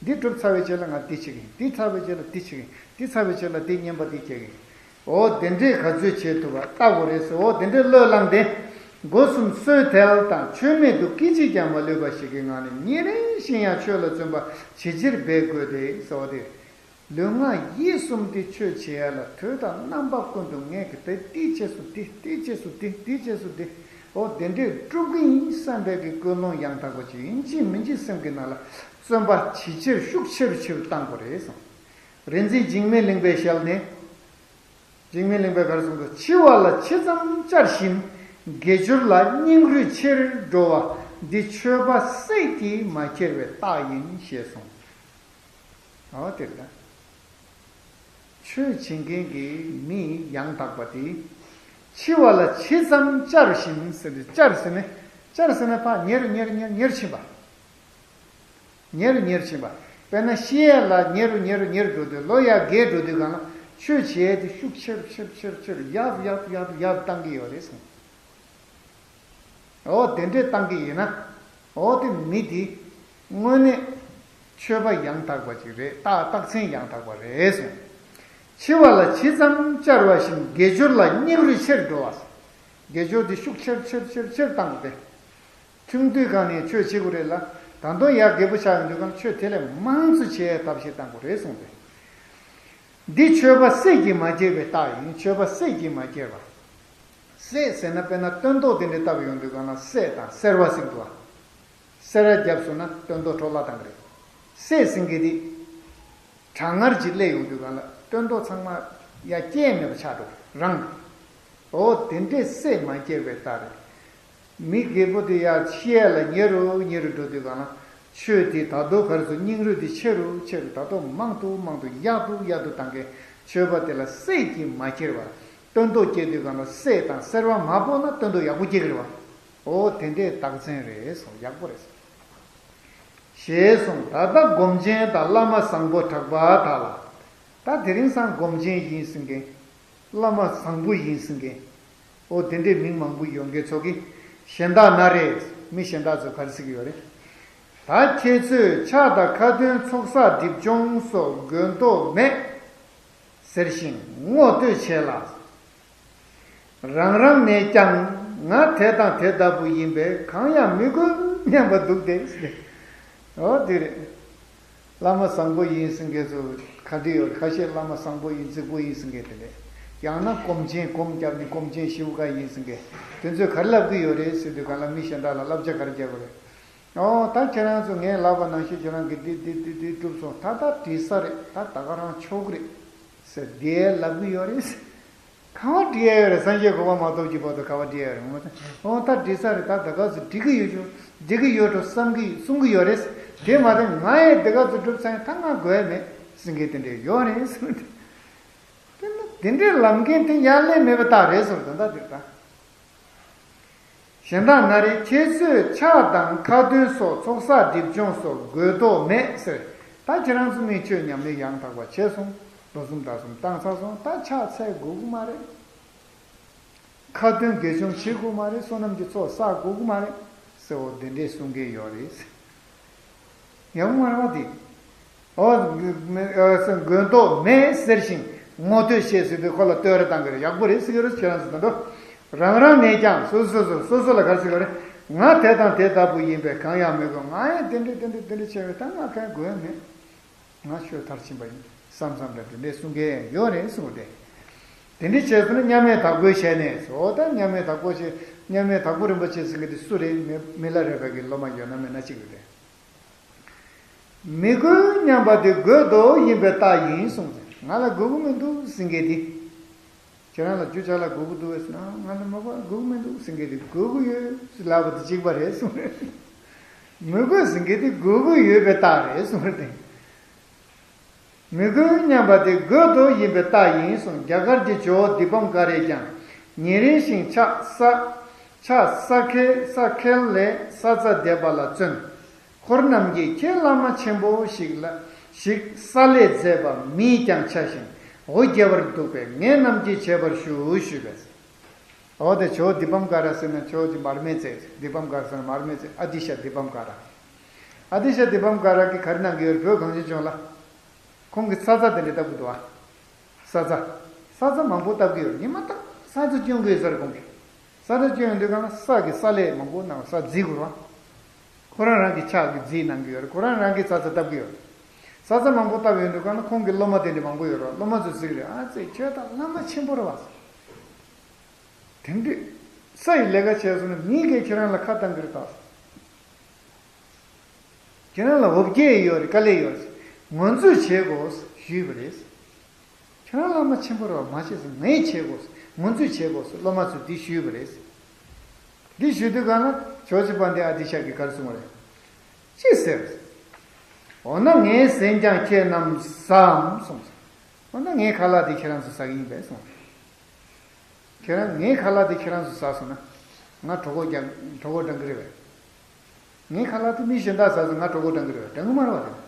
འདི་སྒྲུབ་ཚར་བའི་རྗེས་ལ་ང་འདི་བྱེད་ཀྱི་ཡིན། འདི་ཚར་བའི་རྗེས་ལ་འདི་བྱེད་ཀྱི་ཡིན། འདི་ཚར་བའི་རྗེས་ལ་འདི་བསྙེན་པ་འདི་སྐྱེ་གི་ཡིན། འོ་དེ་འདྲས་ག་ཚོད་བྱེད་ཐུབ་པ་ལྟ་དགོས་རེད་ཟེར། འོ་དེ་འདྲས་བློས་བསླངས་ཏེ། སྒོ་གསུམ་སོས་དལ་དང་ཆོས་མེད་དུ་སྐད་ཅིག་ཀྱང་མ་ལུས་པ་ཞིག་གི་ངང་ནས་ཉིན་རེ་བཞིན་ཡང་ཆོས་ལ་བརྩོན་པ་ཇེ་ཆེར་འབད་དགོས་ཏེ་ཟེར་བ་དེ། ལུས་ངག་ཡིད་གསུམ་དེ་ཆོས་བྱེད་ཡ་ལ་དུས་དང་རྣམ་པ་ཀུན་ཏུ་ངས་ཀྱི་དེ་དེའི་རྗེས་སུ་དེ་དེའི་རྗེས་སུ་དེ་དེའི་རྗེས་སུ་དེ། འོ་དེ་འདྲས་སྒྲུབ་ཀྱི་ཡིན་བསམ་པའི་གི་ཀུན་སློང་ཡང་དག་པ་ཅིག་ཡིན་གཅིག་མིན་གཅིག་སེམས་ཀྱི་ནང་ལ་བརྩོན་པ་ཇེ་ཆེར་ཤུགས་ཆེ་རུ་ཆེ་རུ་བཏང་དགོས་རེད་གསུངས། རིག་འཛིན་འཇིགས་མེད་གླིང་པའི་ཞལ་ནས། འཇིགས་མེད་གླིང་པས་ག་རེ་གསུངས་འདུག་འཆི་བ་ལ་ཇི་ཙམ་བཅར་བཞིན་དགེ་སྦྱོར་ལ་སྙིང་རུས་ཆེར་འགྲོ་བ་འདི་ཆོས་པ་སྲེད་ཀྱིས་མ་ཁྱེར་བའི་རྟགས་ཡིན་ཞེས་གསུངས། འོ་དེ་ལ་ཆོས་བྱེད་མཁན་གྱི་མི་ཡང་དག་པ་དེ་འཆི་བ་ལ་ཇི་ཙམ་བཅར་བཞིན་ཟེར་ཏེ། བཅར་ཟེར་ནས་བཅར་ཟེར་ནས་ཕར་ཉེར་ཉེར་ཉེར་ཉེར་ཕྱིན་པ། ཉེ་རུ་ཉེ་རུ་ཕྱིན་པ། དཔེར་ན་ཤི་ཡས་ལ་ཉེ་རུ་ཉེ་རུ་ཉེ་རུ་འགྲོ་དུས་ལོ་ཡར་རྒས་འགྲོ་དུས་གང་ལ་ཆོས་བྱེད་ཡས་དེ་ཤུགས་ཆེ་རུ་ཆེ་རུ་ཆེ་རུ་ཆེ་རུ་ཡག་ཏུ་ཡག་ཏུ་ཡག་ཏུ་ཡག་ཏུ་བཏང་གི་ཡོད་རེད་གསུངས། འོ་དེ་འདྲས་བཏང་གི་ཡིན་ན། འོ་དེ་མི་དེ་དངོས་གནས་ཆོས་པ་ཡང་དག་པ་ཅིག་རེད། རྟགས་རྟགས་མཚན་ཡང་དག་པ་རེད་གསུངས། འཆི་བ་ལ་ཇི་ཙམ་བཅར་བ་བཞིན་དགེ་སྦྱོར་ལ་སྙིང་རུས་ཆེར་འགྲོ་བ། དགེ་སྦྱོར་དེ་ཤུགས་ཆེར་ཆེར་ཆེར་ཆེར་བཏང་སྟེ། ཆུང་དུས་སྒང་ནས་ཆོས་བྱེད་དགོས་རེད་ལ། ད་དུང་ཡར་རྒད་པོ་ཆགས་ཡོང་དུས་སྒང་ཆོས་དེ་ལས་མང་ཙམ་བྱེད་ཐབས་ཤེས་བཏང་དགོས་རེད་གསུངས་ཏེ། འདི་ཆོས་པ་སྲེད་ཀྱིས་མ་ཁྱེར་བའི་རྟགས་ཡིན། ཆོས་པ་སྲེད་ཀྱིས་མ་ཁྱེར་བ། སྲེད་ཟེར་ན་དཔེར་ན་སྟོན་ཐོག་དེ་འདྲའི་བཏབ་ཡོང་དུས་སྒང་ལ་སྲེད་དང་སེར་བ་ཟེར་འདུག་བ། སེར་བ་བརྒྱབ་སོང་ན་སྟོན་ཐོག་འཕྲོ་བརླག་བཏང་གི་རེད། སྲེད་ཟེར་མཁན་དེ། གྲང་ངར་གྱིས་བསླད་ཡོང་དུས་སྒང་ལ་སྟོན་ཐོག་ཚང་མ་ཡར་སྐྱེས་མེད་པ་ཆགས་འགྲོ་རང་། འོ་དེ་འདྲས་སྲེད་མ་སྐྱེས་པའི་རྟགས་རེད། མི་རྒད་པོ་དེ་ཡར་ཤི་ཡས་ལ་ཉེ་རུ་ཉེ་རུ་འགྲོ་དུས་སྒང་ལ་ཆོས་དེ་ད་དུང་ག་རེ་ཟེར་སྙིང་རུས་དེ་ཆེ་རུ་ཆེ་རུ་ད་དུང་མང་དུ་མང་དུ་ཡག་ཏུ་ཡག་ཏུ་བཏང་མཁན་ཆོས་པ་དེ་ལ་སྲེད་ཀྱིས་མ་ཁྱེར་བར་སྟོན་ཐོག་སྐྱེས་དུས་སྒང་ལ་སྲེད་དང་སེར་བ་མ་ཕོག་ན་སྟོན་ཐོག་ཡག་པོ་སྐྱེ་གི་རེད་བ། འོ་དེ་འདྲས་རྟགས་མཚན་རེད་གསུངས། ཡག་པོ་རེད་གསུངས། ཞེས་གསུངས། ད་ལྟ་སྒོམ་ཆེན་དང་བླ་མ་བཟང་པོ་གྲགས་པ་དག་ལ། ད་དེ་རིང་སང་སྒོམ་ཆེན་ཡིན་ཟེར་མཁན། བླ་མ་བཟང་པོ་ཡིན་ཟེར་མཁན། འོ་དེ་འདྲའི་མིང་མང་པོ་ཡོད་མཁན་ཚོ་གིས་གཞན་དག་ན་རེ། མི་གཞན་དག་ཚོ་ག་རེ་ཟེར་གྱི་ཡོད་རེད། ད་ཁྱེད་ཚོས་ཕྱག་དང་ཁ་ཏོན་ཚོགས་བསགས་སྒྲིབ་སྦྱོང་སོགས་དགོས་མདོག་མེད་ཟེར་ཞིང་ངོ་བསྟོད་བྱས་ལ། རང་རང་ནས་ཀྱང་ ང་དེ་དང་དེ་ལྟ་བུ་ཡིན་པས་གང་ཡང་མི་དགོས་སྙམ་པ་འདུག་སྟེ། འོ་དེ་རེད། བླ་མ་བཟང་པོ་ཡིན་ཟེར་མཁན་ཚོ་ག་འདྲ་ཡོད་རེད། ཁ་ཤས་བླ་མ་བཟང་པོ་ཡིན་རྫིག་པོ་ཡིན་ཟེར་མཁན་དེ་འདྲས། ཡང་ན་སྒོམ་ཆེན་སྒོམ་བརྒྱབ་ནས་སྒོམ་ཆེན་ཞེ་པོ་འགའ་ཡིན་ཟེར་མཁན་དེ་ཚོས་ག་རེ་ལབ་ཀྱི་ཡོད་རེད་ཟེར་དུས་གང་ལ་མི་གཞན་དག་ལ་བསླབ་བྱ་ག་རེ་རྒྱག་དགོས་རེད། ཨོ་ད་ཁྱེད་རང་ཚོ་ངས་ལབ་པ་ནང་བཞིན་ཁྱེད་རང་གིས་འདི་འདི་འདི་འདི་འདི་བསྒྲུབས་སོང་། ད་ལྟ་འགྲིག་ས་རེད། ད་ད་ག་རང་ཆོག་གི་རེད་ཟེར་འདི་ལབ་ཀྱི་ཡོད་རེད། ག་བ་འགྲིག་ཡ་ཡོད་རེད། སངས་རྒྱས་གོ་འཕང་མ་ཐོབ་ཀྱི་བར་དུ་ག་བ་འགྲིག་ཡ་ཡོད་རེད་ངོ་། ད་ཨོ་ད་འགྲིག་ས་རེད། ད་ད་ག་ཚོད་འགྲིག་གི་ཡོད་ཆོག་འགྲིག་གི་ཡོད་འགྲོ་བསམ་གི་གསུང་གི་ཡོད་རེད། དེ་མ་རེད། ང་ཡི་འདི་ག་ཚོད་སྒྲུབ་ཚར་ཡིན། ད་ང་དགོས་ཡ་མེད་ཟེར་མཁན་དེ་འདྲས་ཡོད་རེད་གསུངས་ཏེ། དེ་ནི་དེ་འདྲའི་ལབ་མཁན་དེ་ཡར་ལས་མེད་པ་རྟགས་རེད་ཟེར་དོན་དག་དེ་རེད་ད། གཞན་དག་ན་རེ་ཁྱེད་ཚོས་ཕྱག་དང་ཁ་ཏོན་སོགས་ཚོགས་བསགས་སྒྲིབ་སྦྱོང་སོགས་དགོས་མདོག་མེད་ཟེར། ད་ཁྱེད་རང་ཚོ་གཉིས་ཆོས་ཉམས་ལེན་ཡང་དག་པ་བྱས་སོང་། ལོ་གསུམ་ཟླ་གསུམ་བཏང་ཚར་སོང་། ད་ཕྱག་འཚལ་དགོས་ཀྱི་མ་རེད། ཁ་ཏོན་དགེ་སྦྱོང་བྱེད་དགོས་མ་རེད། བསོད་ནམས་ཀྱི་ཚོགས་བསགས་དགོས་ཀྱི་མ་རེད་ཟེར། འོ་དེ་འདྲས་གསུང་མཁན་ཡོད་རེད། ཡག་པོ་མ་རེད་པ་དེ། འོ། དགོས་མདོག་མེད་ཟེར་ཞིང་ངོ་བསྟོད་བྱེད་ཟེར་དུས་ཁོ་ལ་བསྟོད་ར་བཏང་གི་རེད། ཡག་པོ་རེད་ཟེར་གི་རེད། ཁྱེད་རང་ཚོ་ད་དུང་རང་རང་ནས་ཀྱང་སོ་སོ་སོ་སོ་སོ་ལ་ག་རེ་ཟེར་གི་རེད། ང་དེ་དང་དེ་ལྟ་བུ་ཡིན་པས་གང་ཡང་མི་དགོས། ང་ཡང་དེ་འདྲས་དེ་འདྲས་དེ་འདྲས་བྱས་པས་ད་ང་གང་དགོས་ཡ་མེད། ང་ཆོས་མཐར་ཕྱིན་པ་ཡིན་བསམ་བསམ་འདྲ་དེ་འདྲས་གསུང་མཁན་ཡང་ཡོད་རེད་གསུངས་ཏེ། དེ་འདྲས་བྱས་སོང་ན་མཉམ་མེད་དྭགས་པོའི་ཞལ་ནས་སོ། ད་མཉམ་མེད་དྭགས་པོ་ཞེས་མཉམ་མེད་དྭགས་པོ་རིན་པོ་ཆེ་ཟེར་མཁན་དེ་སུ་རེད། མི་མི་ལ་རས་པ་གི་སློབ་མ་ཡོད་ན་མེད་ན་གཅིག་རེད་དེ། མི་དགོས་སྙམ་པ་དེ་དགོས་མདོག་ཡིན་པའི་རྟགས་ཡིན་གསུངས་ཏེ། ང་ལ་དགོས་ཀྱི་མི་འདུག་ཟེར་མཁན་དེ། ཁྱེད་རང་ལ་རྒྱུ་ཆ་ལ་དགོས་ཀྱི་འདུག་ཟེར་ན། ང་ལ་མ་དགོས་དགོས་ཀྱི་མི་འདུག་ཟེར་མཁན་དེ་དགོས་ཀྱི་ཡོད་ཟེར་ལབ་པ་དེ་གཅིག་པ་རེད་གསུངས་རེད། མི་དགོས་ཟེར་མཁན་དེ་དགོས་ཀྱི་ཡོད་པའི་རྟགས་རེད་གསུངས་རེད་དེ། མི་དགོས་སྙམ་པ་དེ་དགོས་མདོག་ཡིན་པའི་རྟགས་ཡིན་གསུངས། རྒྱ་གར་གྱི་ཇོ་བོ་དི་པཾ་ཀ་རས་ཀྱང་། ཉེ་རིང་ཞིང་ཕྱག་ས་ཕྱག་ས་ཁེལ་ས་ཁེལ་ལས་ས་ཙ་འདས་པ་ལ་བརྩོན། འཁོར་རྣམས་ཀྱིས་ཁྱེད་བླ་མ་ཆེན་པོ་ཞིག་ལ་ཞིག་ས་ལས་མཛད་པ་མིས་ཀྱང་ཆ་ཞིང་འོ་བརྒྱལ་བར་འདུག་པས་ངེད་རྣམས་ཀྱིས་བྱེད་པར་ཞུ་ཞུས་པས། འོ་དེ་ཇོ་བོ་དི་པཾ་ཀ་ར་ཟེར་ན་ཇོ་བོ་དི་མར་མེ་མཛད། དི་པཾ་ཀ་ར་ཟེར་ན་མར་མེ་མཛད། ཨ་ཏི་ཤ་དི་པཾ་ཀ་ར། ཨ་ཏི་ཤ་དི་པཾ་ཀ་ར་གིས་ག་རེ་གནང་གི་ཡོད་རེད། བོད་གངས་ཅན་ལྗོངས་ལ། ཁོང་གིས་ས་ཙ་དེ་འདྲ་བཏབ་ཀྱི་འདུག་ཨ། ས་ཙ། ས་ཙ་མང་པོ་བཏབ་ཀྱི་ཡོད་རེད། ཉི་མ་རྟག་ས་ཙ་སྐྱོན་གྱི་ཡོད་ས་རེད་ཁོང་གིས། ས་ཙ་སྐྱོན་ཡོང་དུས་གང་ལ་ས་གི་ས་ལས་མང་པོ་གནང་ས་རྫིག་དགོས་རེད་བ། ཁོ་རང་རང་གི་ཕྱག་གི་རྫིས་གནང་གི་ཡོད་རེད། ཁོ་རང་རང་གིས་ས་ཙ་བཏབ་ཀྱི་ཡོད་རེད། ས་ཙ་མང་པོ་བཏབ་ཡོང་དུས་གང་ལ་ཁོང་གི་སློབ་མ་དེ་འདྲ་མང་པོ་ཡོད་རེད། སློབ་མ་ཚོས་གཟིགས་རེད། ཨ་ཙི་ཁྱོད་ད་བླ་མ་ཆེན་པོ་རེད་བ། དེ་འདྲ་ས་ཡི་ལས་ཀ་བྱས་སོང་ན་མིས་གས་ཁྱེད་རང་ལ་ཁ་བཏང་གི་རེད་ད། ཁྱེད་རང་ལ་འོ་བརྒྱལ་ཡོད་རེད། དཀའ་ལས་ཡོད་རེད། ངོས་འཛུགས་བྱེད་དགོས་ཞུས་པ་རེད། ཁྱེད་རང་བླ་མ་ཆེན་པོ་རེད་བ། མ་བྱས་ཟེར། ངས་བྱེད་དགོས། ངོས་འཛུགས་བྱེད་དགོས་སློབ་མ་ཚོས་འདི་ཞུས་པ་རེད། འདི་ཞུ་དུས་གང་ལ་ཇོ་བོ་རྗེ་དཔལ་ལྡན་ཨ་ཏི་ཤ་གིས་ག་རེ་གསུངས་པ་རེད། ཅི་ཟེར། འོ་ན་ངས་ཟིན་ཀྱང་ཁྱེད་རྣམས་བཟའམ་གསུངས། འོ་ན་ངའི་ཁ་ལག་འདི་ཁྱེད་རང་ཚོ་ཟ་གི་ཡིན་པས་གསུངས། ཁྱེད་རང་ངའི་ཁ་ལག་དེ་ཁྱེད་རང་ཚོ་ཟ་སོང་ན། ང་གྲོད་ཁོག་ཀྱང་གྲོད་ཁོག་འགྲང་གི་རེད་པས། ངའི་ཁ་ལག་དེ་མི་གཞན་དག་ཟ་སོང་ང་གྲོད་ཁོག་འགྲང་གི་རེད་པས། འགྲང་གི་མ་རེད་པ་དེ།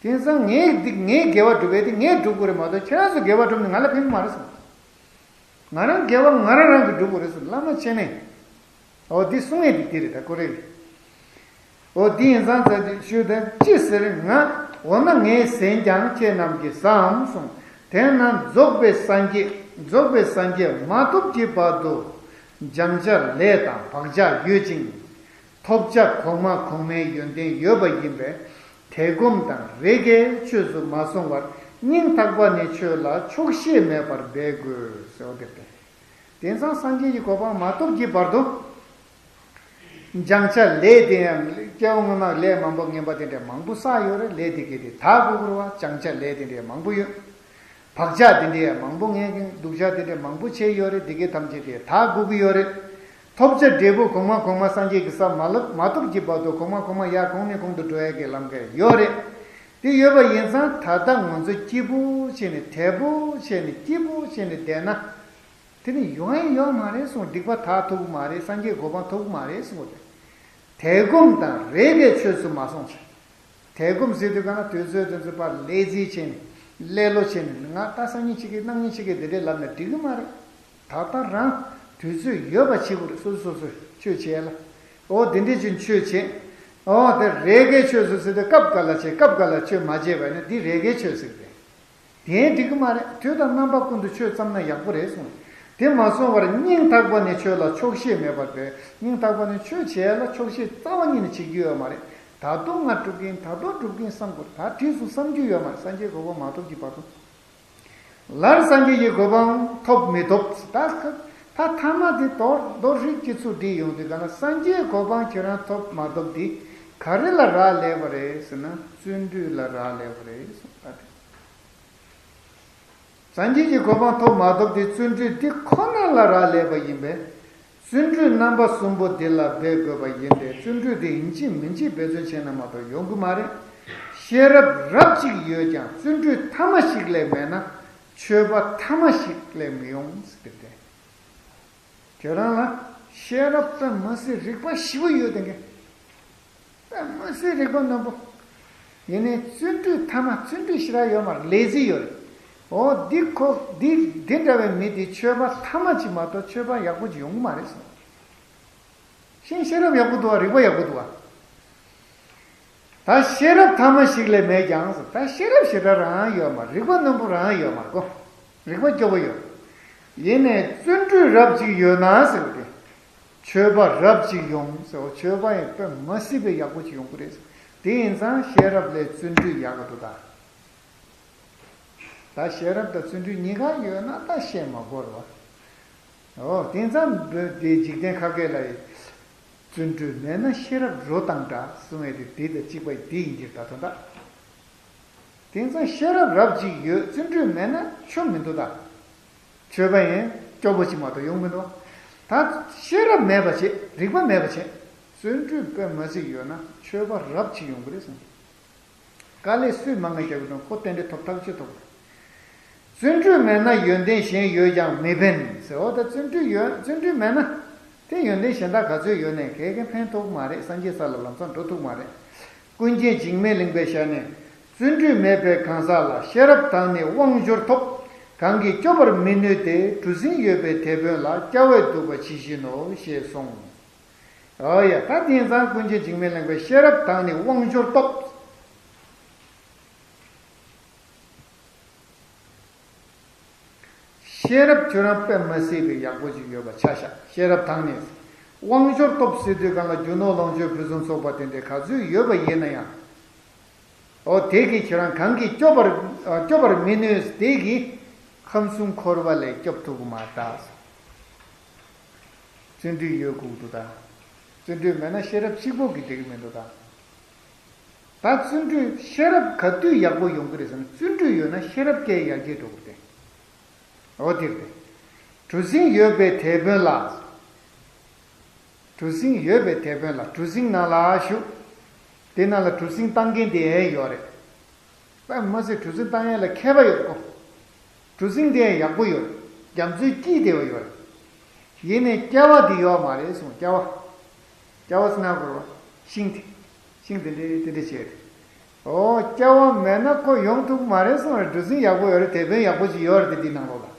དེང་སང་ངའི་འདི་ངའི་དགེ་བ་སྒྲུབ་པའི་དེ་ངས་སྒྲུབ་དགོས་རེད་མ་གཏོགས་ཁྱེད་རང་ཚོ་དགེ་བ་སྒྲུབ་ནས་ང་ལ་ཕན་གི་མ་རེད་གསུངས། ང་རང་དགེ་བ་ང་རང་རང་གིས་སྒྲུབ་དགོས་རེད་གསུངས། བླ་མ་མཁྱེན་ནས། འོ་འདི་གསུང་ཡས་འདི་འདི་རེད་ད་ཀོ་རེ་རེད། འོ་འདི་ཡིན་ཙང་ཙ་ཅིག་ཞུས་ཏེ་ཅི་ཟེར་ང་། འོ་ན་ངས་ཟིན་ཀྱང་ཁྱེད་རྣམས་ཀྱིས་བཟའམ་གསུངས། དེས་ན་རྫོགས་པའི་སངས་རྒྱས་རྫོགས་པའི་སངས་རྒྱས་མ་ཐོབ་ཀྱི་བར་དུ་སྦྱང་བྱ་ལས་དང་བག་ཆགས་ཡོད་ཅིང་། ཐོབ་བྱ་གོང་མ་གོང་མའི་ཡོན་ཏན་ཡོད་པ་ཡིན་པས་དད་སྒོམ་དང་རེ་འགའི་ཆོས་སུ་མ་སོང་བར་སྙིང་ཐག་པ་ནས་ཆོས་ལ་ཆོག་ཤེས་མེད་པར་འབད་དགོས་ཟེར་བ་དེ་སྟེ། དེང་སང་སངས་རྒྱས་ཀྱི་གོ་འཕང་མ་ཐོབ་ཀྱི་བར་དུ། སྦྱང་བྱ་ལས་དེ་ཡང་སྐྱེ་བ་སྔོན་མ་ལས་མང་པོ་ངན་པ་དེ་འདྲ་མང་པོ་བསགས་ཡོད་རེད། ལས་དེ་གས་དེ་དག་དགོས་ཀྱི་རེད་བ། སྦྱང་བྱ་ལས་དེ་འདྲ་མང་པོ་ཡོད། བག་ཆགས་དེ་འདྲ་མང་པོ་ངན་གྱི་སྡུག་ཅག་དེ་འདྲ་མང་པོ་བྱས་ཡོད་རེད། དེ་གས་ཐམས་ཅད་དེ་དག་དགོས་ཀྱི་ཡོད་རེད། ཐོབ་བྱ་འབྲས་བུ་གོང་མ་གོང་མ་སངས་རྒྱས་ཀྱི་ས་མ་ལག་མ་ཐོབ་ཀྱི་བར་དུ་གོང་མ་གོང་མ་ཡར་གོང་ནས་གོང་དུ་འགྲོ་ཡ་གི་ལམ་ཁ་ཡོད་རེད། དེ་ཡོད་པ་ཡིན་ཙང་ད་ལྟ་ང་ཚོ་སྐྱིད་པོ་བྱས་ནས་དལ་པོ་བྱས་ནས་སྐྱིད་པོ་བྱས་ནས་བསྡད་ན། དེ་ནི་ཡོང་ཡ་ཡོད་མ་རེད་གསུངས། སྡིག་པ་དག་ཐུབ་ཀྱི་མ་རེད། སངས་རྒྱས་གོ་འཕང་ཐོབ་ཀྱི་མ་རེད་གསུངས་པ་རེད། དད་སྒོམ་དང་རེ་འགའི་ཆོས་སུ་མ་སོང་ཟེར། དད་སྒོམ་ཟེར་དུས་གང་ལ་དུས་ཚོད་དེ་ཚོ་ཕར་ལས་རྩིས་བྱས་ནས་ལེ་ལོ་བྱས་ནས་ང་ད་སང་ཉིན་ཅིག་གི་གནངས་ཉིན་ཅིག་གི་དེ་འདྲས་ལབ་ན་འགྲིག་གི་མ་རེད། ད་ལྟ་རང་དུས་ཚོད་ཡོད་པ་བྱེད་དགོས་རེད། སོ་སོ་སོ་སོས་ཆོས་བྱས་ལ། འོ་དེ་འདྲས་ཅིག་ཆོས་བྱས། འོ་དེ་རེ་འགའི་ཆོས་སུ་ཟེར་དུས་སྐབས་འགའ་ལ་བྱས་སྐབས་འགའ་ལ་ཆོས་མ་བྱས་པ་ནི་འདི་རེ་འགའི་ཆོས་ཟེར་གི་རེད། དེ་འགྲིག་གི་མ་རེད། དུས་དང་རྣམ་པ་ཀུན་ཏུ་ཆོས་བརྩམས་ན་ཡག་པོ་རེད་གསུངས། དེ་མ་སོང་བར་སྙིང་ཐག་པ་ནས་ཆོས་ལ་ཆོག་ཤེས་མེད་པར་བྱས། སྙིང་ཐག་པ་ནས་ཆོས་བྱེད་ཡ་ལ་ཆོག་ཤེས་རྩ་བ་ཉིད་ནས་བྱེད་རྒྱུ་ཡོད་མ་རེད། ད་དུང་ང་སྒྲུབ་ཀྱིན། ད་དུང་སྒྲུབ་ཀྱིན་བསམ་དགོས། ད་འགྲིག་སོང་བསམ་རྒྱུ་ཡོད་མ་རེད། སངས་རྒྱས་གོ་འཕང་མ་ཐོབ་ཀྱི་བར་དུ། སླར་སངས་རྒྱས་ཀྱི་གོ་འཕང་ཐོབ་མི་ཐོབ། ད་ཁ་ད་ཐ་མ་དེ་མདོར་མདོར་རིགས་ཀྱི་ཚུལ་བྲིས་ཡོང་དུས་ག་ལ། སངས་རྒྱས་གོ་འཕང་ཁྱེད་རང་ཐོབ་མ་ཐོབ་དེ་ག་རེ་ལ་རག་ལས་པ་རེད་ཟེར་ན། བརྩོན་འགྲུས་ལ་རག་ལས་པ་རེད་གསུངས་པ་རེད། སངས་རྒྱས་ཀྱི་གོ་འཕང་ཐོབ་མ་ཐོབ་དེ་བརྩོན་འགྲུས་འདི་ཁོ་ན་ལ་རག་ལས་པ་ཡིན་པས། བརྩོན་འགྲུས་རྣམ་པ་གསུམ་པོ་འདི་ལ་འབད་དགོས་པ་ཡིན་ཏེ། བརྩོན་འགྲུས་དེ་ཡིན་གཅིག་མིན་གཅིག་འབད་བརྩོན་བྱས་ན་མ་གཏོགས་ཡོང་གི་མ་རེད། ཤེས་རབ་རབ་ཅིག་ཡོད་ཀྱང་བརྩོན་འགྲུས་ཐ་མ་ཞིག་ལས་མེད་ན་མཆོད་པ་ཐ་མ་ཞིག་ལས་མི་ཡོང་ཟེར་ཏེ། ཁྱེད་རང་ལ་ཤེས་རབ་དང་མ་སྲིད་རིག་པ་ཞེ་པོ་ཡོད་དེ་གས། དཔེ་མ་སྲིད་རིག་པ་རྣོན་པོ། ཡིན་ནའི་བརྩོན་འགྲུས་ཐ་མ། བརྩོན་འགྲུས་ཞེ་དྲག་ཡོད་མ་རེད། ལེ་ཛི་ཡོད་རེད། འོ་འདི་ཁོ་འདི་འདི་འདྲ་བའི་མི་དེ་མཆོད་པ་ཐ་མ་ཅིག་མ་གཏོགས་མཆོད་པ་ཡག་པོ་ཅིག་ཡོང་གི་མ་རེད་ཟེར། ཤེས་ཤེས་རབ་ཡག་པོ་འདུག་བ། རིག་པ་ཡག་པོ་འདུག་བ། ད་ཤེས་རབ་ཐ་མ་ཞིག་ལས་མེད་ཀྱང་ཟེར། ད་ཤེས་རབ་ཞེ་དྲག་རང་ཡོད་མ། རིག་པ་རྣོན་པོ་རང་ཡོད་མ་གོ། རིག་པ་སྐྱོ་པོ་ཡོད། ཡིན་ནའི་བརྩོན་འགྲུས་རབ་ཅིག་ཡོད་ན་ཟེར་བ་དེ། མཆོད་པ་རབ་ཅིག་ཡོང་ཟེར་བ། མཆོད་པ་ཡང་དཔེ་མ་སྲིད་པའི་ཡག་པོ་ཅིག་ཡོང་གི་རེད་ཟེར། དེ་ཡིན་ཙང་ཤེས་རབ་ལས་བརྩོན་འགྲུས་ཡག་གི་འདུག་ད། ད་ཤེས་རབ་དང་བརྩོན་འགྲུས་གཉིས་ཀ་ཡོད་ན་ད་བཤད་མ་དགོས་རེད་བ། འོ་དེང་སང་འདི་འཇིག་རྟེན་ཁ་སྐད་ལ་ཡི། བརྩོན་འགྲུས་མེད་ན་ཤེས་རབ་རོ་དང་འདྲ་གསུང་ཡས་དེ་དེ་དང་གཅིག་པ་དེ་ཡིན་གྱི་རེད། ད་དོན་དག་དེང་སང་ཤེས་རབ་རབ་ཅིག་ཡོད། བརྩོན་འགྲུས་མེད་ན་ཆོ་མི་འདུག་ད། མཆོད་པ་ཡང་སྐྱོ་པོ་ཅིག་མ་གཏོགས་ཡོང་མི་འདུག་ད་ཤེས་རབ་མེད་པ་བྱེད། རིག་པ་མེད་པ་བྱེད། བརྩོན་འགྲུས་དཔེ་མ་སྲིད་ཡོད་ན་མཆོད་པ་རབ་ཅིག་ཡོང་གི་རེད་གསུངས། དཀའ་ལས་སུས་མང་ང་རྒྱག་གི་འདུག་ཁོ་རྟེན་འབྲེལ་ཐོབ་ཐག་ཆོད་ཐོབ། བརྩོན་འགྲུས་མེད་ན་ཡོན་ཏན་གཞན་ཡོད་ཀྱང་མི་ཕན་ཟེར། འོ་ད་བརྩོན་འགྲུས་ཡོད། བརྩོན་འགྲུས་མེད་ན་དེ་ཡོན་ཏན་གཞན་དག་ག་ཚོད་ཡོད་ནས་ག་གེ་ཕན་ཐོགས་མ་རེད། སངས་རྒྱས་ས་ལ་ལམ་སང་འགྲོ་ཐུབ་མ་རེད། ཀུན་མཁྱེན་འཇིགས་མེད་གླིང་པའི་ཞལ་ནས། བརྩོན་འགྲུས་མེད་པའི་གང་ཟག་ལ། ཤེས་རབ་དང་ནི་དབང་འབྱོར་ཐོབ། གང་གིས་སྐྱོབ་པར་མི་ནུས་ཏེ། གྲུ་གཟིངས་ཡོད་པའི་དེད་དཔོན་ལ། སྐྱ་བས་བདུག་པ་ཇི་བཞིན་ནོ། ཞེས་གསུངས། ཨོ་ཡ། ད་དེང་སང་ཀུན་མཁྱེན་འཇིགས་མེད་གླིང་པས་ཤེས་རབ་དང་ནི་དབང་འབྱོར་ཐོབ། ཤེས་རབ་ཁྱོད་རང་དཔེ་མ་སྲིད་པའི་ཡག་པོ་ཅིག་ཡོད་པ་ཆ་བཞག་ཤེས་རབ་དང་ནི་དབང་འབྱོར་ཐོབ་ཟེར་དུས་གང་ལ་རྒྱུ་ནོར་ལོངས་སྤྱོད་ཕུན་སུམ་ཚོགས་པ་དེ་འདྲའི་ག་ཚོད་ཡོད་པ་ཡིན་ན་ཡང་། ཨོ་དེ་གིས་ཁྱེད་རང་གང་གིས་སྐྱོབ་པར་སྐྱོབ་པར་མི་ནུས། དེ་གིས་ཁམས་གསུམ་འཁོར་བ་ལས་སྐྱོབ་ཐུབ་ཀྱི་མ་རེད་ད། བརྩོན་འགྲུས་ཡོད་དགོས་འདུག་ད། བརྩོན་འགྲུས་མེད་ན་ཤེས་རབ་གཅིག་པོ་གིས་འགྲིག་གི་མི་འདུག་ད། ད་བརྩོན་འགྲུས་ཤེས་རབ་ག་དུས་ཡག་པོ་ཡོང་གི་རེད་ཟེར་ན། བརྩོན་འགྲུས་ཡོད་ན་ཤེས་རབ་སྐྱེ་ཡར་རྒྱས་འགྲོ་གི་རེད། འོ་དེ་རེད། གྲུ་གཟིངས་ཡོད་པའི་དེད་དཔོན་ལ། གྲུ་གཟིངས་ཡོད་པའི་དེད་དཔོན་ལ། གྲུ་གཟིངས་ནང་ལ་བཞུགས། དེ་ནང་ལ་གྲུ་གཟིངས་བཏང་མཁན་དེ་ཡང་ཡོད་རེད། དཔེ་མ་སྲིད་གྲུ་གཟིངས་བཏང་ཡས་ལ་མཁས་པ་ཡོད་དགོ། གྲུ་གཟིངས་དེ་ཡང་ཡག་པོ་ཡོད། རྒྱ་མཚོའི་དཀྱིལ་དེ་བ་ཡོད་རེད། ཡིན་ནའི་སྐྱ་བ་དེ་ཡོད་མ་རེད་གསུངས། སྐྱ་བ། སྐྱ་བ་ཟེར་ན་གོ་རེད་བ། ཤིང་དེ། ཤིང་དེ་འདྲའི་དེ་འདྲ་བྱས་རེད། ཨོ་སྐྱ་བ་མེད་ན་ཁོ་ཡོང་ཐུབ་མ་རེད་གསུངས་རེད། གྲུ་གཟིངས་ཡག་པོ་ཡོད་རེད། དེད་དཔོན་ཡག་པོ་ཅིག་ཡོད་རེད་དེ་འདི་ནང་ལོགས་ལ།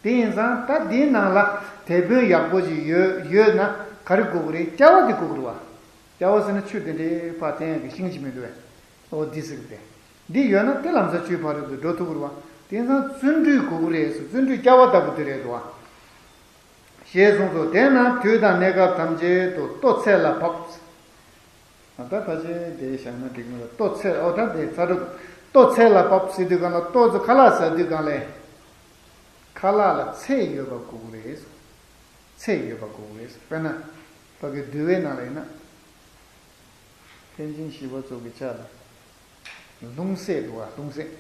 དེ་ཡིན་ཙང་ད་འདིའི་ནང་ལ་དེད་དཔོན་ཡག་པོ་ཅིག་ཡོད་ཡོད་ན་ག་རེ་དགོས་ཀྱི་རེད། སྐྱ་བ་དེ་དགོས་ཀྱི་རེད་བ། སྐྱ་བ་ཟེར་ན་ཆུ་དེ་འདྲའི་ཕར་འཐེན་ཡག་གི་ཤིང་ཅིག་མི་འདུག་བས། ཨོ་འདི་ཟེར་གི་དེ། འདི་ཡོད་ན་དེ་ལམ་སང་ཆུའི་ཕ་རོལ་ཏུ་འགྲོ་ཐུབ་ཀྱི་རེད་བ། དེ་ཡིན་ཙང་བརྩོན་འགྲུས་དགོས་ཀྱི་རེད་ཟེར། བརྩོན་འགྲུས་སྐྱ་བ་ལྟ་བུ་དེ་རེད་འདུག་བ། ཞེས་གསུངས་སོ། དེས་ན་དུས་དང་གནས་སྐབས་ཐམས་ཅད་དུ་ལྟོ་ཚད་ལ་བབ། ད་ཕལ་ཆེར་དེ་བཞག་ན་འགྲིག་མོད། ལྟོ་ཚད། ཨོ་ད་དེ་ཚ་དྲོད། ལྟོ་ཚད་ལ་བབ་ཟེར་དུས་གང་ལ། ལྟོ་ཚོ་ཁ་ལག་ཟ་དུས་གང་ལ། ཁ་ལག་ལ་ཚད་ཡོད་པ་དགོས་ཀྱི་རེད། ཚད་ཡོད་པ་དགོས་ཀྱི་རེད། དཔེར་ན་ཕ་གི་འདུལ་བའི་ནང་ལ་ཡིན་ན། ཐེག་ཆེན་བཞི་པ་ཚོ་གི་ཆ་ལ། ལྷུང་བཟེད་འདུག་བ། ལྷུང་བཟེད།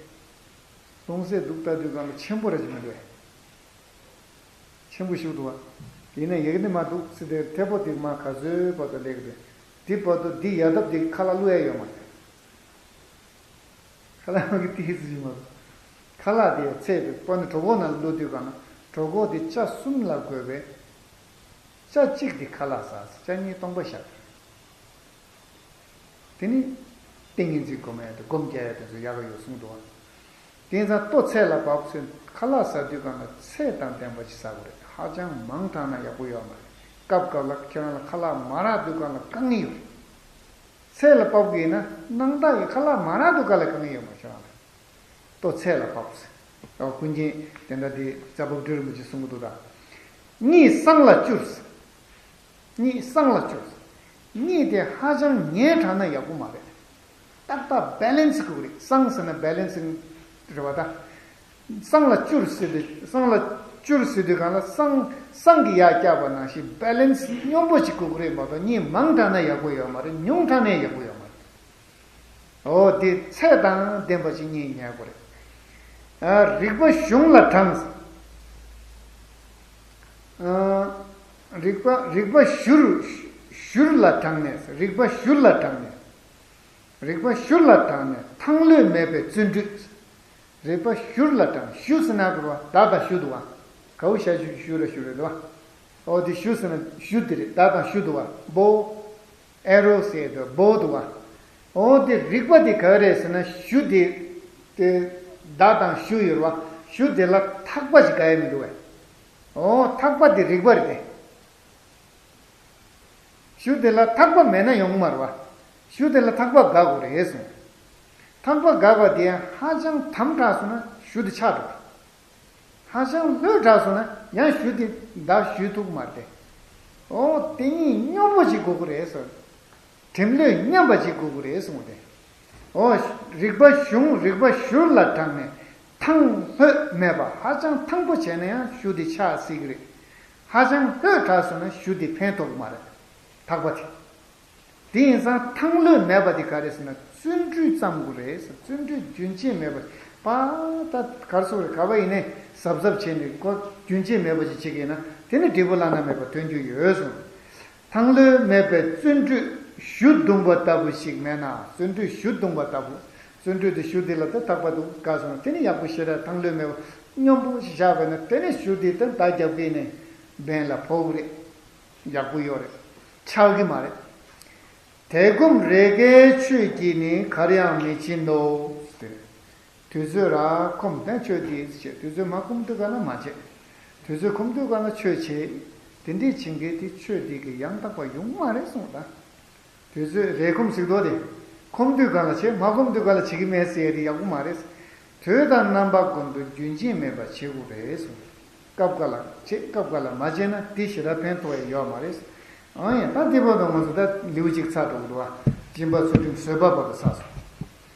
ལྷུང་བཟེད་འདུག་ལྟ་དུས་གང་ལ་ཆེན་པོ་ར་ཅིག་མི་འདུག་བས། ཆེན་པོ་ཞིག་འདུག་བ། ཡིན་ན་ཡག་ནི་མ་འདུག་ཟེར་ཏེ་ཐད་པོ་དེ་མ་ག་ཚོད་བར་དུ་སླེབས་ཀྱི་འདུག་དེ་བར་དུ་འདི་ཡ་ཐབ་དེ་ཁ་ལག་བླུག་ཡ་ཡོད་མ་རེད། ཁ་ལག་གི་ཏིག་ཙི་ཞིག་མ་རེད། ཁ་ལག་དེ་ཚད་དེ་པ་ནི་གྲོད་ཁོག་ནང་ལ་བླུག་དུས་གང་ན་གྲོད་ཁོག་དེ་ཆ་གསུམ་ལ་བགོས་པས། ཆ་གཅིག་དེ་ཁ་ལག་ཟ། ཆ་གཉིས་སྟོང་པ་བཞག་དེ་ནི་ཏིང་ངེ་འཛིན་སྒོམ་ཡ་དང་སྒོམ་རྒྱག་ཡ་དེ་ཚོ་ཡག་ག་ཡོད་གསུངས་འདུག་བ། དེང་སང་ལྟོ་ཚད་ལ་བབས་ཚེ་ཁ་ལག་ཟ་དུས་གང་ལ་ཚད་དང་ལྡན་པ་ཞིག་ཟ་དགོས་རེད། ཧ་ཅང་མང་དྲགས་ན་ཡག་པོ་ཡོད་མ་རེད། སྐབས་སྐབས་ལ་ཁྱེད་རང་ལ་ཁ་ལག་མ་རག་དུས་གང་ལ་དཀའ་ངལ་ཡོད་རེད། ཚད་ལ་བབས་དགོས་ན་སྣང་དག་གི་ཁ་ལག་མ་རག་དུས་གང་ལ་དཀའ་ངལ་ཡོད་མ་རེད་ཁྱེད་རང་ལ། ལྟོ་ཚད་ལ་བབས་ཟེར། ཨོ་ཀུན་མཁྱེན་དེ་འདྲ་དེ་རྩ་བབ་སྤྲུལ་རིན་པོ་ཆེ་གསུང་གི་འདུག་ད། གཉིད་སྲང་ལ་བཅུར། གཉིད་སྲང་ལ་བཅུར། གཉིད་དེ་ཧ་ཅང་ཉལ་དྲགས་ན་ཡག་པོ་མ་རེད། ཏག་ཏག་བེ་ལེན་སི་དགོས་རེད། སྲང་ཟེར་ན་བེ་ལེན་སི་རེད་བ་ད། སྲང་ལ་བཅུར་ཟེར་དུས་སྲང་ལ་བཅུར་ཟེར་དུས་གང་ལ་སྲང་སྲང་གི་ཡར་བཀྱག་པ་ནང་བཞིན་བེ་ལེན་སི་སྙོམས་པོ་ཅིག་དགོས་ཀྱི་རེད་མ་གཏོགས་གཉིད་མང་དྲགས་ན་ཡག་པོ་ཡོད་མ་རེད། ཉུང་དྲགས་ནས་ཡག་པོ་ཡོད་མ་རེད། འོ་དེ་ཚད་དང་ལྡན་པ་ཅིག་གཉིད་ཉལ་དགོས་རེད། ཨ། རིག་པ་གཞུང་ལ་དྲངས། ཨ། རིག་པ་རིག་པ་བཞུར་བཞུར་ལ་དྲངས་ནས། རིག་པ་བཞུར་ལ་དྲངས་ནས། རིག་པ་བཞུར་ལ་དྲངས་ནས་ཐང་ལྷོད་མེད་པའི་བརྩོན་འགྲུས། རིག་པ་གཞུར་ལ་དྲངས། གཞུ་ཟེར་ན་གོ་བ་མདའ་དང་གཞུ་འདུག་བ། གའུ་ཞ་གཞུ་གཞུ་ར་གཞུ་རེད་དོ། འོ་དེ་གཞུ་ཟེར་ན་གཞུ་དེ་རེད། མདའ་དང་གཞུ་འདུག་བ། bow, arrow ཟེར་དོ། bow འདུག་བ། འོ་དེ་རིག་པ་དེ་ག་རེད་ཟེར་ན་གཞུ་དེ་དེ་མདའ་དང་གཞུ་ཡོད་རེད་བ། གཞུ་དེ་ལ་ཐག་པ་ཞིག་ག་ཡ་མི་འདུག་བས། འོ་ཐག་པ་དེ་རིག་པ་རེད་དེ། གཞུ་དེ་ལ་ཐག་པ་མེད་ན་ཡོང་གི་མ་རེད་བ། གཞུ་དེ་ལ་ཐག་པ་དགག་དགོས་རེད་གསུངས། ཐག་པ་དགག་པ་དེ་ཧ་ཅང་དམ་དྲགས་སོང་ན་གཞུ་དེ་ཆག་འགྲོ། ཧ་ཅང་ལྷོད་དྲགས་སོང་ན་ཡང་གཞུ་དེ་མདའ་གཞུ་ཐུག་མ་རེད། འོ་དེ་གཉིས་སྙོམས་པོ་ཞིག་དགོས་ཀྱི་རེད་ཟེར། གྲིམ་ལྷོད་མཉམ་པ་ཞིག་དགོས་ཀྱི་རེད་གསུངས་ཏེ། འོ། རིག་པ་གཞུང་རིག་པ་བཞུར་ལ་དྲངས་ནས་ཐང་ལྷོད་མེད་པ། ཧ་ཅང་ཐང་པོ་བྱས་ན་ཡང་གཞུ་དེ་ཆག་སྲིད་ཀྱི་རེད། ཧ་ཅང་ལྷོད་དྲགས་སོང་ན་གཞུ་དེ་ཕན་ཐོགས་ཀྱི་མ་རེད། ཐག་པ་དེ། དེ་ཡིན་ཙང་ཐང་ལྷོད་མེད་པ་དེ་ག་རེ་ཟེར་ན་བརྩོན་འགྲུས་ཙམ་དགོས་རེད་ཟེར། བརྩོན་འགྲུས་རྒྱུན་ཆད་མེད་པ། པ། ད་གར་སོང་རེད། ག་པ་ཡིན་ནའི་གཟབ་གཟབ་བྱས་ནས་ཁོ་རྒྱུན་ཆད་མེད་པ་ཞིག་བྱེད་ཀྱི་ཡིན་ན་དེ་ནི་འབྲས་བུ་བླ་ན་མེད་པ་ཐོན་རྒྱུ་ཡོད་གསུངས། ཐང་ལྷོད་མེད་པའི་བརྩོན་འགྲུས་གཞུ་བརྡུངས་པ་ལྟ་བུ་ཞིག་མེད་ན། བརྩོན་འགྲུས་གཞུ་བརྡུངས་པ་ལྟ་བུ། བརྩོན་འགྲུས་དེ་གཞུ་དེ་ལ་ད་ཐག་པ་འདུག་དགག་སོང་ན་དེ་ནི་ཡག་པོ་ཞེ་དྲག་ཐང་ལྷོད་མེད་པ་སྙོམས་པོ་ཞིག་བཞག་པ་ཡིན་ན་དེ་ནི་གཞུ་དེ་ད་མདའ་རྒྱབ་ཀྱི་ནི་འབེན་ལ་ཕོག་གི་རེད། ཡག་པོ་ཡོད་རེད། ཆག་གི་མ་རེད། དལ་འཁུམས་རེ་འགའི་ཆོས་ཀྱིས་ནི་གར་ཡང་མི་ཕྱིན་ནོ། དེ་རེད། དུས་ཚོད་ར་ཁོམ་དང་ཆོས་དེ་བྱེད། དུས་ཚོད་མ་ཁོམ་དུས་ག་ན་མ་བྱེད། དུས་ཚོད་ཁོམ་དུས་ག་ན་ཆོས་བྱེད། དེ་འདྲས་བྱེད་མཁན་དེ་ཆོས་དེ་གི་ཡང་དག་པ་ཡོང་མ་རེད་གསུངས་ད། དུས་ཚོད་རེ་ཁོམ་ཟིག་དོ་དེ། ཁོམ་དུས་ག་ལ་བྱེད། མ་ཁོམ་དུས་ག་ལ་བྱེད་ཀྱི་མེད་ཟེར་ཡ་དེ་ཡག་པོ་མ་རེད། དུས་དང་རྣམ་པ་ཀུན་ཏུ་རྒྱུན་ཆད་མེད་པར་བྱེད་དགོས་རེད་གསུངས། སྐབས་འགའ་ལ་བྱེད། སྐབས་འགའ་ལ་མ་བྱས་ན་དེ་ཞེ་དྲག་ཕན་ཐོགས་ཡ་ཡོད་མ་རེད། ཨང་ཡ་ད་དེ་བར་དུ་ང་ཚོ་ད་ལེའུ་གཅིག་ཚར་འགྲོ་གི་འདུག་བ། སྦྱིན་པ་བརྩོན་འགྲུས་བཟོད་པ་བར་དུ་ཚར་སོང་།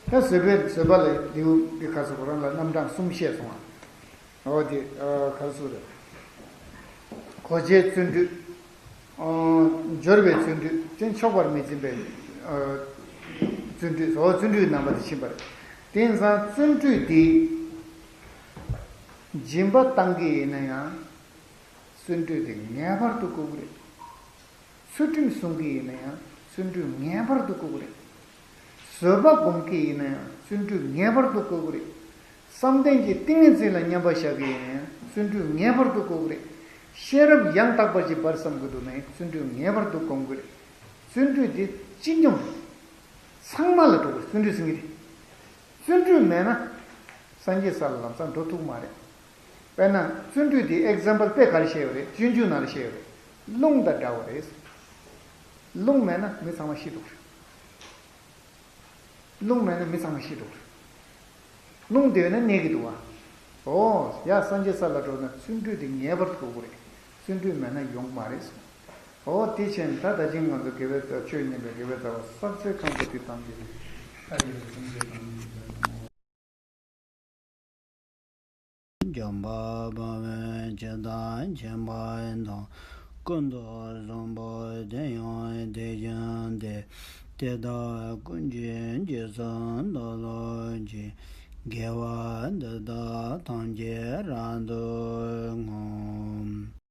ད་བཟོད་པའི་བཟོད་པ་ལ་ལེའུ་འདི་ག་ཚོད་ཁོ་རང་ལ་རྣམ་གྲངས་གསུམ་བཤད་སོང་བ། འོ་དེ་ག་ཚོད་རེད། གོ་ཆའི་བརྩོན་འགྲུས། སྦྱོར་བའི་བརྩོན་འགྲུས་དེ་ཆོག་པར་མི་འཛིན་པའི་བརྩོན་འགྲུས། འོ་བརྩོན་འགྲུས་རྣམ་པ་དེ་ཕྱིན་པ་རེད། དེ་ཡིན་ཙང་བརྩོན་འགྲུས་འདི་སྦྱིན་པ་བཏང་གི་ཡིན་ན་ཡང་། བརྩོན་འགྲུས་དེ་ངེས་པར་དུ་དགོས་ཀྱི་རེད། ཚུལ་ཁྲིམས་སྲུང་གི་ཡིན་ན་ཡང་བརྩོན་འགྲུས་ངེས་པར་དུ་དགོས་ཀྱི་རེད། བཟོད་པ་སྒོམ་གི་ཡིན་ན་ཡང་བརྩོན་འགྲུས་ངེས་པར་དུ་དགོས་ཀྱི་རེད། བསམ་གཏན་གྱི་ཏིང་ངེ་འཛིན་ལ་མཉམ་པར་བཞག་གི་ཡིན་ན་ཡང་བརྩོན་འགྲུས་ངེས་པར་དུ་དགོས་ཀྱི་རེད། ཤེས་རབ་ཡང་དག་པ་ཞིག་སྦར་བསམ་གྱི་འདུག་ན་ཡང་བརྩོན་འགྲུས་ངེས་པར་དུ་སྒོམ་དགོས་རེད། བརྩོན་འགྲུས་དེ་སྤྱི་སྙོམས། ཚང་མ་ལ་འགྲོ་དགོས་བརྩོན་འགྲུས་ཟེར་མཁན་དེ། བརྩོན་འགྲུས་མེད་ན་སངས་རྒྱས་ས་ལ་ལམ་སང་འགྲོ་ཐུབ་མ་རེད། དཔེར་ན་བརྩོན་འགྲུས་དེ་ཨེག་ཛམ་པལ་དཔེ་ག་རེ་བཤད་ཡོད་རེད། སྤྱོད་འཇུག་ནང་ལ་བཤད་ཡོད་རེད། རླུང་དང་འདྲ་བ་རེད། རླུང་མེད་ན་མི་ཚང་མ་ཤི་འགྲོ་གི་རེད། རླུང་མེད་ན་མི་ཚང་མ་ཤི་འགྲོ་གི་རེད། རླུང་དེ་ཡོད་ན་གནས་ཀྱི་འདུག་བ། ཨོ་ཡ་སངས་རྒྱས་ས་ལ་འགྲོ་ན་བརྩོན་འགྲུས་དེ་ངེས་པར་དགོས་ཀྱི་རེད། བརྩོན་འགྲུས་མེད་ན་ཡོང་གི་མ་རེད་གསུངས། ཨོ་དེ་བྱས་ན་ད་ད་ཅིང་ང་ཚོ་དགེ་བའི་རྩ་བ་ཆོས་མཉན་པའི་དགེ་བའི་རྩ་བ་བསགས་ཚད་ཁང་དུ་དེ་ཐམས་ཅད་ཨ་ཡེ་སངས་རྒྱས་དང་། འཇམ་དཔལ་དཔའ་བོས་ཇི་ལྟར་མཁྱེན་པ་དང་། ཀུན་ཏུ་བཟང་པོ་དེ་ཡང་དེ་བཞིན་ཏེ། དེ་དག་ཀུན་གྱི་རྗེས་སུ་བདག་སློབ་ཅིང་། དགེ་བ་འདི་དག་ཐམས་ཅད་རབ་ཏུ་བསྔོ།